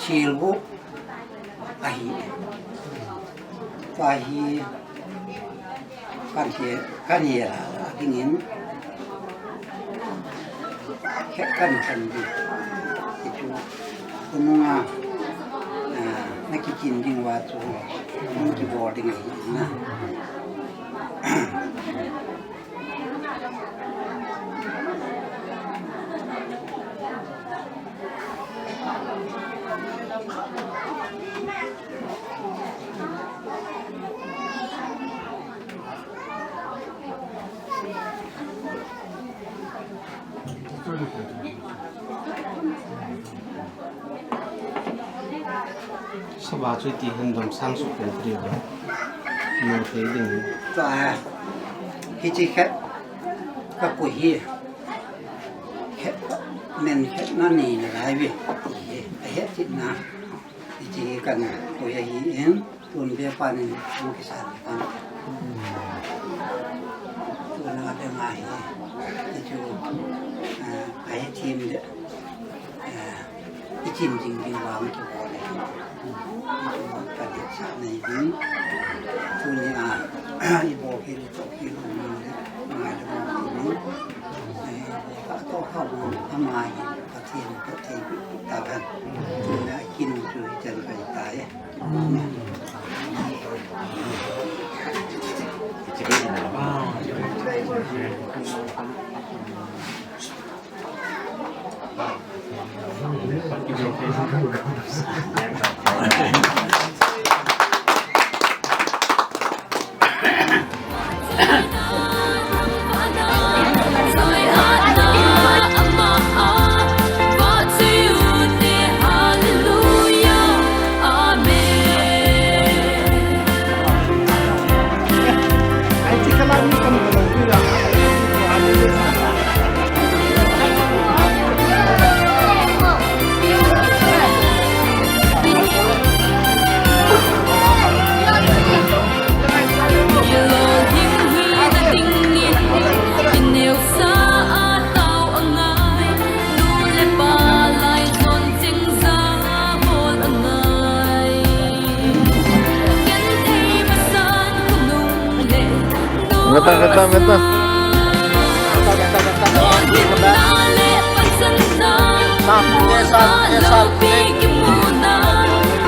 silbu ahi. Ahi. Kan hi, kan hi a dingin, he kan kan di, itu, kununga, ah, na kikin ding wa tu, mun ki boarding ahi na. Sabbath chu ti han dam sang su pen tri ba. No thei ding. Tua, hichi khat ka pu hi. Khat, men khat na ni na lai ve. Ti he, a he ti na. Hichi kan pu ya hi in. Tun ve pan in hung kisan pan. Tun a ve ngai hi. Hichu, eh, a he thim de. Eh, i chin jing jing vang ki bol le. Hichu ka de sa nei ding. Tuni a, i bol ki ni to ki lu ni. Ngai de bol ki ni. Eh, ka to ha bu ama hi. Pathen, Pathen, ta kan. Tuni a kin chu hi chan kai ta e. Ngata, ngata, ngata. Sap, eh, sap, eh, sap.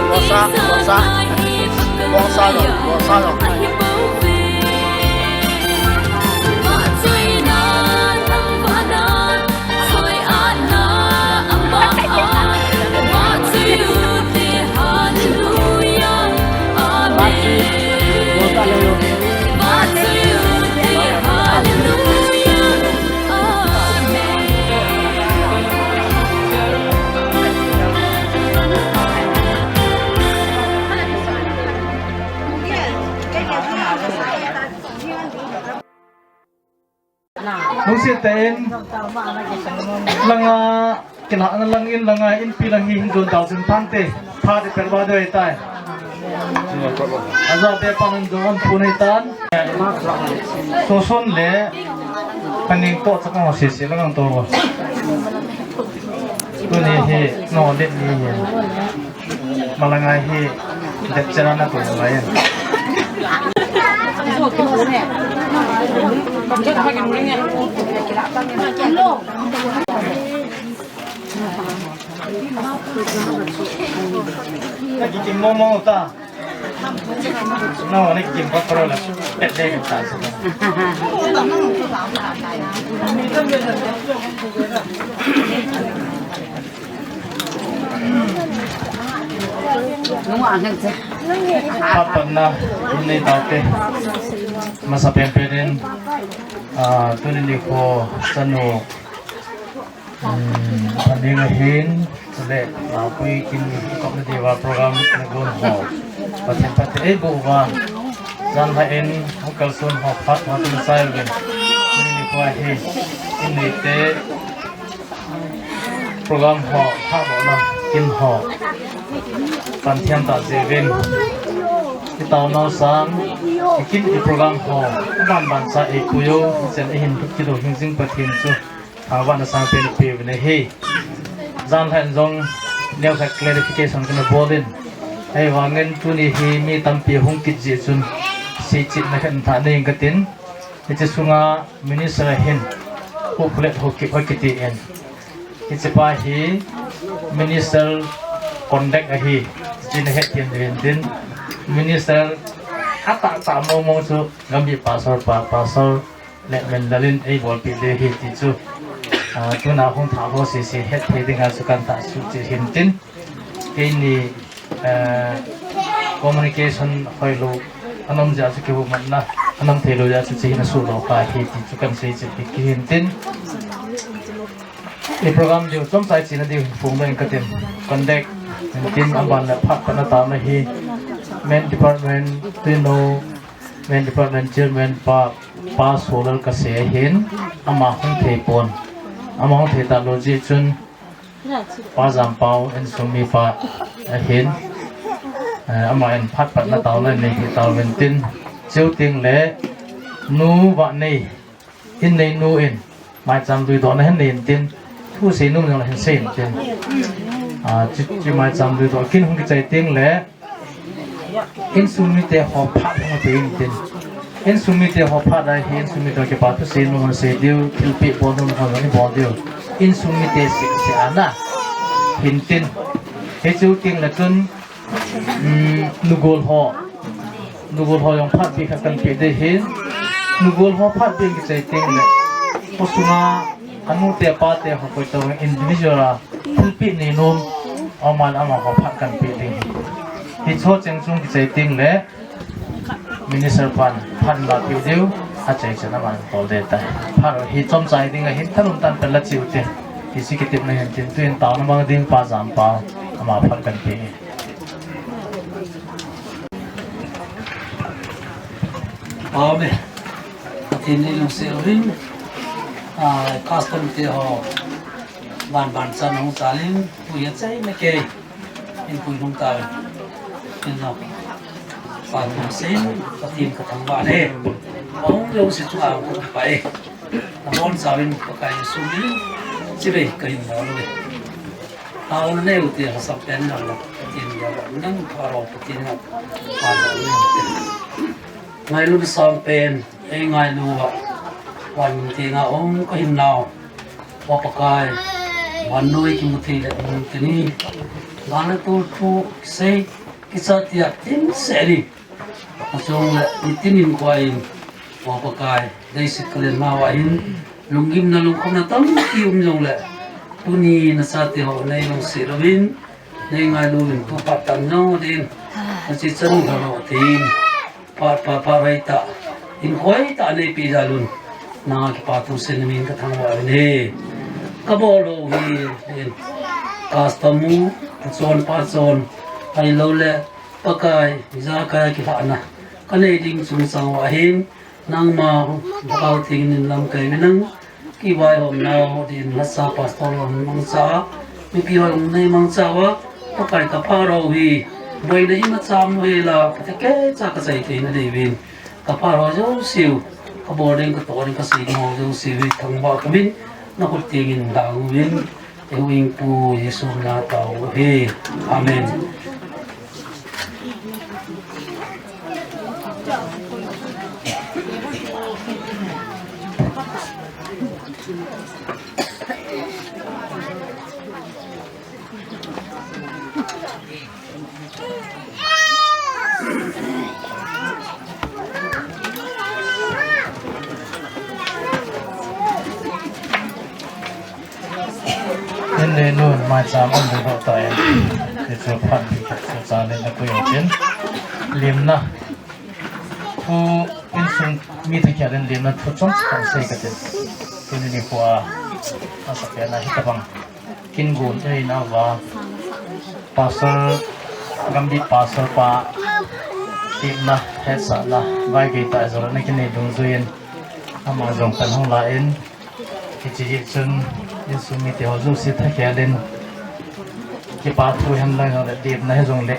Bosa, bosa. Bosa lo, bosa lo. Lungset tah in, langa, kilahna lang in, langa inpi lang hi hin jon tau sin phante, phat i pel ba doi tai. Aja te pan an jon phun hi tan. Toson le, kaning to chakang ho sisi lang ang to. Tuni hi, no, let ni hi. Malangai hi dep chera na tu lai. Ki momo ta. No, ni kim pa pro la. Pet de ta. Patna, tuni tate. Masa penpen in, ah, tuni nikho, chanu, um, paning ahin, chule, ah, pui kin, kopna diuva program, na gon ho. Pathen phatthei eiboh uva. Jan la in, hung kalson ho, phat ho, tun sai uvin. Tuni nikho ahi, in neite, program ho, phat ho na, kin ho. Pan thiam ta jeh uvin. I taona u sang, i kin i program ho, aban ban cha ei pui u, i chen i hin kilo hing jing Pathen chu. Thangvahna sangpen pe uvin ahi. Jan la in jong, neo khat clarification kana bol in. Ahivangin tuni hi mi tampi hung kit jeh chun, seichetna khat in thah nei ing katin. Hiche sunga Minister ahin, Pu Phulet Haokip akiti in. Hiche pa hi Minister conduct ahi, hiche nahet thei diu hin tin. Minister atah tah mong mong chu Gambih Pastor pa, Pastor Letman Lal in eibolpeh ding ahi ti chu. Ah, tuna hung thah ho sese het thei dinga chu kan tahsan cheh hin tin. Keini, eh, communication hoilou, ana um jeh a chu kihuhmatna, ana um theilou jeh a chu hiche hi ana suhdoh kha ahi ti chu kan sei cheh kit hin tin. I program diu chomcha i chena diu hin phongdoh ing katin. Conduct, hin tin aban le phat phat na taona hi. Men department, tuinou, Men department chairman pa, Pa Solal kasei ahin, ama hung thei pon. Ama hung thei talou jeh chun, Pa Jampao, insung mipa ahin, eh, ama in phat phat na taona nei thei tauvin tin, chuteng le Nu Vahnei, in neinu in, maicham duidohna hin nei in tin, thu seinom jong le hin sei in tin. Ah, chu, chu maicham duidoh kin hung kichai teng le, insung mite ho phat hung pe in tin. Insung mite ho phat ahi, insung mite ho kipa thu seinom sei diu, thilpeh bol nom ho ni bol diu. Insung mite seh seh ana hin tin. Hichu teng le chun, um, nugol ho. Nugol ho jong phat bih khat kan pe ding ahin. Nugol ho phat bih kichai teng le, khosunga anu te apa te ho koi toh individual a thilpeh neinom, aman ama ho phat kan pe ding ahi. Hicho cheng chung kichai teng le, Minister pan phat la pe diu, achai chan aman tol ding tai. Phat hi chomcha ding ahin, thanom tah in pan la cheu te. Hiche kitepna hin tin, tuin taona mang ding Pa Jampao, ama phat kan pe. Amen. Pathen in lungset uvin, ah, custom te ho, ban ban chan hung chal in, pui a chai na kei, in pui hung ta uvin. In no, pan hung sei, Pathen ka thangvah e. Hung lungset chunga hung pa e. Na bon sa uvin Pakai Jesu min, chibai ka hin bol uve. Taona neiu te, lhasam pen nang la, Pathen in la, nang pharou Pathen in la, pharou nang te. Ngailut sangpen, ei ngailu uva, van mun tenga um ka hinnau, O Pakai, vannoi kimu thei le um teni, vana tolthu kisei, kicha tia tin se ni. Achung le, nitin in koi in, O Pakai, leiset ka len nauva hin, lunggimna lungkhamna tampi um jong le, tuni na chate ho nei lungset louvin, nei ngailu uvin, tu phat tan jong din, na chi chan u halo tin, phat, phat, phat hoitah, in hoitah nei pe jal un, na kipa thu seiyin ka thangvah uvin ahi, ka bol u hi, in, custom u, achon pa chon, ahilou le, Pakai, ijakai kilhahna, ka nei ding chungchang uva hin, nangma, Lhagao Theng in lamkai uvin lang, kivaihomna u din, lhasa pastor ho mangcha, mipi ho nei mangcha uva, Pakai ka pharou hi, boina imacha um hela, phatecha ka chai theina diuvin, ka pharou jouseu, ka bol ding ka toh ding ka sei ding ho jouseu hi, thangvah kamin, na khut tengin lang uvin, Ei huhhingpu Jesu mina tao uve. Amen. Inneinu maicham um ding ho tai. Hichu phat bih khat chu cha le na pui u tin. Limna. Thu insung mi thakhel in limna thu chomcha sei ka tin. Tuni nikho a, asapena hitabang. Kin gon eina uva. Pastor, Gambih Pastor pa. Limna, hetsahna, vaigei tah jong na kinei dungjuiyin. Ama jong pan hung la in. Hiche jeh chun, insung mite ho jouse thakhel in, kipa thu hen lang jongle, limna hijongle,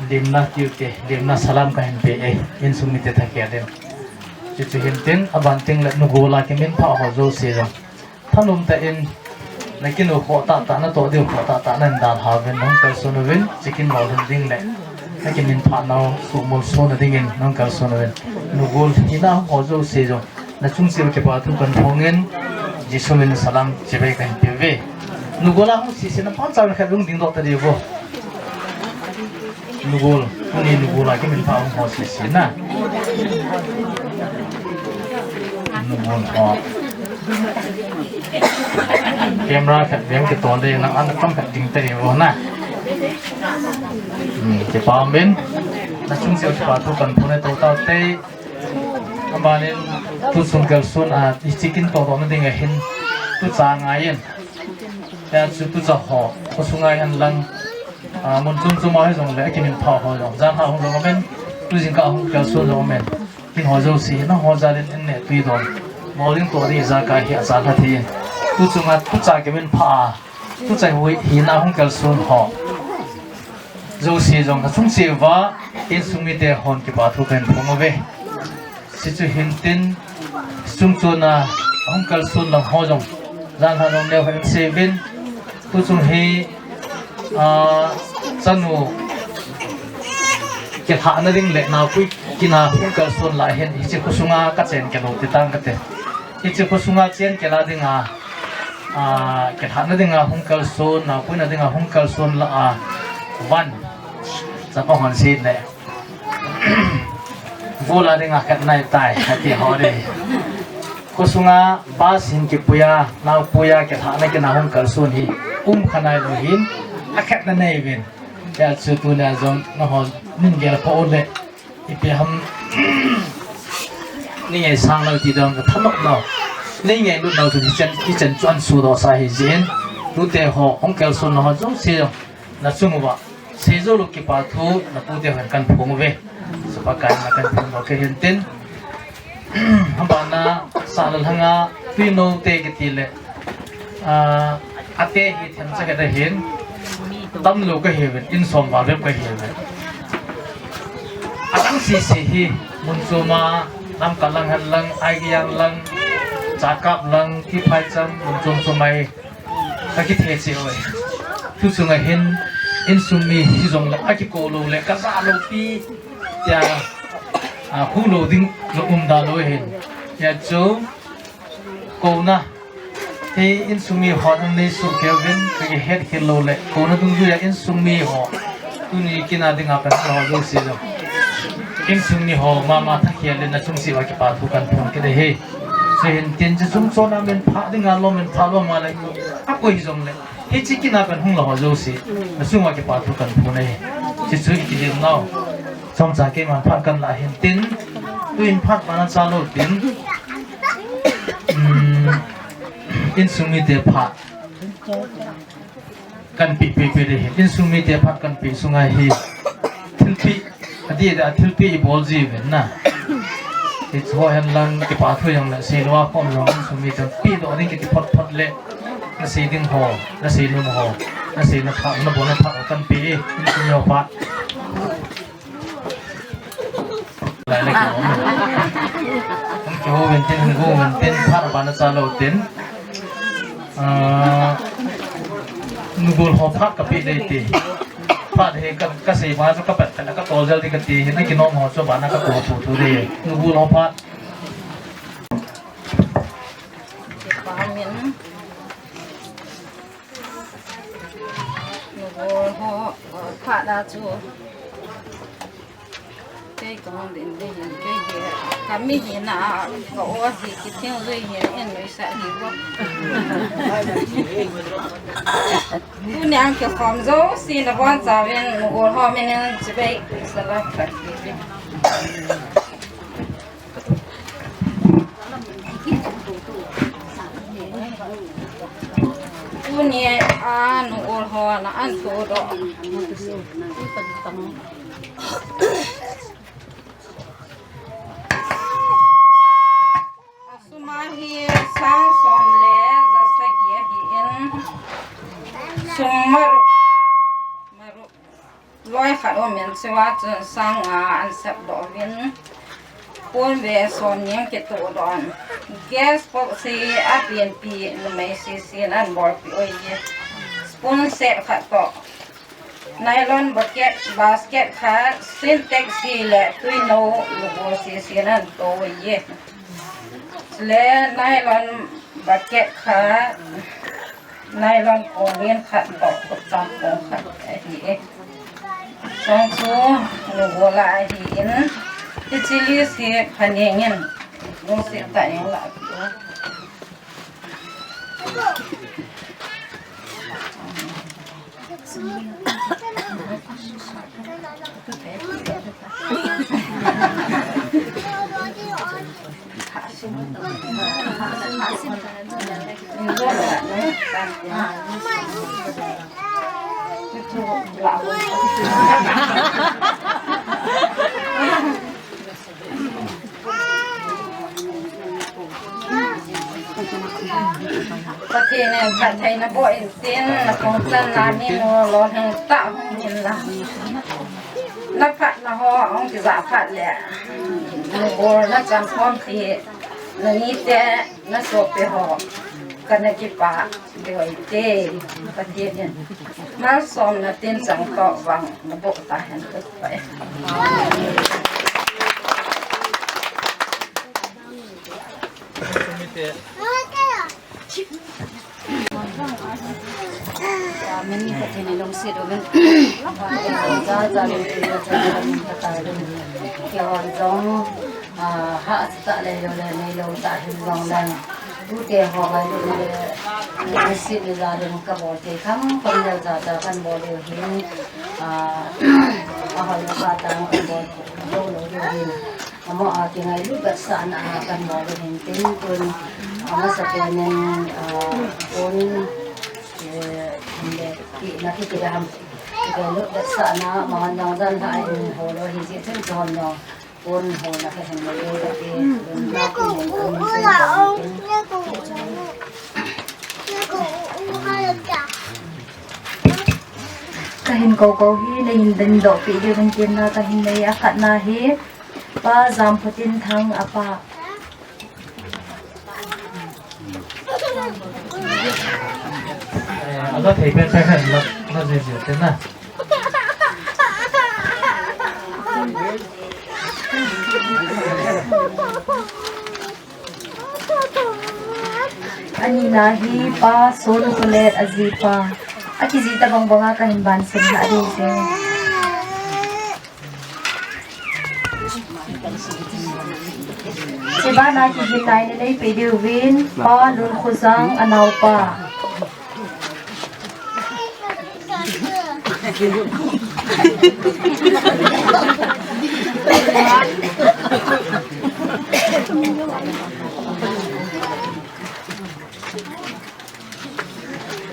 limna tiu te, limna salam kahin pe e, insung mite thakhel in. Chuchu hin tin, aban tengle, nugol a kiminphah ho jouse jong. Thanom tah in, na kinu khoh tahtah, na toh diu khoh tahtah, nahin dalha uvin, nahung kalson uvin, hiche kin lolhin ding le, na kiminphah nau, suhmolso na dingin, nahung kalson uvin. Nugol hina ho jouse jong. Nachung cheh uva kipa thu kahin phong in, Jesu min in salam chibai kahin pe uve. Nugol a hung sese na pachat khat hung dingdoh ta diu vo. Nugol, tuni nugol a kiminphah hung ho sese na. Nugol ho. Camera khat veng kitol ding nang an kam khat ding ta diu vo na. Hmm, kipa um in. Nachung cheh uva kipa thu kahin phong e, to tao te. Abanin, tuchung kalson a, hiche kin tohdohna ding ahin, tucha ngaiyin. Hichu tucha ho, khosunga hen lang, a, mun chom chom a hijongle, akiminphah ho jong. Jan lha hung jong umin, tu jingkah hung kalson jong umin. Kin ho jouse, nangho jal in, in neh tui don. Bol ding toh ding ijakai hi acha lha thei. Tuchunga, tucha kiminphah a, tucha hui, hina hung kalson ho. Jouse jong nachung cheh uva, insung mite hon kipa thu kahin phong uve. Hichu hin tin, chungchon a hung kalson lang ho jong. Jan lha jong neo hin sei uvin. Tuchung hi, a, chanu kilhahna ding le naopui kin a hung kalson lah hin, hiche khosunga kachen kei lou ti tang kate. Hiche khosunga chen kei la dinga, a, kilhahna dinga hung kalson, naopuina dinga hung kalson lah a, van, chapa hon sei le. Bol a dinga khat nai tai, kati ho ding. Khosunga bus hin kipui a, naopui a kilhahna kin a hung kalson hi, um kha nailou hin, akhatna nei uvin. Hichu tunia jong, nangho, nin gel kho u le. Ipi ham, nei ngai sang nau ti dong ka thanop nau. Nei ngailut nau chu hichan, hichan chu ahin sodoh sa hi jin. Tute ho, hung kalson na ho jouse jong. Nachung uva. Seijou lou kipa thu, napute hon kahin phong uve. Chapa kahin kahin phong uve hin tin. Abana, Salalhanga, Tuinou te kiti le. A, ate hi themcha khat ahin, tamlou kahiuvin, in som val bep kahiuvin. Adang sese hi, mun chom a, Lamka lang hen lang, Aigiyang lang, Chakap lang, Kiphaicham, mun chom chom a hi, kakithe cheh uve. Tuchunga hin, insung mi hijongle, akikou lou le, kajah lou pi, tia, a, hu lou ding, lou um da lou hin. Hichu, kouna, Hei insung mi ho nang nei soh kei uvin, kakihet khel lou le, kouna dungjuia insung mi ho. Tuni kin a dinga pan ho jouse jong. Insung mi ho mama thakhel in nachung cheh uva kipa thu kahin phong kit ahi. Chuhin tin chu chungchon a minphah dinga lou minphah lou ma le. Akoi hijongle. Hiche kin a pan hung la ho jouse. Nachung uva kipa thu kahin phong ahi. Chuchu ikilim nau. Chomcha keiman phat kahin la hin tin. Tuin phat bana cha lou tin. Um, Insung mite phat kahin pe, pe, pe ding ahi. Insung mite phat kahin pe sunga hi. Thilpeh, adeh a thilpeh ibol jiuvin na. Hichu hen lang kipa thu jong le seilou a khom jong insung mite pehdoh ding kiti phot phot le. Nasei ding ho, nasei nom ho, nasei na phat, nabol na phat ho kahin pe e, insung mi ho phat. Lai le kihou. Hung kihou uvin tin, hung kihou uvin tin, phat abana cha lou tin. Ah, nugol ho phat kapeh ding ti. Phat hi ka, kasei ma chu kapat, kapat, katol jel ding kati hi, nakinom ho chu abana kakou thu thu ding. Nugol ho phat. Nugol ho, phat a chu. Te Kei kahung ding ding hin, kei hi, kami hi na, ka o hi, kithing jui hi, in lui sa hi bo. Tuni ang kikhom jouse nabonchauvin, u-ol ho minin chibai sala khat hi. Tuni a nu-ol ho na an thudoh. Asum a hi sang som le ja sagi ahin, sum maruh, maruh loi khat umin, chua chun sang nga an sepdoh uvin, pon ve som ni kituhdoh in, gas pot si apienpi numei sese in an bolpeh uve. Spoon set khat toh, nylon bucket, basket khat, Sintex si le tuinou lubol sese in an to uve. Chule nylon bucket khat, nylon konglen khat toh khutcham kong khat ahi e. Chang chu lubol ahin, hiche list hi phaningin, lungset tah in lah peh o. Pathen in phatthei naboh intin, napung channa min u lolhing tah hung hin lang. Naphatna ho ahung kijah phat le, nabol nachan khom ti, nanite, nasopi ho, kana kipah. Doi te, Pathen in malsomna tin chang toh vang naboh tahen, ka kipah e. Amen. Pathen in lungset uvin. Ja, ja, lungset uvin, ja, ja, lungset uvin. Keiho jong, ah, hahsa tah le, lou le, neilou tah hin jong leng. Tute ho ngai le, eh, lungset le ja le ka bol te kham, kham le ja ja kan bol le hin, ah, ahoi le ka tang kan bol lou lou le hin. Amaho a kingailut vetsahna a kan bol le hin tin tun, amasapen in, ah, tun, eh, le, ti, na ti ti le ham. Kingailut vetsahna, amaho jong jan lha in ho lou hi jeh chun chon jong. Pon ho na ka hin le le ti, pon na ki hin ka min sen ka min tin. Ka hin kou kou hi, na hin dingdoh peh diu vin tin na ka hin nei a khatna hi, Pa Jamkhotinthang a pa. Eh, a la thei pen pen hen la, la jia jia te na. Anina hi Pa Sonkholet a jipa. Akiji tabang banga kahin bansin na ding te. Chubana kigin lai na neipeh diuvin Pa Lunkhojang a naopa.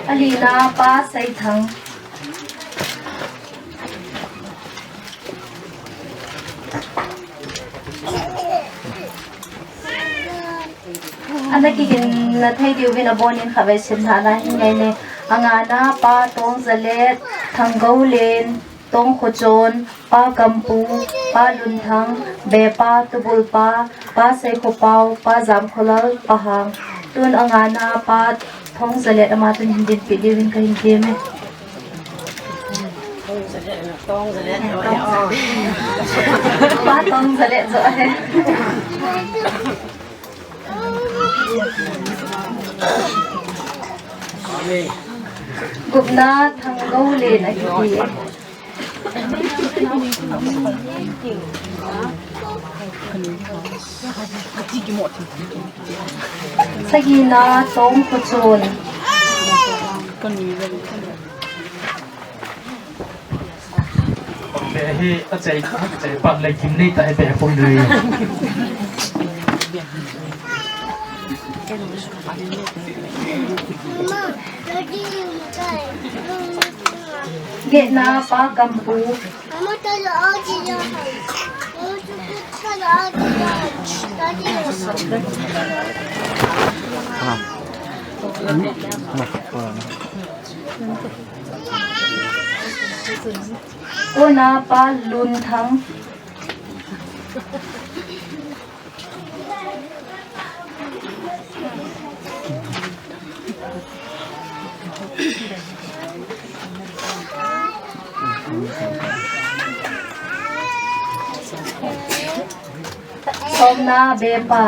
Alina Pa Seithang. Ana kigin na thei diuvin abonin khatvei sim thana hin ngai ne. Angana Pa Tongjalet, Thanggoulen, Tongkhochon, Pa Kampu, Pa Lunthang, Bepa, Tubulpa, Pa Seikhopao, Pa Jamkholal, Pa Hang. Tun angana Pa Thongjalet ama tun hin dinpeh diuvin kahin temme. Pa Tongjalet joh ahi. Gupna Thanggoulen ahi. Sagina Tongkhochun. Be hi achai, achai pat le gimnei ta hi be pum dui. Getna Pa Gampu. Kona Pa Lunthang. Somna Bepa.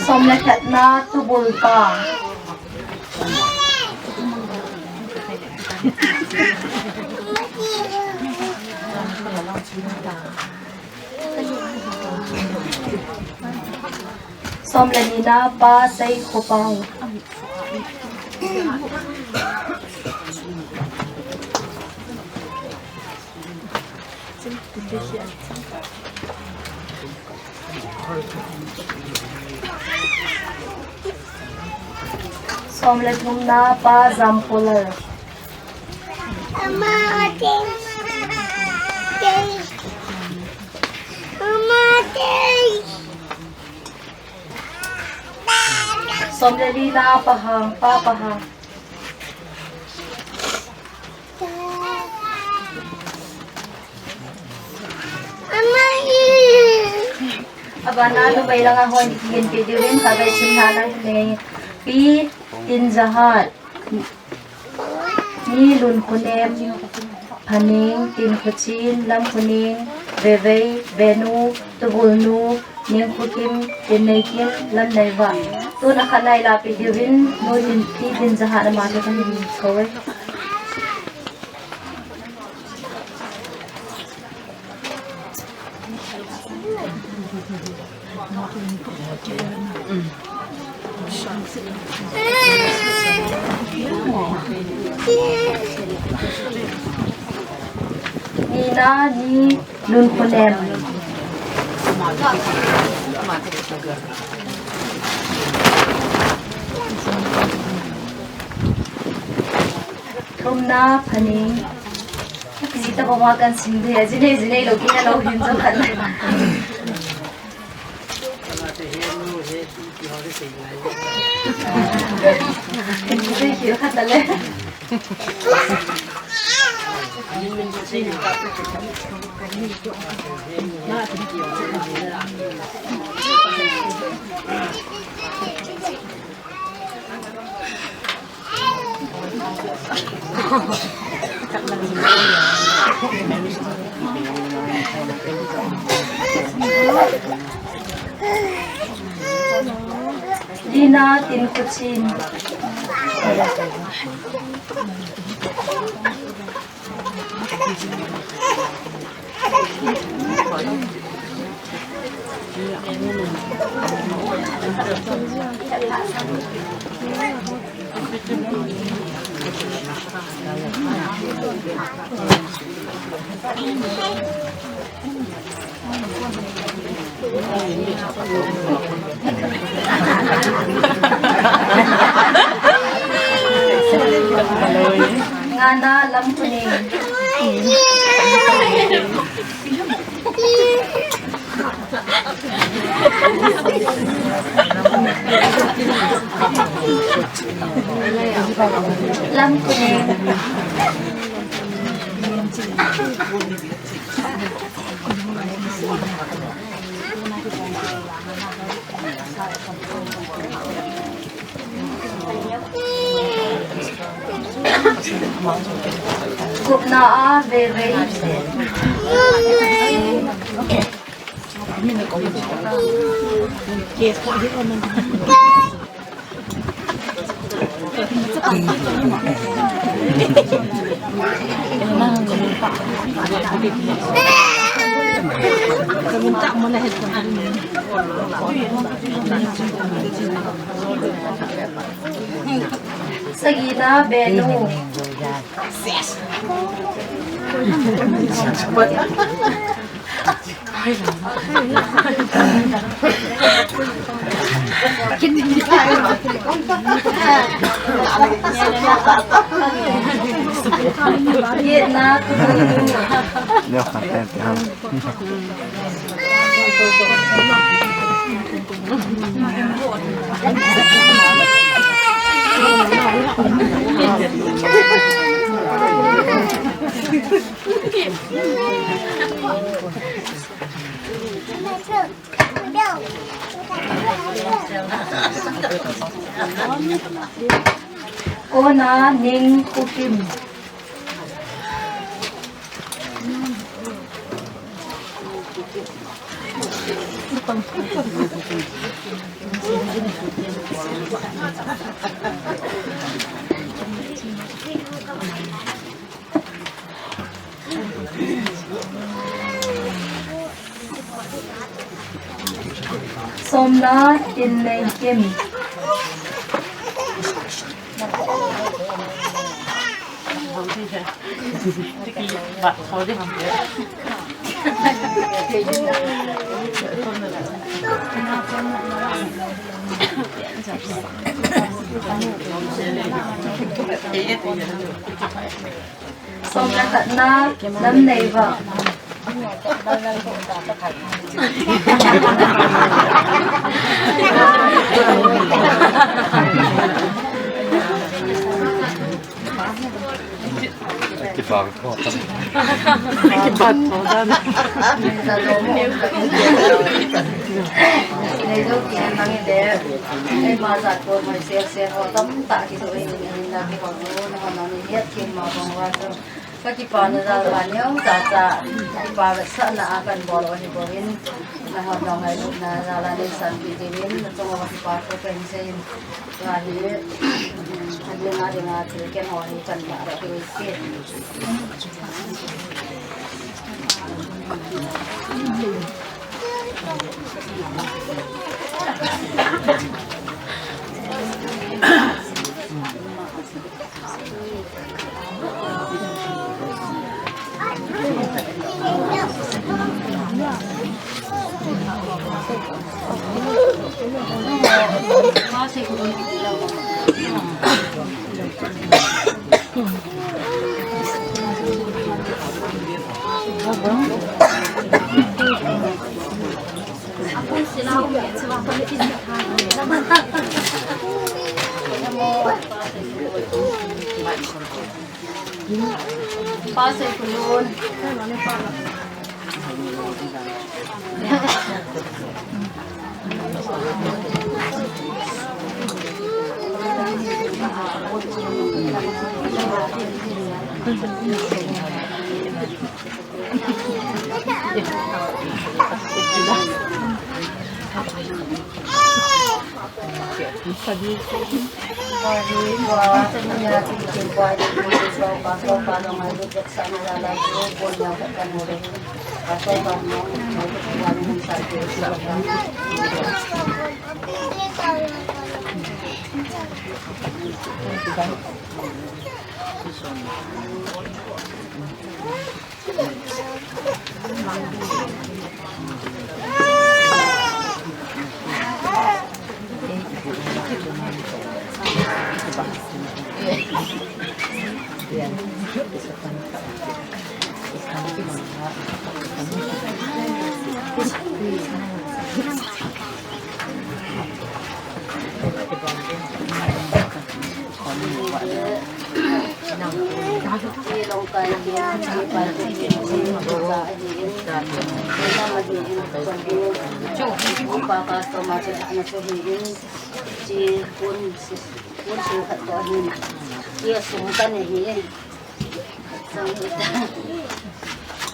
Som le khatna Tubulpa. Som le nina Pa Seikhopau. Som le thumna Pa Jamkholar. Som le lina Pahang, Pa Pahang. Abana numei langa hon kihin pe diuvin khatvei chun na nang nei. Pi Tinjahat. Ni Lunkhonem, Phaning, Tinkhoching, Lamkhoning, Vevei, Venu, Tubulnu, Ningkhokim, Tinneikim, Lamneiva. Tuna khat nai la pe diuvin, nu Tin, Pi Tinjahat ama chu kahin kou e. Nina Ni Lunkhonem. Thumna Phaning. Kijih tobang a kan sim ding, ajinei, jinei lou, kina lou hin jong khat. Kan kijih khat le. Lina Tinkhoching. Ngana Lamkhoning. Lamkhoning. Gupna a Vevei. Sagina Benu. Kona Ningkhukim. Somna Inneikim. Somna khatna Namneiva. Kibang tho dan. Kibang tho dan. Nei jo ki mang de. Ei ma za ko mai se se ho tam ta ki so ei ni na ki ho no na na ni het ki ma bang wa so. Ka kipana jal a neocha cha, kipa vetsahna a kan bol u ahi bou in, nangho jong ngailutna jal a neisanpeh jing in, nachung uva kipa thu kahin sei in, tua hi, adinga dinga thil keng ho hi kan lah lou diu ahi.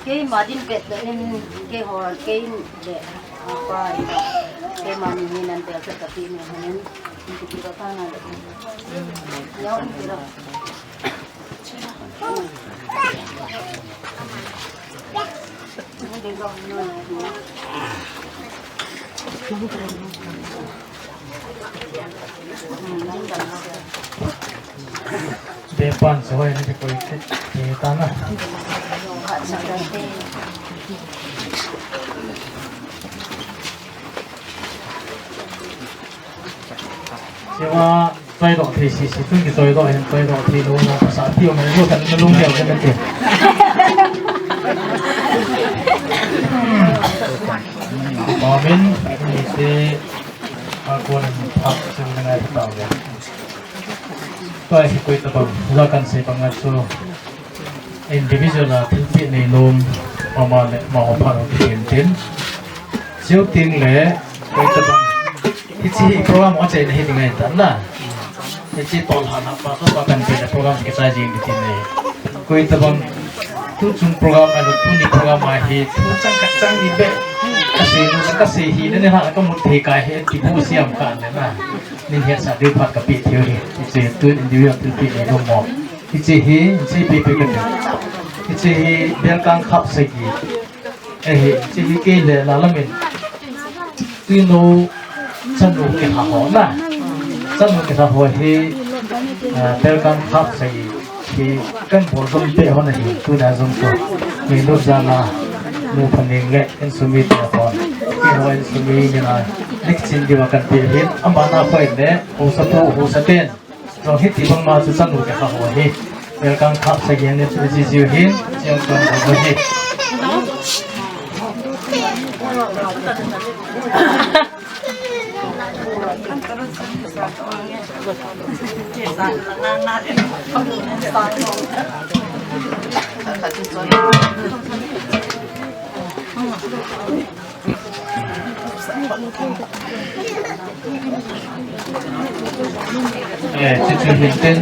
Keima din pet le in, keiho, kei le, apa, keima ni ni nan pet ka pi ni hanin, ni ki ka ka na le. Ya, um, kira. Depan sehoi ni koi te, te ta na. Siwa, choi doh thei sisi, tun kichoi doh hin, choi doh thei lou, lou, pasal tiu, mai lou, kan lung leu, kan te. Amen. Ni te, a, kon, phak, sen, ngai, tao, ya. Tua hi koi tabang, la kan sei bang a chu individual a thilpeh nei lom, ama le ama ho phat ho kiti hin tin. Chuteng le koi tabang, hiche hi program achaina hi ding ahi tan na. Hiche tolhan a pa ka pa kan pe le program kichai jing kiti nei. Koi tabang tuchung program a, tuni program a hi thu chang khat chang ni beh kasei nu, kasei hi na ni ha ka mut thei kai hi ti bu siam kan le na. Nin hetsah diu phat kapeh thei u hi. Hiche tun individual thilpeh nei lom mo. Hiche hi, hiche peh peh ka ti. Hiche hi Belkang Khap Sagi. Eh, hiche hi kei le Lalamin. Tuinou chanu kikha ho na. Chanu kikha ho hi, ah, Belkang Khap Sagi. Hi kan bol jom peh ho na hi. Tuna jong chu. Ni nu jana. Nu Phaning le insung mi te ho. Keiho insung mi ni na. Nek chin diu a kan peh hin. Ama na khoi le. Haosapu, haosapen. Jong hiti bang ma chu chanu kikha ho hi. Welcome Khap Sagi ni chu ji ji hin, jong chang ho hi. Eh, chuchu hin tin.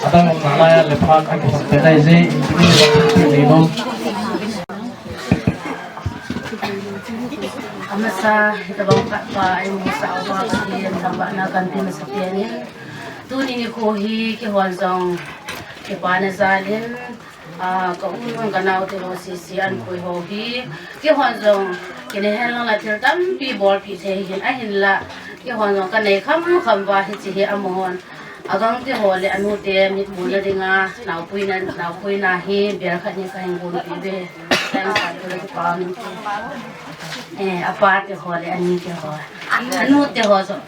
Adang um nalai a le phat a kisam pe nai je, in tin ni bang tin ni bang. Amasa, hitabang khat pa, ai musa wa ki, an lamba na kan tin sa pe ni. Tuni nikho hi, kihon jong, kipana jal in, Ah, ka u nung ka nao te ho sisi an pui ho hi. Kihon jong, kine hen lang la thil tampi bolpi thei hin, ahinla. Kihon jong ka nei kham kham va hiche hi amahon. Agang te ho le anu te mitmu na dinga, naopui na, naopui na hi, bel khat ni ka hin gon pi ve. Thanks, pa tu le pa min. Eh, apa te ho le ani te ho. Anu te ho jong.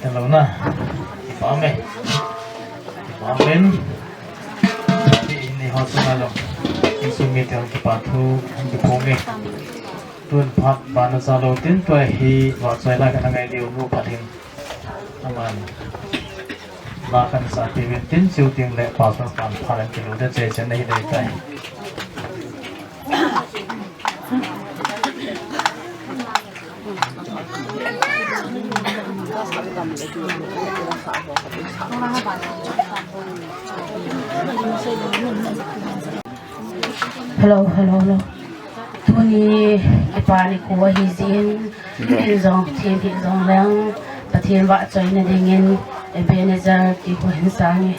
Hello na. Amen. Amen. Ni ho suna lo. Insung mi te kipa thu, kiphong e. Tun phat bana sa lo tin tua hi vahchoi la kana ngai diu nu phat hin. Aman. La kan sa ti ven tin chiu ting le pastor pan phat an kilu de che chen nei dei tai. Hello, hello, hello. Tuni kipa nikho ahi jeh in, in jong, thim hih jong leng, Pathen vahchoina dingin, Ebenezer ti khu hin sang e.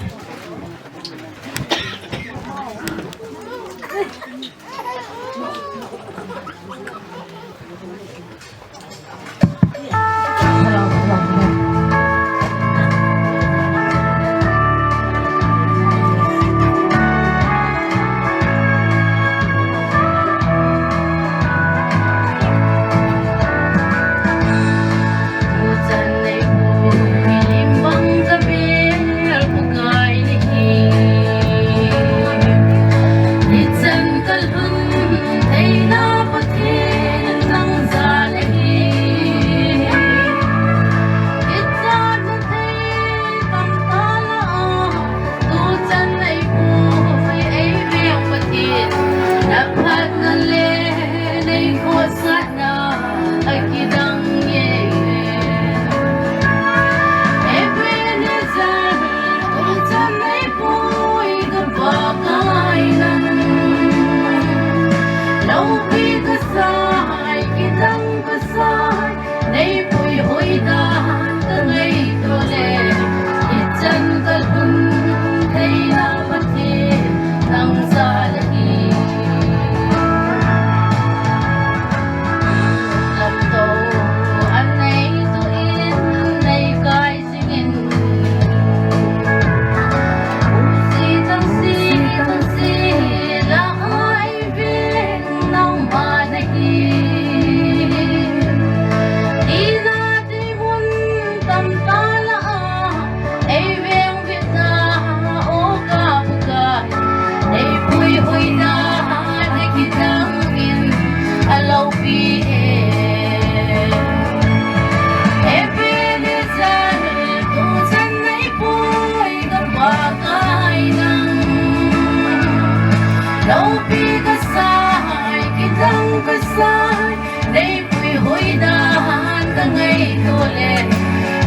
Loupi kasai, kidang kasai, neipui hoidan kangaito le,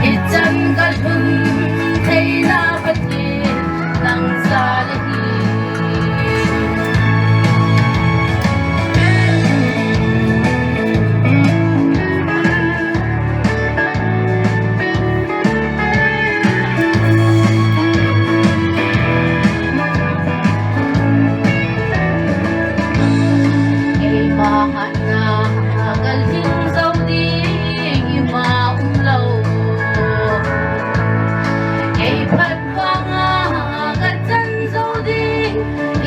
hichan kalhun theina Pathen nang jal ahi. Keima hatna kalhing jou ding ima umlou. Kei phat vanga kachan jou ding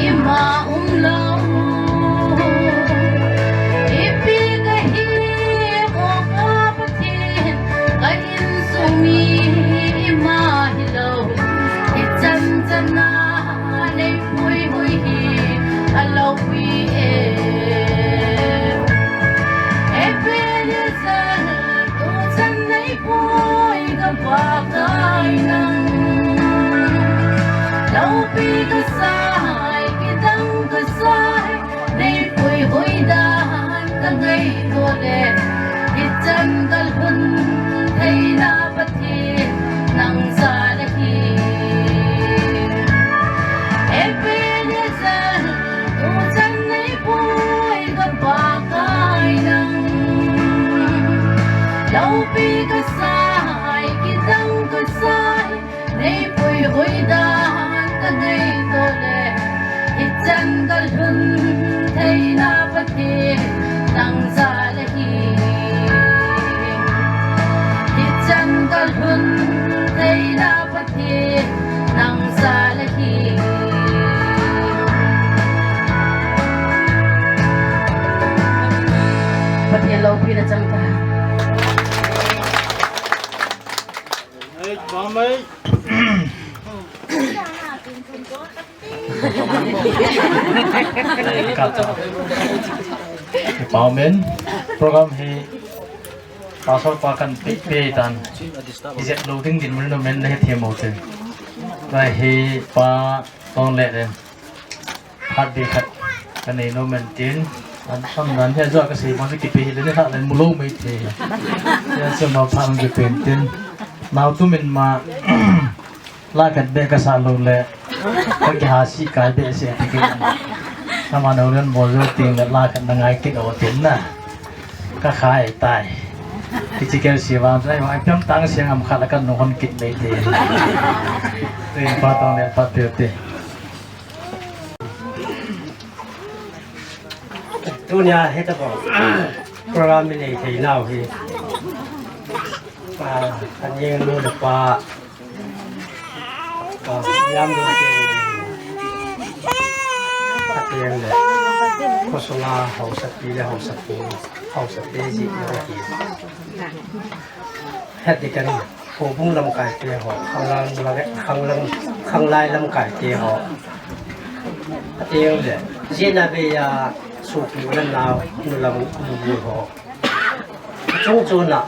ima umlou. Ipi kahim o ka Pathen, ka insung mi ima hilou. Hichan chana neipui hoi hi aloupi e. Ebenezer, tuchan neipui ka Pakai nang. Loupi kasai, kidang kasai, neipui hoidan kangaito le, hichan kalhun theina Pathen nang jal ahi. Ebenezer, tuchan neipui ka Pakai nang. Loupi kasai, kidang kasai, neipui hoidan kangaito le, hichan kalhun theina Pathen nang jal ahi. Hichan kalhun theina Pathen nang jal ahi. Pathen loupina chang ta. Ei, pamai. Pau men, program hi pastor pa kan pe, pe tan. Ijep lou ding dinmun in amen le he themo te. Lai hi pa tong le den. Phat be khat kanei nom in tin, an sam nan he jo kasei ma kipe hi le ne kha le mu lou mai te. Ya so ma phan kipe tin. Nau tu min ma la khat be kasa lou le. Ka kiha si kai be se ti ki. Sama nau len mo jo tin le la khat na ngai kit o tin na. Ka khai tai. Kichi kel si vang sai ma piang tang siang am kha la kan nung hon kit mai te. Tin pa tong le pa pe te. Tunia hitabang program i nei thei nau hi, ah, ka ningnu le pa, ah, Jamdong te, ka teng le, khosunga haosapi le haosapu, haosapi ji le hi. Heti kan, Houbung lamkai te ho, Khanglang, Khanglang, Khanglai lamkai te ho. Ati le, jina be ya, supi ulan na, nulam, nubu ho. Chung chuna,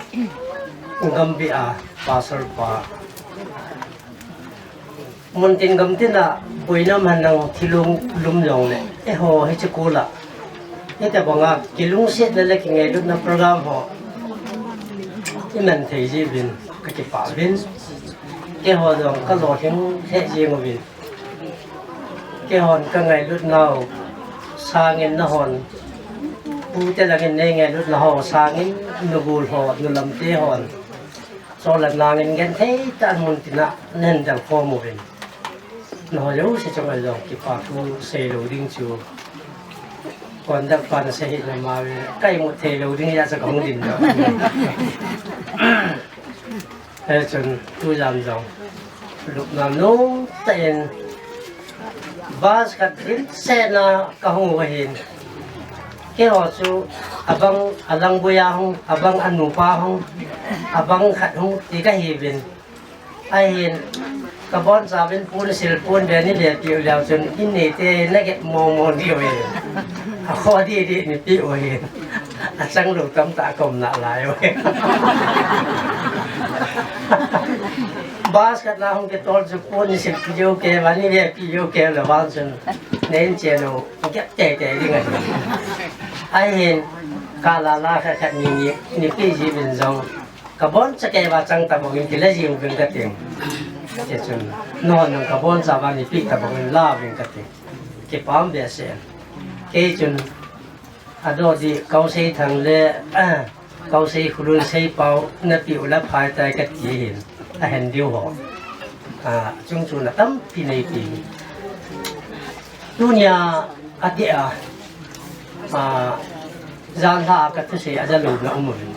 Gambih a, pastor pa. Muntin gamtin a, boina man nang thilung lum jong le, eiho hiche kul a. Hitabanga, kilungsetna le kingailutna program ho. I man thei ji uvin, ka kipah uvin. Keiho jong ka lolhing lheh jing uvin. Keihon ka ngailut nau sangin nahon. Pute langin nei ngailut nau sangin, nugol ho, nulam te hon. Chonlet nangin genthei tah in muntin a nei del khom uvin. Nahoi jouse chunga jong kipa thu sei lou ding chu. Conductor pa na sei hih na ma ve, ka imut thei lou ding jeh a chu ka hung din lou. Hichun tujan jong lupna nom tah in bus khat dimset a ka hung u ahin. Keiho chu abang a Langboi a hung, abang a nupa hung, abang khat hung ti ka hi uvin. Ahin, ka boncha uvin pon sil pon be ni ve peh u leu chun, in neite na get mong mong diu ahi. A kho didi ni peh u ahi. A chang lou tamtah ka um nalai u ahi. Bus khat na hung kitol chu pon ni sil peh u kei, va ni ve peh u kei le vang chun. Nen cheno, kiat te te ding ahi. Ahin, ka la la kha khat ni ni, ni pi ji bin jong. Ka bon cha ke ba chang ta bong in kila jing bin ka ting. Ke chun, no nang ka bon cha ba ni pi ta bong in la bin ka ting. Kipah behseh. Kei chun, ado di kau sei thang le, ah, Kau sei khulun sei pau na pi u la phai tai ka ti hin a hen diu ho. A, chung chu na tampi nei ti. Tunia a ti a, a, jan ha ka thusei a ja lo na um un.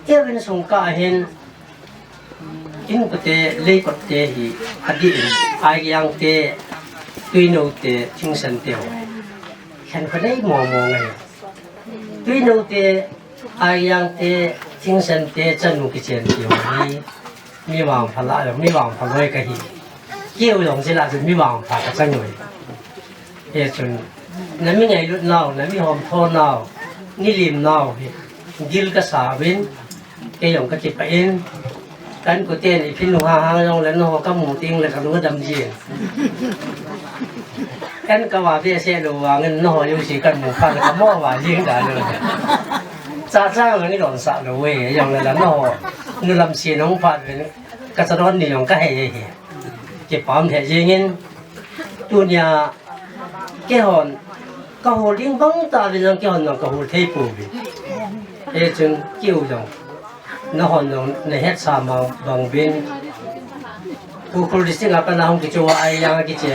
Kevin sung ka hin in ko te lei ko te hi a di in ai yang te tui no te thing san te ho. Khen ko nei mo mo ngai. Tui no te Ai yang te, thingsan te, chanu kichen ti ho hi, mi vangpha la, mi vangpha loi ka hi. Keu jong sila chu mi vangpha ka chanu hi. He chun, na mi ngailut nau, na mi hom tho nau, ni lim nau hi, dil ka sa uvin, kei jong ka kipah in, Kan ko ten i phin hung hang hang jong le, nangho ka mu teng le ka lung a dam jin. Kan ka va behseh lou vangin nangho jouse kan mu phat le ka mo va jing dan lou. Cha cha nang i don sah lou ve jong le la nangho. Nu lam se nong phat ve ka cha don ni jong ka he he. Kipah um he jing in tunia keihon ka hol ding bang ta ve jong keihon jong ka hol thei pou ve. He chun keu jong. Nahon jong na het sa ma bang bin. Ukhrul district a pat na hung kichu a ai yang a kiche.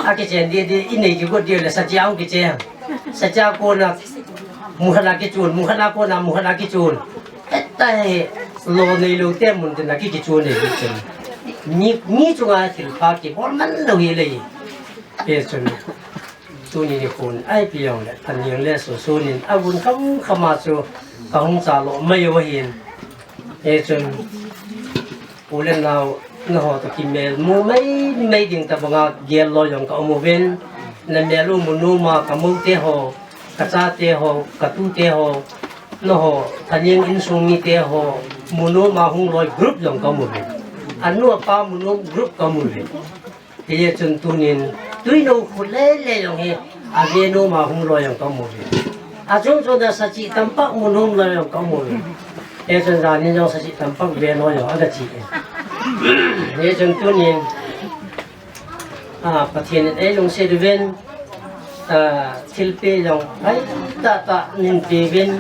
A kiche di di i nei kigot di le sa chia hung kiche. Sa chia kona mu khat a kichun, mu khat a kona mu khat a kichun. Heta he lo nei lou te mun te na ki kichun nei kichun. Ni, ni chunga thil pha kibol man lou hi le. He chun. Tuni nikhon, ipi jong le, aning le susun in, avun kham kham a chu, ka hung cha lo mai u ahin. Hichun, u le nao, nangho toh kimel mu mai mai ding tabang a, gel lo jong ka um uvin, na mel u mu nom a, ka mou te ho, ka chate ho, ka tute ho, nangho, ka ning insung mite ho, mu nom a hung loi group jong ka um uvin. Anu apa mu nom group ka um uvin. Hijeh chun tunin, tui no khu lele jong hi, ave nom a hung loi jong ka um uve. Achung chun a sa chih tampi mu nom loi jong ka um uve. Hijeh chun janin jong sa chih tampi ve loi jong aga chi e. Hijeh chun tunin, a, Pathen in eilungset uvin, a, thilpeh jong, ai, tah tah nin pe uvin,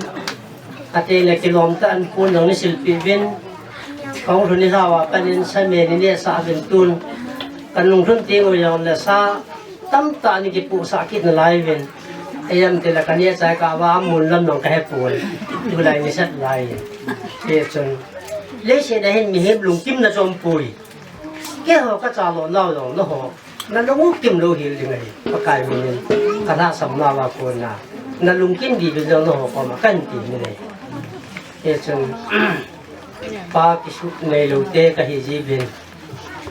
Ati le kilom tah in pon jong nei silpeh uvin. Kahung lhun ni lhau a, kanin sa me ni neh sah uvin tun. Kanung lhun teng u jong le sa tamtah nei kipohsah kit nalai uvin. Ijemtia le kaneh chai kah uva mun lam jong kahe poi. Tulai ni sat lai. Hijeh chun. Leiset a hin mihem lungkim na chom poi. Keiho ka cha lo nau jong nangho. Na lungkim lou hel ding ahi, Pakai min in, ka lhahsam nauva kona. Na lungkim diuvin jong nangho koma kahin ti min ahi. Hichun, pa kisuh neilou te kahi jiuvin,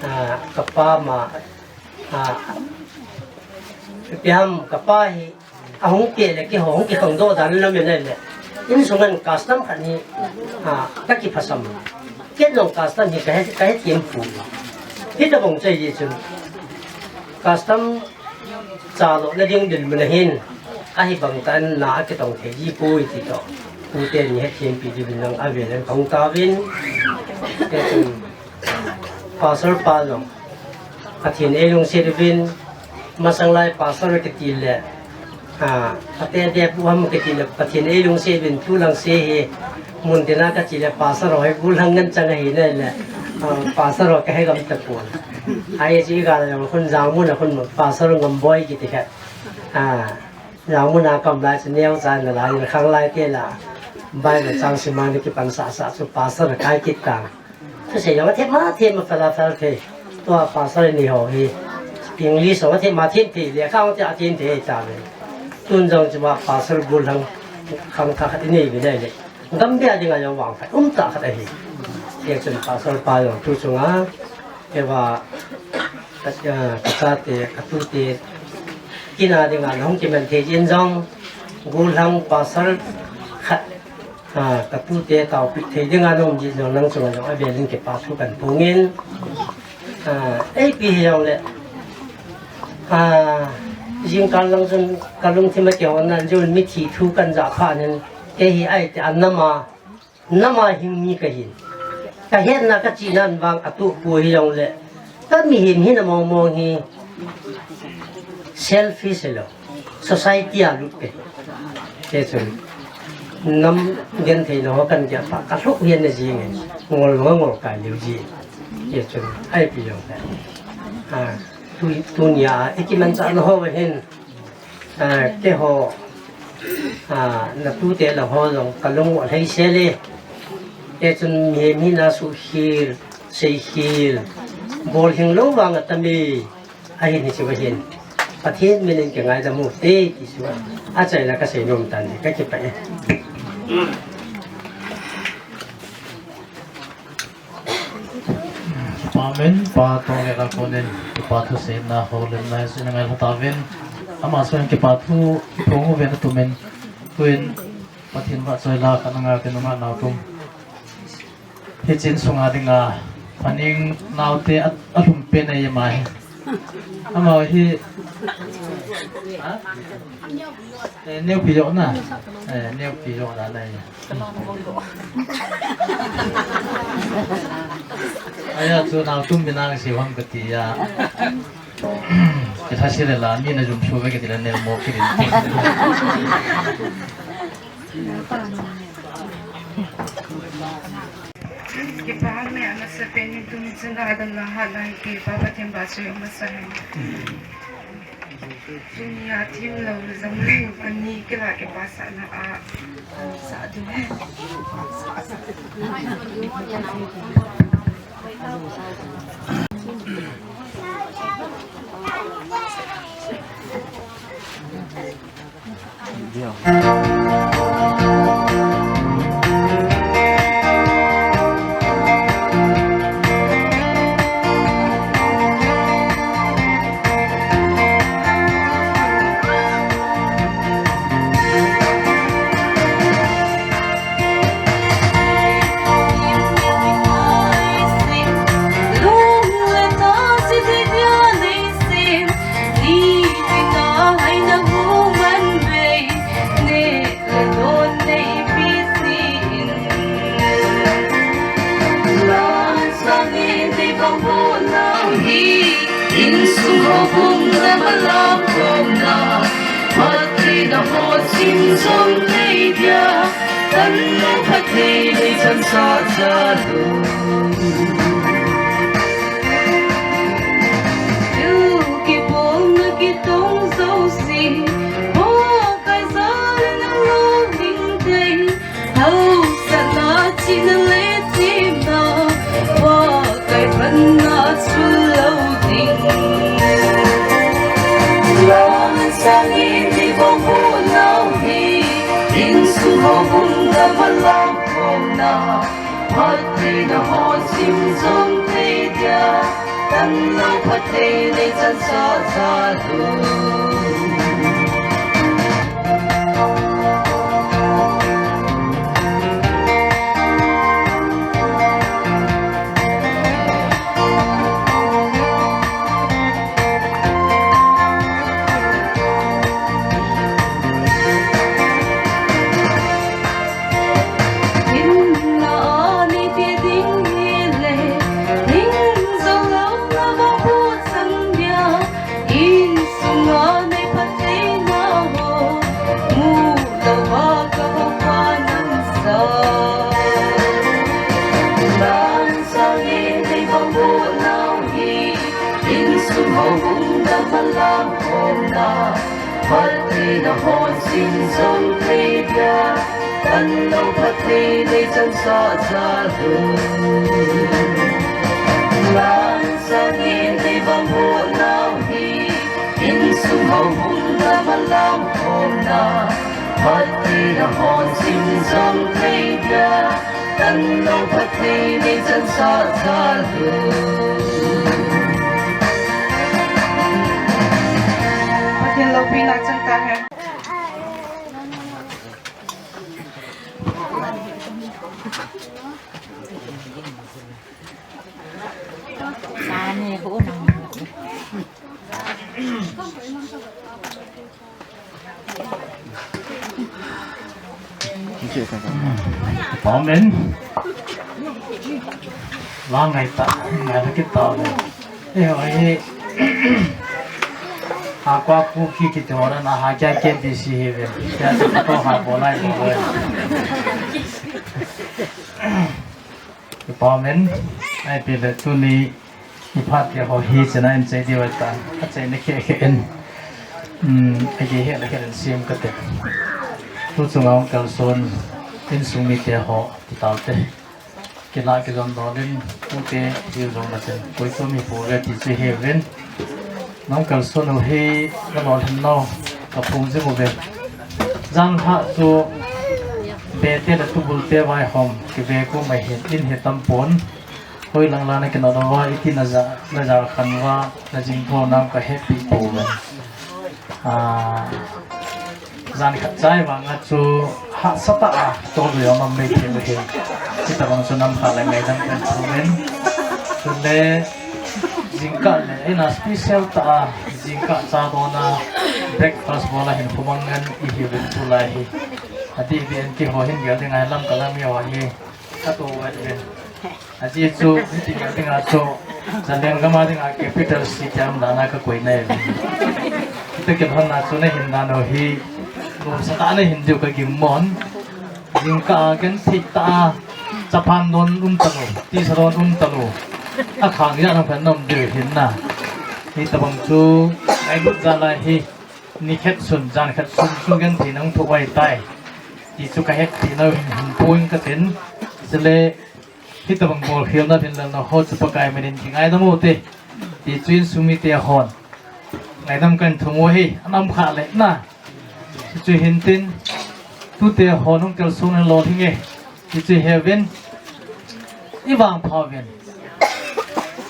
a, ka pa ma, a, ipi ham ka pa hi, Ahung peh le keiho hung kikhangdoh dan lou min ahile. Insung in custom khat hi, a, ka kiphasam. Kei jong custom hi kahe, kahe thempu. Hitobang chu ahi chun. Custom cha lo na ding dinmun ahin. Ahibang tah in na akitong thei ji poi ti toh. Tute ni hethem pi diuvin lang avel in kahung tauvin. Pastor pa jong, Pathen eilungset uvin, masang lai pastor kiti le, a, ate de pu ham kiti le, Pathen eilungset uvin, tulang se hi, mun tina kachi le, pastor ho hi, golhang ngen chang ahi nai le, a, pastor ho kahe gam tapon. Ahi chu iga le, khun jang mun a khun pastor ngam boi kiti khat. A, jang mun a kam lai chu neo cha nalai, khang lai te la, Bible chang simang kipan sah sah chu pastor kai kit tang. Thusei jong athem a, them a, fel a fel thei. Tua pastor ni ho hi. English jong athem a, them thei, lekha jong athem thei ta ve. Tun jong chu ma pastor golhang khangthah khat inei ve le le. Gambih a dinga jong vangphat umtah khat ahi. Hijeh chun pastor pa jong tu chunga, eiva, ka, ka chate, ka tute, kin a dinga nahung kiman thei jin jong, golhang pastor khat A, ka tute taopeh thei dinga na um jeh jong nang chunga jong avel in kipa thu kahin phong in. A, ipi hijongle, Ah, jingkah lang chun kalungthim a kihona jun mithi thu kan ja phat in, kei hi ai ti a nama, nama hing mi kahin. Kahetna kachihna vang atuh pu hijongle, kami hin hin a mong mong hi selfish lo. Society a lut ke. Kei chun nam gentheina ho kan ja phat, kalhuk hian na jing e. Ngol ngol ngol kai liu ji. Kei chun ai pi jong le. Ah, tu, tunia, i kimanchahna ho hin, ah, keiho, ah, na tute la ho jong kalung u lhei sel e. Kei chun mihem hina suhkhel, seikhel, bol hing lou vang atam e. Ahin hichu ahin. Pathen min in kingaidam u te, ti chu achaina kasei nom tan e, kakipah e. Pa min, Pa toh le Lhagao Theng min in, Pa thuseina houlimna hi sina ngai lha tauvin. Ama sung kipa thu, thu ngu ven atu min. Tuin Pathen vahchoi la ka nanga ke nunga nau tum. Hiche insunga dinga, phaning naote a, alhum pen ahi ama hi. Ama hi, ha? Eh, neo pi jo na. Eh, neo pi jo na nai. Aya, chu nau tum binang si hong kati ya. Kitha si le la, mi na jum su ve kati la neo mo kiri. Kipa me ana sa pe ni tum chana dan la ha lai ke pa Pathen vahchoi amasa hai. Tunia thim lou jong lou ani kila kipasahna a sa ding. Insung houbung dam a lamkhomna, phattheina ho sim jong nei dia, tanlou phatthei nei chan sa cha lou. Thil kibolna kitong jouse, Pakai jal in a lolhing thei. Hausatna, chihna le themna, Pakai panna chu lou ding. Lungsan in ni bou bou nau hi, insung houbung dam a lamkhomna, phattheina ho sim jong nei dia, tanlou phatthei nei chan sa cha lou. Insung a nei phattheina ho, mu louva ka hopa nang sa. Lungsan in ni bou bou nau hi, insung houbung dam a lamkhomna, phattheina ho sim jong nei dia, tanlou phatthei nei chan sa cha lou. Lungsan in ni bou bou nau hi, insung houbung dam a lamkhomna, phattheina ho sim jong nei dia, tanlou phatthei nei chan sa cha lou. Pathen loupina chang tahen. Pau men. La ngai ta, ngai ta kit ta le. Eh, oi. Ha kwa ku ki ki te ora na ha kya ke di si he ve. Kya te to ha bo lai bo ve. Pau men. Ai pi le tuni. Iphat ke ho hi chena in chei diu ta. A chei ne khe khe in. Hmm, a ge he la khe in sim ka te. Tu chunga ong kalson insung mite ho ti tau te. Kila kizom dol in, ute hi zong na chen. Koi to mi po ve ti chu he ven. Nong kalson ho hi na lol hin no. Ka phum ji mo ve. Jang ha chu be te la tu bul te vai hom. Ki ve ko mai hin in he tam pon. Hoi lang lang na kina dong va, iti na za, na za khan va, na jing tho nam ka happy po va. Ah, zan khat chai vang a chu hahsa tah a, to du yong nam mei the mei he. Kita bang chu nam kha le ngai dang kan thu men. Chu le, jingkah le, ina special tah a, jingkah cha do na, breakfast bo la hin khumang ngan i hi vin tu lai hi. Ati bi en ki ho hin gel ding ai lam ka lam yo hi. Ka to vet ven. Aji chu, hiti ka dinga chu, Zaleng gama dinga capital city am dana ka koi nai. Kita ke honna chu na hin dano hi, lom sa ta na hin diu ka gim mon. Jingkah a ken thei ta, chaphan don um ta lo, tisa don um ta lo. A khang ya nang phan nom diu hin na. Hi tabang chu, ngai lut za lai hi, ni khet sun, jan khet sun, chu ken thei nang thu wai tai. Ti chu ka het ti na hin, hin point ka tin. Chule, Hitabang bol khel na din lana ho chu Pakai min in kingaidam u te. Ti chu insung mite hon ngaidam kan thum u hi, anam kha le na. Chu chu hin tin, tute hon ung kel sung na lo hinge. Ti chu he ven. I vang pha ven.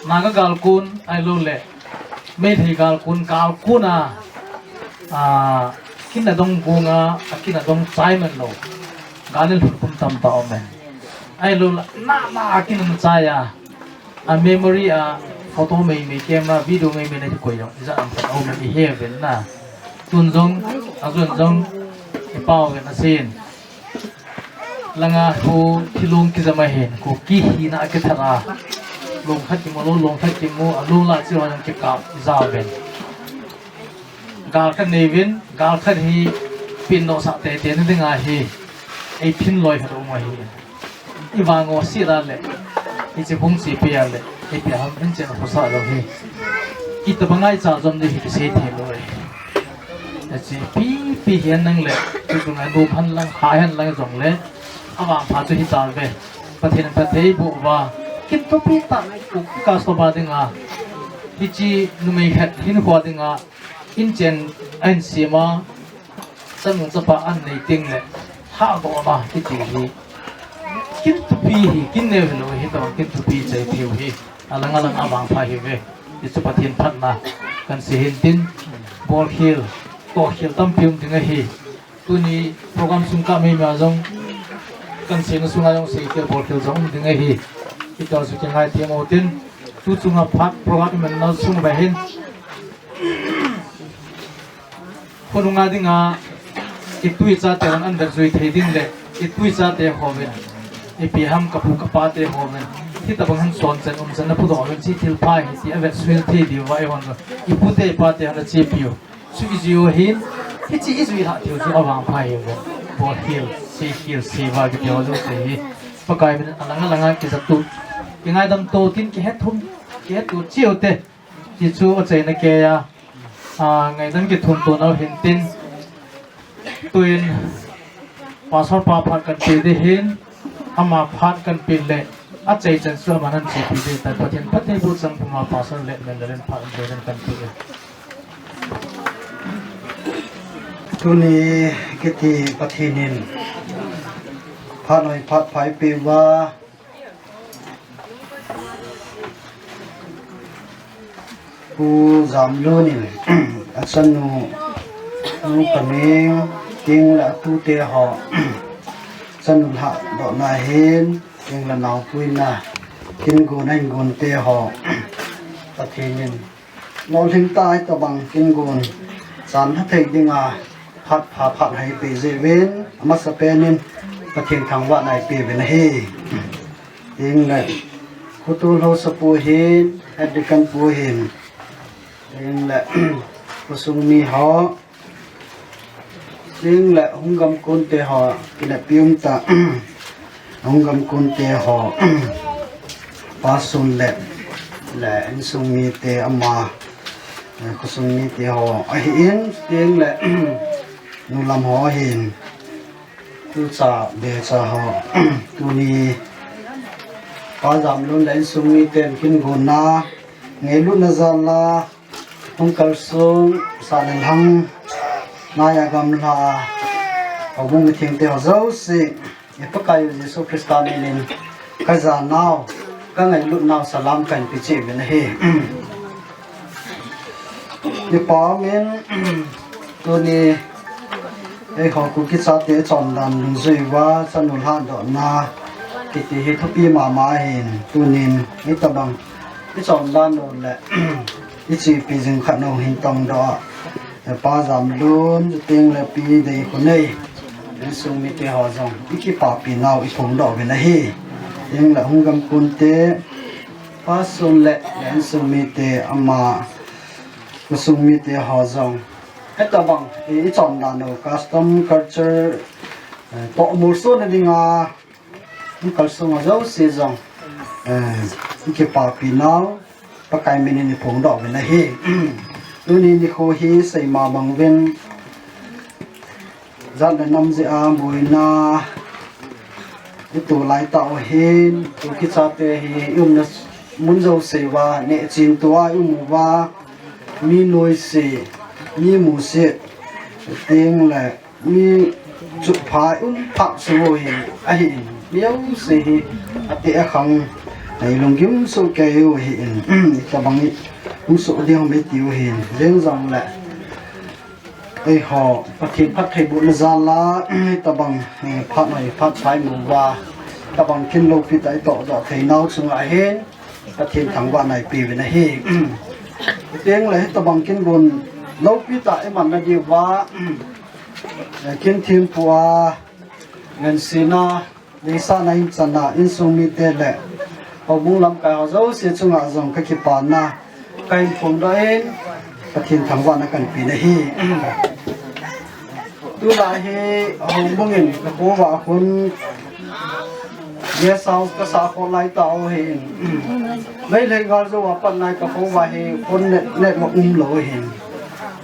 Naga gal kun ai lo le. Meitei gal kun, gal kun a, a, kin a dong gung a, a kin a dong chai man lo. Gal in lhun kum tam ta om e. Ai lo la, na, na, a kin a chai a. A memory a, photo mei mei, camera, video mei mei na hi koi jong. Iza am phat om e i he ven na. Tun jong, a zun jong, i pau ven a sin. Langa hu thilung kijama hin, ko ki hina a kithara. Lung khat kimu lo, lung khat kimu, a lung la chiwa jong kikap, iza ven. Gal khat nei vin, gal khat hi pin no sa te te na dinga hi. Ei phin loi khat um ahi. I vang o si la le. I chi phung chi pi a le. I pi ham in chen ho sa lo hi. I ta bangai cha zom ni hi ki sei the lo e. A chi pi pi hian nang le. Tu tu ngai bu phan lang ha hian lang zong le. A vang pha chu hi ta ve. Pathen Pathen bu va. Kin to pi ta ku ka so ba dinga. Hi chi numei khat hin hua dinga. In chen a in sima, chanu chapa an nei ting le, ha go ma, kiti hi. Kin thupi hi, kin neu lo hi, tawh kin thupi chai theu hi. A lang a lang a vang pha hi ve. Hi chu Pathen phatna, kan si hin tin, bol khel, ko khel tam pium ding ahi. Tuni program sung ka mei ma jong, kan si na sung a jong si ke bol khel jong ding ahi. Hi tawh su ke ngai thei mo tin, tu chunga phat program men na sung ba hin. Khonunga dinga, i tui chate lang an vet zui thei ding le, i tui chate hovin, i pi ham ka pu ka pate hovin, hi tabang han son chen um chen na pu dong chen chi thil pha hi ti a vet suil thei diu va i hon lo. I pute i pate han a chi piu. Chu i zui u hin, hi chi i zui ha tiu chu a vang pha hi ven. Bol khel, sei khel, sei va ki tiu zo sei hi. Pakai min a lang a lang a ki zat tu. Ki ngaidam to tin ki het thum, ki het tu chiu te. Ti chu a cheina kei a, a, ngaidam kithum tona hin tin, tuin Pastor pa phat kan pe ding hin, ama phat kan pe le, a chei chan chu ama nan chi pe ding tan Pathen, Pathen bu chang puma Pastor le men le len phat kan pe ding kan pe. Tuni kiti Pathen in phat noi phat phai pe va, Pu Zamlun in a chanu, nu Kaming, King le a tute ho, chanu lhah dohna hin, King le naopuina, kin gun a in gun te ho, Pathen in, Lolhing ta hi tabang kin gun, chan tha thei dinga, phat pha phat hai pe jeh uvin, a masa pen in, Pathen thangvahna ipe uvin ahi. Tin le, khutu lhausa pu hin, head deacon pu hin, tin le, khosung mi ho, tin le, hung gamkon te ho, kinapium ta, hung gamkon te ho, pastor le, le, insung mi te ama, eh, khosung mi te ho, ahin, tin le, nulam ho ahin. Tucha becha ho. Tuni Pa Jamlun le insung miten kin gonna, ngailutna jal a, hung kalsong, sa le lhang, nai a gamla, houbung mithengte ho jouse, i Pakaiyu Jesu Christa minin, ka janau, ka ngailutnau salam kahin pe cheh uvin ahi. Kipa umin, tuni, eiho Kuki chate chondan dungjui uva, chanu lhadohna, kiti hi thupi mama ahin, tunin, hitobang, i chondan u le, i chepi jing khat u hin tongdoh a, Pa Jamlun, chuteng le Pi Deikhonei, insung mite ho jong, i kipapi nau i phongdoh uvin ahi. Tin le hung gamkon te, pastor le, le insung mite ama, khosung mite ho jong. Hitobang, i, i chondan u, custom culture, eh, toh molsona dinga, hung kalsong ho jouse jong, eh, i kipapi nau, Pakai minin i phongdoh uvin ahi. Tuni nikho hi seima bang uvin, jat le nam jeh a boina, i to lai tah u hin, Kuki chate hi, i umna mun jouse uva, nehchin tua i um uva, mi noise, mi musit, tin le, mi chutpha i um phah sung u hin, ahin, mi jouse hi, ati a khang, ei lunggim soh kei u hin, hitobang i, um soh ding ham i ti u hin, jeng jong le, eiho, Pathen phattheibohna jal a, hitobang, eh, phat noi, phat phai mu uva, tobang kin loupi tah i tohdoh thei nau chunga hin, Pathen thangvahna i pe uvin ahi. Tin le hitobang kin gon loupi tah i manna diuva, eh, kin thempua, ngansena, deisahna in channa, insung mite le, houbung lamkai ho jouse chunga jong ka kipana, kahin phongdoh in, Pathen thangvahna kahin pe nahi. Tulai hi houbung in ka khovah a khun guest house ka sah khol lai tah u hin. Meitei gal jou a pat nai ka khovah hi phone net, network umlou hin.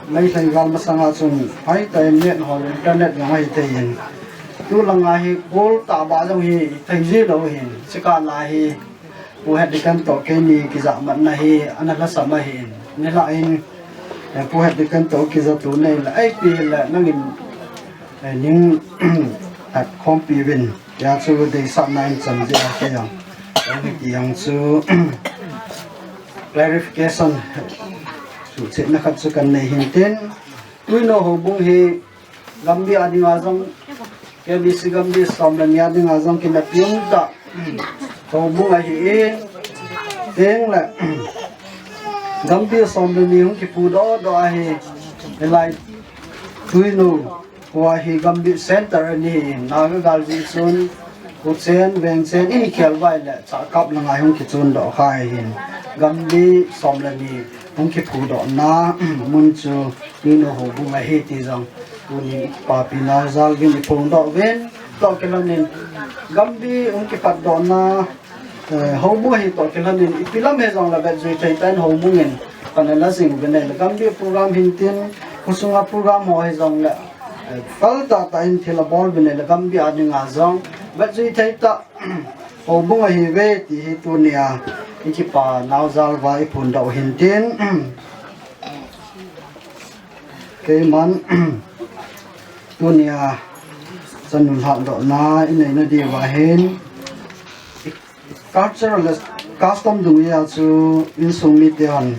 Meitei gal masanga chun high time net ho internet jong ahi thei in. Tulang a hi call tah ba jong hi thei ji lou hin. Chukah lai hi Pu Head Deacon toh keini kijahmatna hi ana lhasam ahin. Nilhah in, eh, Pu Head Deacon toh kijah tu nei le, ei pi le, nangin, eh, ning, hat khompi uvin. Tia chu deisahna in chan jeh a kei a. Hiti jong chu, clarification, suhchetna khat chu kan nei hin tin. Twino houbung hi Gambih a dinga jong, K B C Gambih som le ni a dinga jong kinapium tah houbung ahi in, tin le, Gambih som le ni hung kipudoh doh ahi, hilai Twino kho hi Gambih center ani hi in, Naga gal jeh chun, kho chen, veng chen, in khel vai le, Chahkap langa hung kichun doh kha ahin, Gambih som le ni hung kipudohna mun chu, Twino houbung ahi ti jong, tunin i kipapi nau jal uvin i phongdoh uvin, toh kilhonin, Gambih hung kipatdohna, eh, houbung ahi toh kilhonin, ipi lam hijong le vetjui thei tah in houbung in, pan ala jing uvin ahi le, Gambih program hin tin, khosunga program ho hijong le, eh, phal tah tah in thil abol uvin ahi le, Gambih a dinga jong, vetjui thei tah, houbung ahi uve ti hi tunia, i kipa nau jal uva i phongdoh u hin tin, Keiman, tunia, chanu lhadohna i neina diuva hin, cultural le custom dungjui a chu insung mite hon,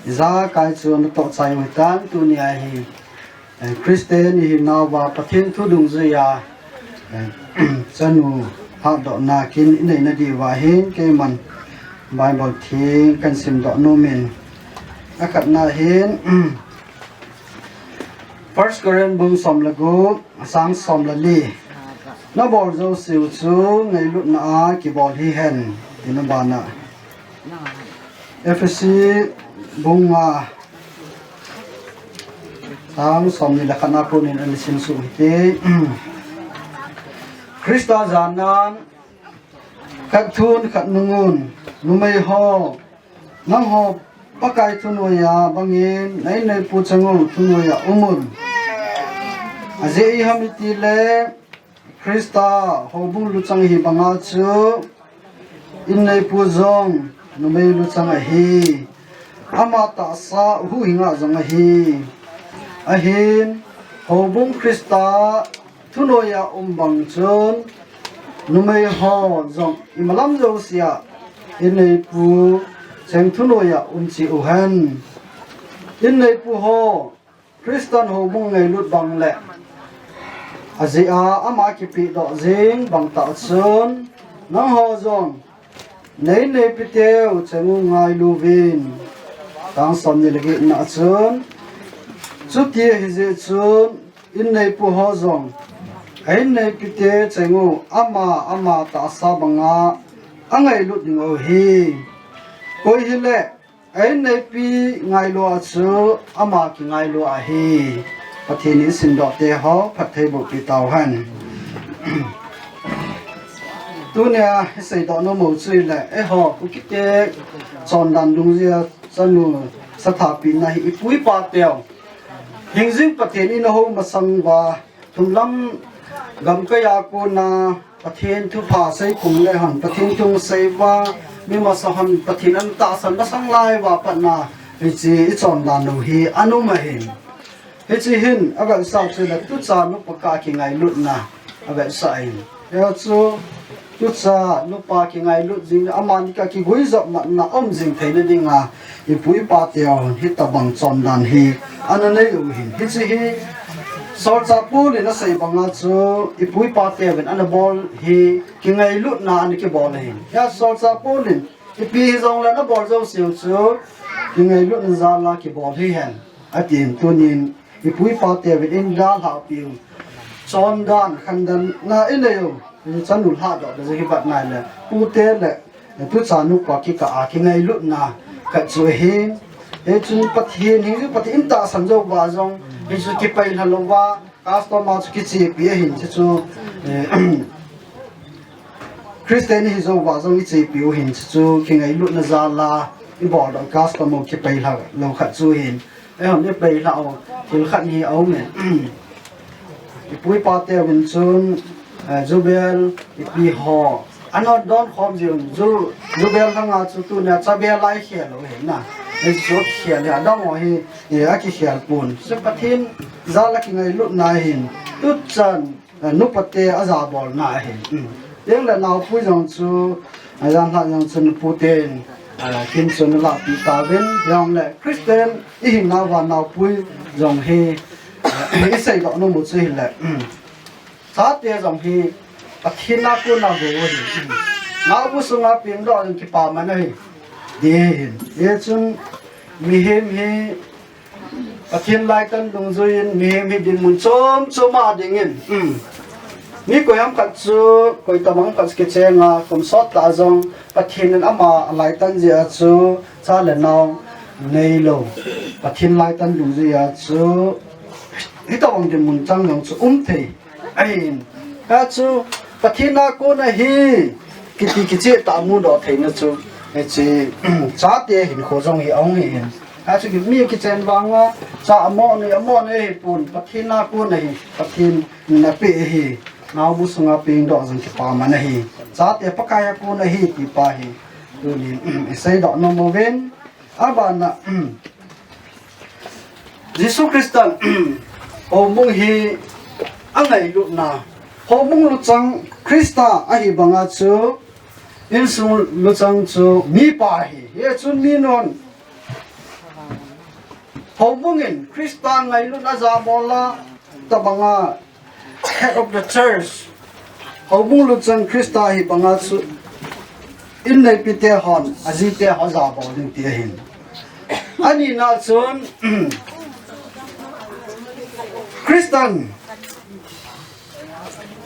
ijakai chu natoh chai u hitan tunia hi, eh, Christian i hinauva Pathen thu dungjui a, eh, chanu lhadohna kin i neina diuva hin keiman Bible theng kan simdoh nomin. Akhatna hin, First Corinth bung som le gup, chang som le li. Nabol jouseu chu ngailutna a kibol hihen, tina bana. Ephesi bung nga, chang somni le khat na konin ana simsuh hite. Christa janan khat thun khat nungun, numei ho, nangho Pakai thunoiya bangin, na in neipu cheng u thunoiya umun. Ajeh iham itile, Christa houbung luchang hi banga chu, in neipu jong numei luchang ahi. Ama tahsa huhhinga jong ahi. Ahin, houbung Christa thunoiya um bang chun, numei ho jong imalam jousea in neipu cheng thunoiya um cheh uhen. In neipu ho, Christan houbung ngailut bang le, ajeh a ama kipehdoh jing bang tah chun, nangho jong, na in neipiteu cheng u ngailu vin. Chang somni le get na chun, chuti ahi jeh chun, in neipu ho jong, a in neipite cheng u ama, ama tahsa banga angailut ding u ahi. Koi hile, a in neipi ngailu a chu ama kingailu ahi. Pathen in isimdoh te ho phatthei boh pi tauhen. Tunia iseidoh nom u chu hile, eiho Kukite chondan dungjui a chanu sathapi na hi ipu ipa teu hingjing Pathen in ahou masang uva, thumlam gamkai a kona Pathen thupha sei kum le hon, Pathen thu sei uva, mi masa hon Pathen ana tahsan masang lai uva patna, hiche ichondan u hi ana um ahin. Hiche hin avetsah chu le tuchan nupa kah a kingailutna avetsah ahin. Hia chu tuchan nupa kingailut jing, amani kah a kiguijop matna um jing theina dinga, ipu ipa teu hin hitabang chondan hi ana nei u ahin. Hiche hi Solchah Paul in asei banga chu, ipu ipa teuvin ana bol hi kingailutna ana kibol ahin. Hia Solchah Paul in, ipi hijongle nabol jouseu chu kingailutna jal a kibol hihen, atin. Tunin ipu ipa teuvin eidalhah piu, chondan khandan na inei u, chanu lhahdoh ding jong hi vat nai le, pute le tuchan nupa kikah a kingailutna khat chu ahi. Hichun Pathen, hingjing Pathen in tahsan jou uva jong, hichu kipailha louva, customer chu kichepi ahin, chuchu, eh, Christian ihi jou uva jong ichepi u ahin, chuchu kingailutna jal a ibol doh, customer kipailha lou khat chu ahin. Eihon ipailha u thil khat hi aumin. Ipu ipa teuvin chun, eh, jubel, ipi ho, ana donkhom jiuvin, ju-, jubel langa chu tunia chabel a ikhel u ahin na. Hichu khel hi adang ho hi, eh, akikhel pon. Chu Pathen jal a kingailutna ahin. Tuchan, eh, nupate ajabolna ahin. Tengle naopui jong chu, eh, janlhah jong chu nupute'n, eh, kin chu nalahpeh tauvin, jongle Christian ihinauva naopui jong hi, eh, iseidoh nom u chu hile, chate jong hi Pathen a kona gou ahi. Naobu sunga pengdoh jong kipaman ahi. Ding ahin. Hichun mihem hi Pathen laitan dungjuiyin mihem hi dinmun chom chom a dingin, mi koiham khat chu, koitabang khat chu kichenga kum sottah jong Pathen in ama alaitan jeh a chu cha le nao neilou, Pathen laitan dungjuia chu hitabang dinmun chang jong chu umthei ahin. Hichu Pathen a kona ahi kiti kichehtah mudoh theina chu, hiche chate hinkho jong hi ahung hi in. Hichu mi kichen vanga cha amo nei, amo nei ahipon, Pathen a kona ahi, Pathen in apeh ahi. Naobu sunga pengdoh jong kipaman ahi. Chate Pakai a kona ahi ti pa hi tunin iseidoh nom uvin. Abana, Jesu Christan houbung hi angailutna, houbung luchang Christa ahi banga chu, insung luchang chu mipa ahi. Hichun minun houbung in Christa ngailutna ajabol a, tabanga head of the church, houbung luchang Christa ahi banga chu, in neipite hon ajite ho ajabol ding ti ahin. Anina chun, Christan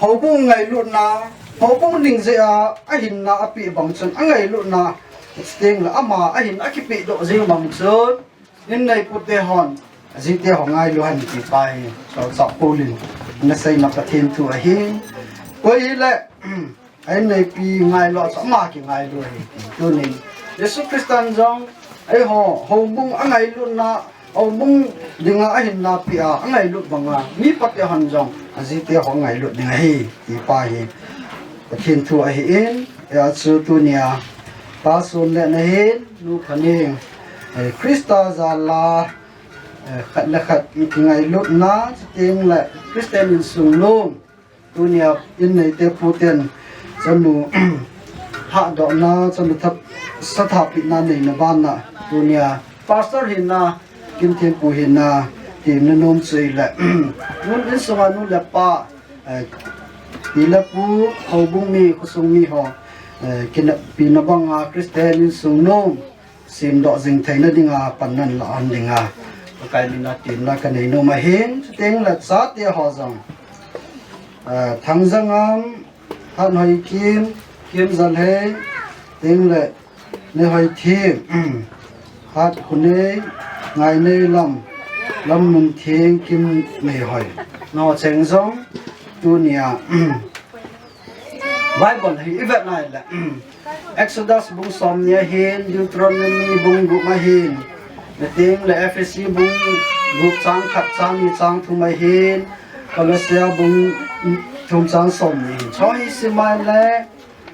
Houbung ngailutna, houbung ding jeh a ahinna apeh bang chun angailutna, chuteng le ama ahin akipeh doh jing bang chun, in neipu te hon, ajite ho ngailu hen ti pa hi, Solchah Paul in ana seina Pathen thu ahi. Koi hile, a in neipi ngailu a chu ama kingailu ahi. Tunin, Jesu Christan jong, eiho, houbung angailutna, houbung dinga ahinna peh a, angailut banga, mi pate hon jong, ajite ho ngailut ding ahi, ti pa hi. Pathen thu ahin, hijeh chun tunia, Pa Sunlet na hin, Nu Phaneng, eh, Christa jal a, eh, khat le khat kingailutna, chuteng le Christian insung nom, tunia in neite pu ten, chanu hahdohna, chanu that, sathapehna neina bana, tunia, Pastor hina, Kimthempu hina, temna nom chu ahile, nu insunga nu le pa, eh, pi le pu, houbung mi, khosung mi ho, eh, kinepina banga Christian insung nom, semdoh jing theina dinga, panna la an dinga, Pakai mina temna kanei nom ahin, chuteng le chate ho jong, eh, Thangjangam, Hathoikim, Kimjalhei, chuteng le Neihoithim, Hatkhonei, Ngaineilam, Lamnuntheng, Kimneihoi. Nangho cheng jong, tunia, Bible hi ivet nai le, Exodus bung somni ahin, Deuteronomy bung gup ahin, chuteng le Ephesi bung gup chang khat, chang ni, chang thum ahin, Colossia bung thum chang somni ahin. Chuhi simai le,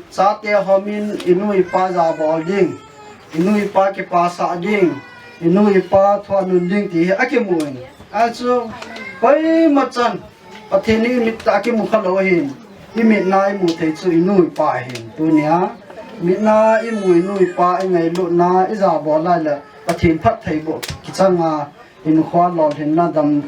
chate ho min inu ipa jabol ding, inu ipa kipasah ding, inu ipa thu anun ding ti hi akimun. Achu, koima chan, Pathen hi imit a kimu khalou ahin, imitna imu thei chu inu ipa ahin. Tunia, imitna imu inu ipa ingailutna, ijabol lai le, Pathen phattheiboh kichanga, hinkho lolhinna dam,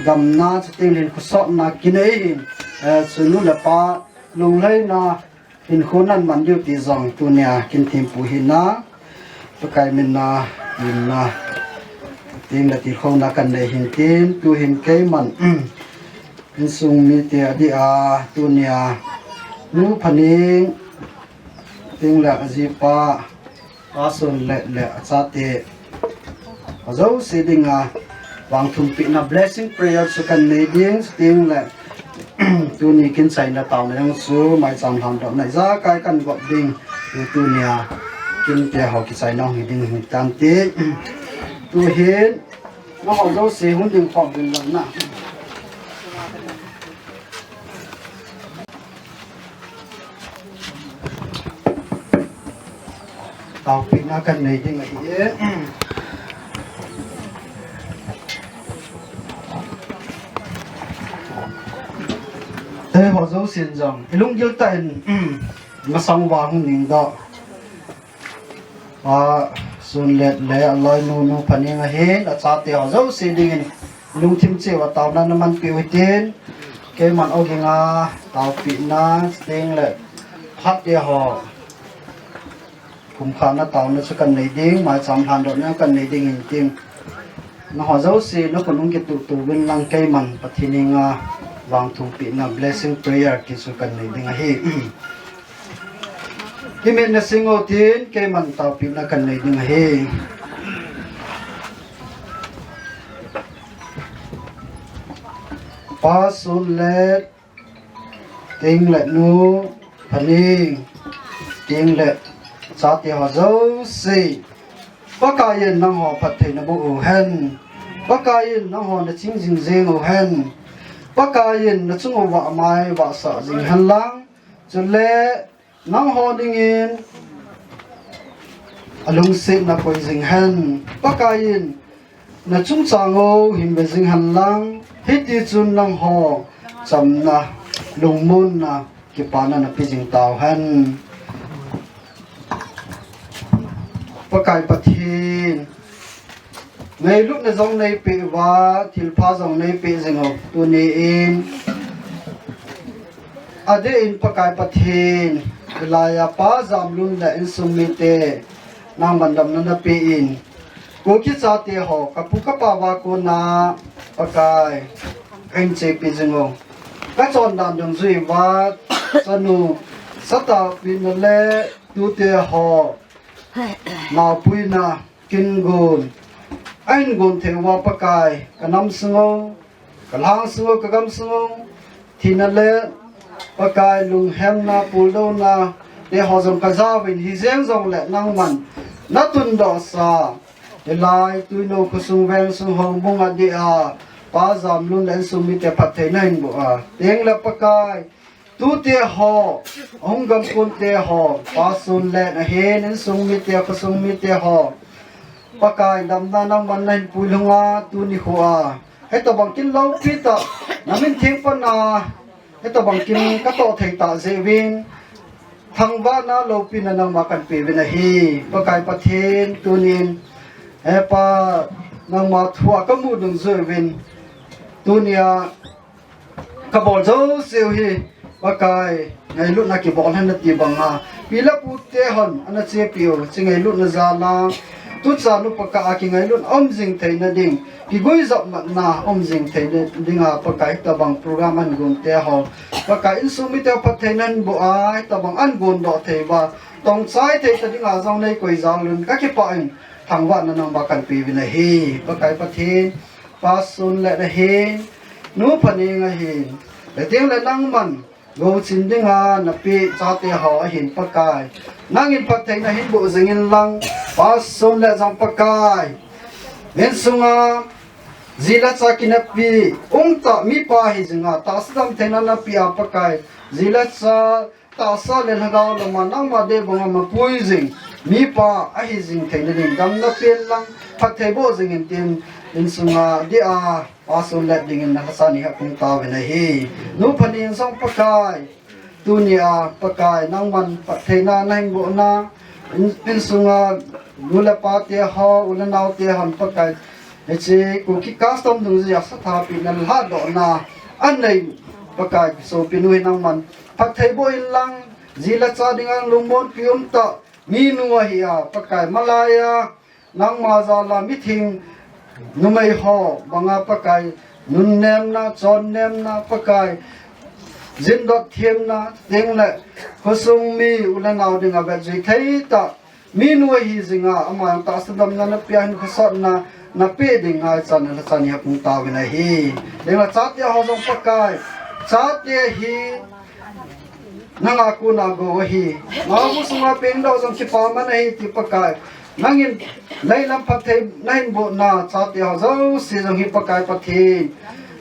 damna, chuteng le hinkho sotna kinei ahin, eh, chu nu le pa, lunglhaina, hinkho nan man diu ti jong tunia Kimthempu hina, Pakai mina, mina, tin le tilkhouna kanei hin tin, tuhin keiman, insung mite adeh a, tunia, Nu Phaneng, chuteng le ajipa, Pa Sunlet le achate, ajouse dinga, vangthumpehna blessing prayer chu kanei ding, chuteng le, tuni kin chaina taona jong chu, maicham lhandohna ijakai kangop ding, tu tunia, kinte ho kichaina hung hi ding hitan ti, tuhin, nangho jouse hung ding khom ding lang na. Taopehna kanei ding ahi e. Eiho jousen jong, ilunggil tah in, masang uva hung ningdoh. Pa Sunlet le aloinu, Nu Phaneng ahin, achate ho jouse dingin, lungthim cheh uva taona namanpeh u hitin, keiman ogin a, taopehna, chuteng le, phat te ho, pumkhana taona chu kanei ding, maicham lhandohna kanei ding hin tin. Nangho jouse, nakhut nung kituh tuh uvin lang keiman, Pathen henga, vangthumpehna, blessing prayer, ti chu kanei ding ahi. Imitna sing u hitin, keiman taopehna kanei ding ahi. Pa Sunlet, chuteng le Nu Phaneng, chuteng le chate ho jouse. Pakaiyin nangho phatthei naboh u hen. Pakaiyin nangho naching jing jeng u hen. Pakaiyin nachung uva amai vahsah jing hen lang. Chule, nangho dingin alungsetna koi jing hen. Pakaiyin nachung chang u hin ve jing hen lang. Hiti chun nangho chamna, lungmonna, kipana napeh jing tau hen. Pakai Pathen, ngailutna jong neipeh uva, thilpha jong neipeh jing u, tuni in. Adeh in Pakai Pathen, hilai a Pa Jamlun le insung mite, nangman damna napeh in. Kuki chate ho, kapu kapa uva kona, Pakai, kahin chepi jing u. Kachondan dungjui uva, chanu, satahpi na le tute ho naopuina kin gon, ahin gon thei uva Pakai, kanam sung u, kalhang sung u, kagam sung u, thina le Pakai lunghemna, puldouna te ho jong kajaovin, hijeng jongle nangman natundoh sa, hilai Twinoukhosung Vengsung Houbung a dia Pa Jamlun le insung mite phatthei nahin boh a, tengle Pakai, tute ho, ahung gamkon te ho, Pa Sunlen ahin, insung mite, khosung mite ho, Pakai, damna nangman nahin puilhung a, tuni khoa hitobang kin loupi tah, namin theng pan a hitobang kin katoh thei tah jeh uvin, thangvahna loupina nangma kahin peuvin ahi. Pakai Pathen, tunin, he Pa, nangma thu a kamu dungjui uvin, tunia kabol jouseu hi, Pakai, ngailutna kibol hen nati banga, pi le pute hon ana chepiu hiche ngailutna jal a, tuchan upa kah a kingailutna um jing theina ding, kiguijopmatna um jing theina dinga Pakai, hitobang program ahin gon te ho, Pakai, insung mite phatthei nahin boh a, hitobang ahin gondoh thei uva, tongchai thei ta dinga jong neikoi jal un, kakipah in, thangvahna nangma kahin peuvin ahi. Pakai Pathen, Pa Sunlen ahin, Nu Phaneng ahin, le tengle nangman gouchin dinga napeh chate ho ahin Pakai, nangin phatthei nahin boh jingin lang, Pa Sunlen jong Pakai, insunga ji le cha kineppi umtah mipa hijinga tahsa damtheina napeh a Pakai, ji le cha, tahsa le lhagao lama nangma deibanga mapui jing mipa ahi jing theina ding damna pen lang, phatthei boh jingin tin, insunga dia Pa Sunlen dingin nalhacha nihepung tauvin ahi. Nu Phaneng jong Pakai, tunia Pakai, nangman phattheina nahin boh na, in, insunga nu le pa te ho, u le nao te hon Pakai, hiche Kuki custom dungjuia sathahpina lhahdohna anei Pakai, sopinu hi nangman phatthei boh in lang, ji le cha dinga lungmonpi umtah minu ahi a Pakai, malaiya nangma jal a mitheng numei ho banga Pakai, nunnemna, chonnemna Pakai, jindot themna, tengle khosung mi u le nao dinga vetjui thei tah minu ahi jinga, ama tahsa damna napeh a, hinkho sotna napeh ding ngaichan nalhacha nihepung tauvin ahi. Tengle chate ho jong Pakai, chate hi nanga kona gou ahi. Mabu sunga pengdoh jong kipaman ahi ti Pakai, nangin leilam phatthei nahin boh na, chate ho jouse jong hi Pakai Pathen,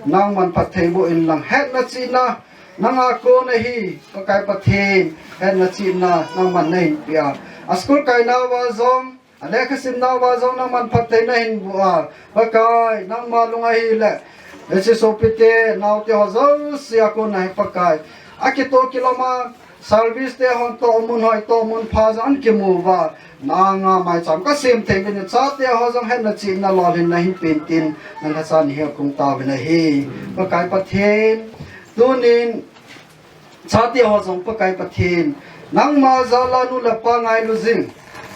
nangman phatthei boh in lang, hetna chihna nanga kon ahi Pakai Pathen, hetna chihna nangman nahin peh a, a school kainauva jong, alekhasimnauva jong nangman phatthei nahin boh a Pakai, nangma lung ahile, hiche sopite, naote ho jouse a kona hi Pakai, akitoh kilom a, service te hon tohmun hoi, tohmun pha jong ana kimu uva, na anga maicham kasem thei uvin, chate ho jong hetna chihna lolhinna hinpen tin, nalhacha nihepung tauvin ahi. Pakai Pathen, tunin chate ho jong Pakai Pathen, nangma jal a nu le pa ngailu jing,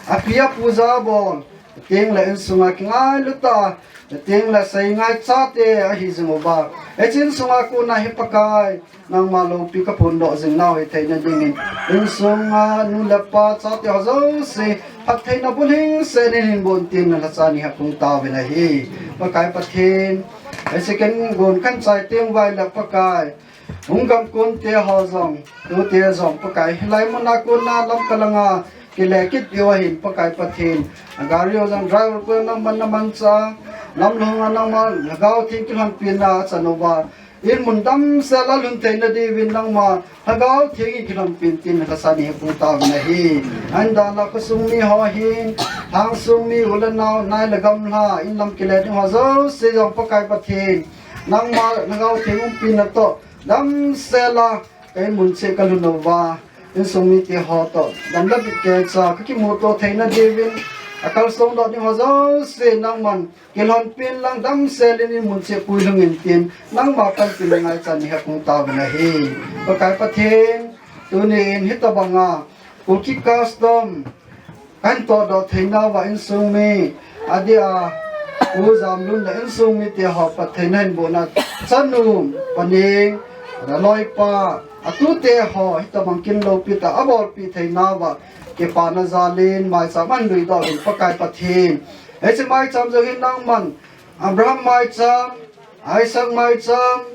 api apu jabol, tengle insunga kingailu tah, tengle seingai chate ahi jing uva, hiche insunga kona hi Pakai, nangma loupi kaphondoh jing nau hitheina dingin, insunga nu le pa chate ho jouse phattheina bulhingse in hinbon tin nalhacha nihepung tauvin ahi. Pakai Pathen, hiche kin gon kahin chai teng uva ahile Pakai, hung gamkon te ho jong, tute jong Pakai, hilai muna kona Lamka langa kile kit diu ahin Pakai Pathen, gari ho jong driver pu nangman namanchah, lamlhonga nangma Lhagao Theng kilhonpina achan uva, in mun damsel a lhun theina diuvin nangma Lhagao Theng in kilhonpin tin nalhacha nihepung tauvin ahi. Ahin dan a khosung mi ho hin, lhangsung mi u le nao, nai le gamla, in lam kile ding ho jouse jong Pakai Pathen, nangma Lhagao Theng umpina toh damsel a, kei mun cheh kalhun uva, insung mite ho toh dam le bitkecha kakimuto theina diuvin, akalsong doh ding ho jouse nangman kilhonpin lang, damsel in in mun cheh puilhung in tin, nangma panpina ngaichan nihepung tauvin ahi. Pakai Pathen, tunin hitobanga Kuki custom kahin tohdoh theinauva insung mi, adia Pu Jamlun le insung mite ho phatthei nahin boh na, chanu Paneng, Aloipa, atute ho, hitabang kin loupi tah, abolpi theinauva, kipana jalin, maicham ahin luidoh uvin Pakai Pathen. Hiche maicham jong hin nangman, Abraham maicham, Isaac maicham,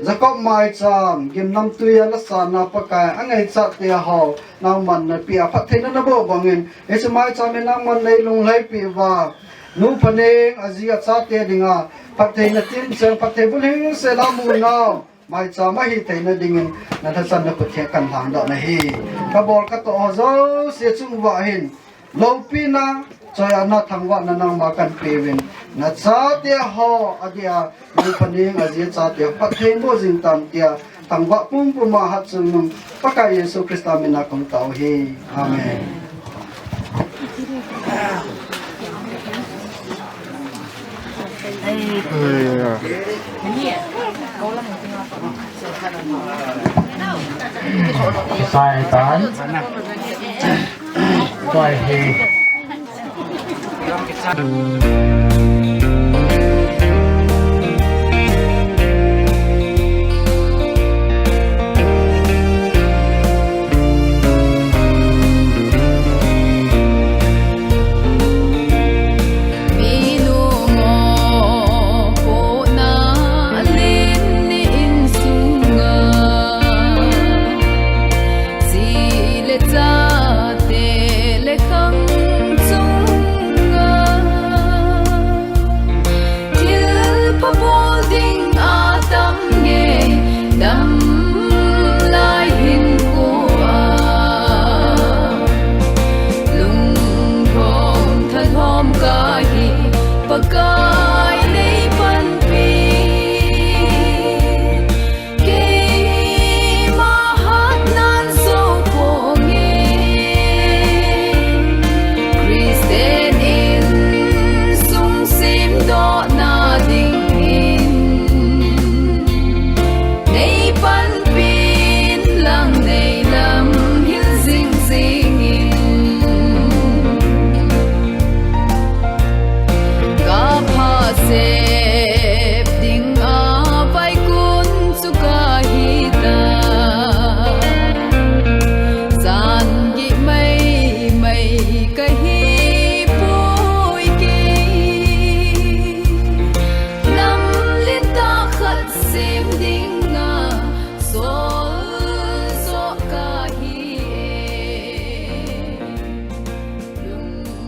Jacob maicham, gimnamtui a nasan a Pakai, angaichat te ho, nangman napeh a phattheina naboh bangin, hiche maicham hin nangman neilunglhaipi uva, Nu Phaneng, aji achate dinga, phattheina timcheng, phatthei bulhing sela munau, maicham ahi theina dingin, nalhachan nakhut hi kahin lhangdoh nahi. Kabol katoh ho jouse chung uva hin, loupina, choiana, thangvahna nangma kahin peuvin, nachate ho, adia, Nu Phaneng, aji achate ho, phatthei boh jing tan tia, thangvah pumpum a hatchungnung, Pakai Jesu Christa mina kahung tao ahi. Amen. Satan. Pai hi.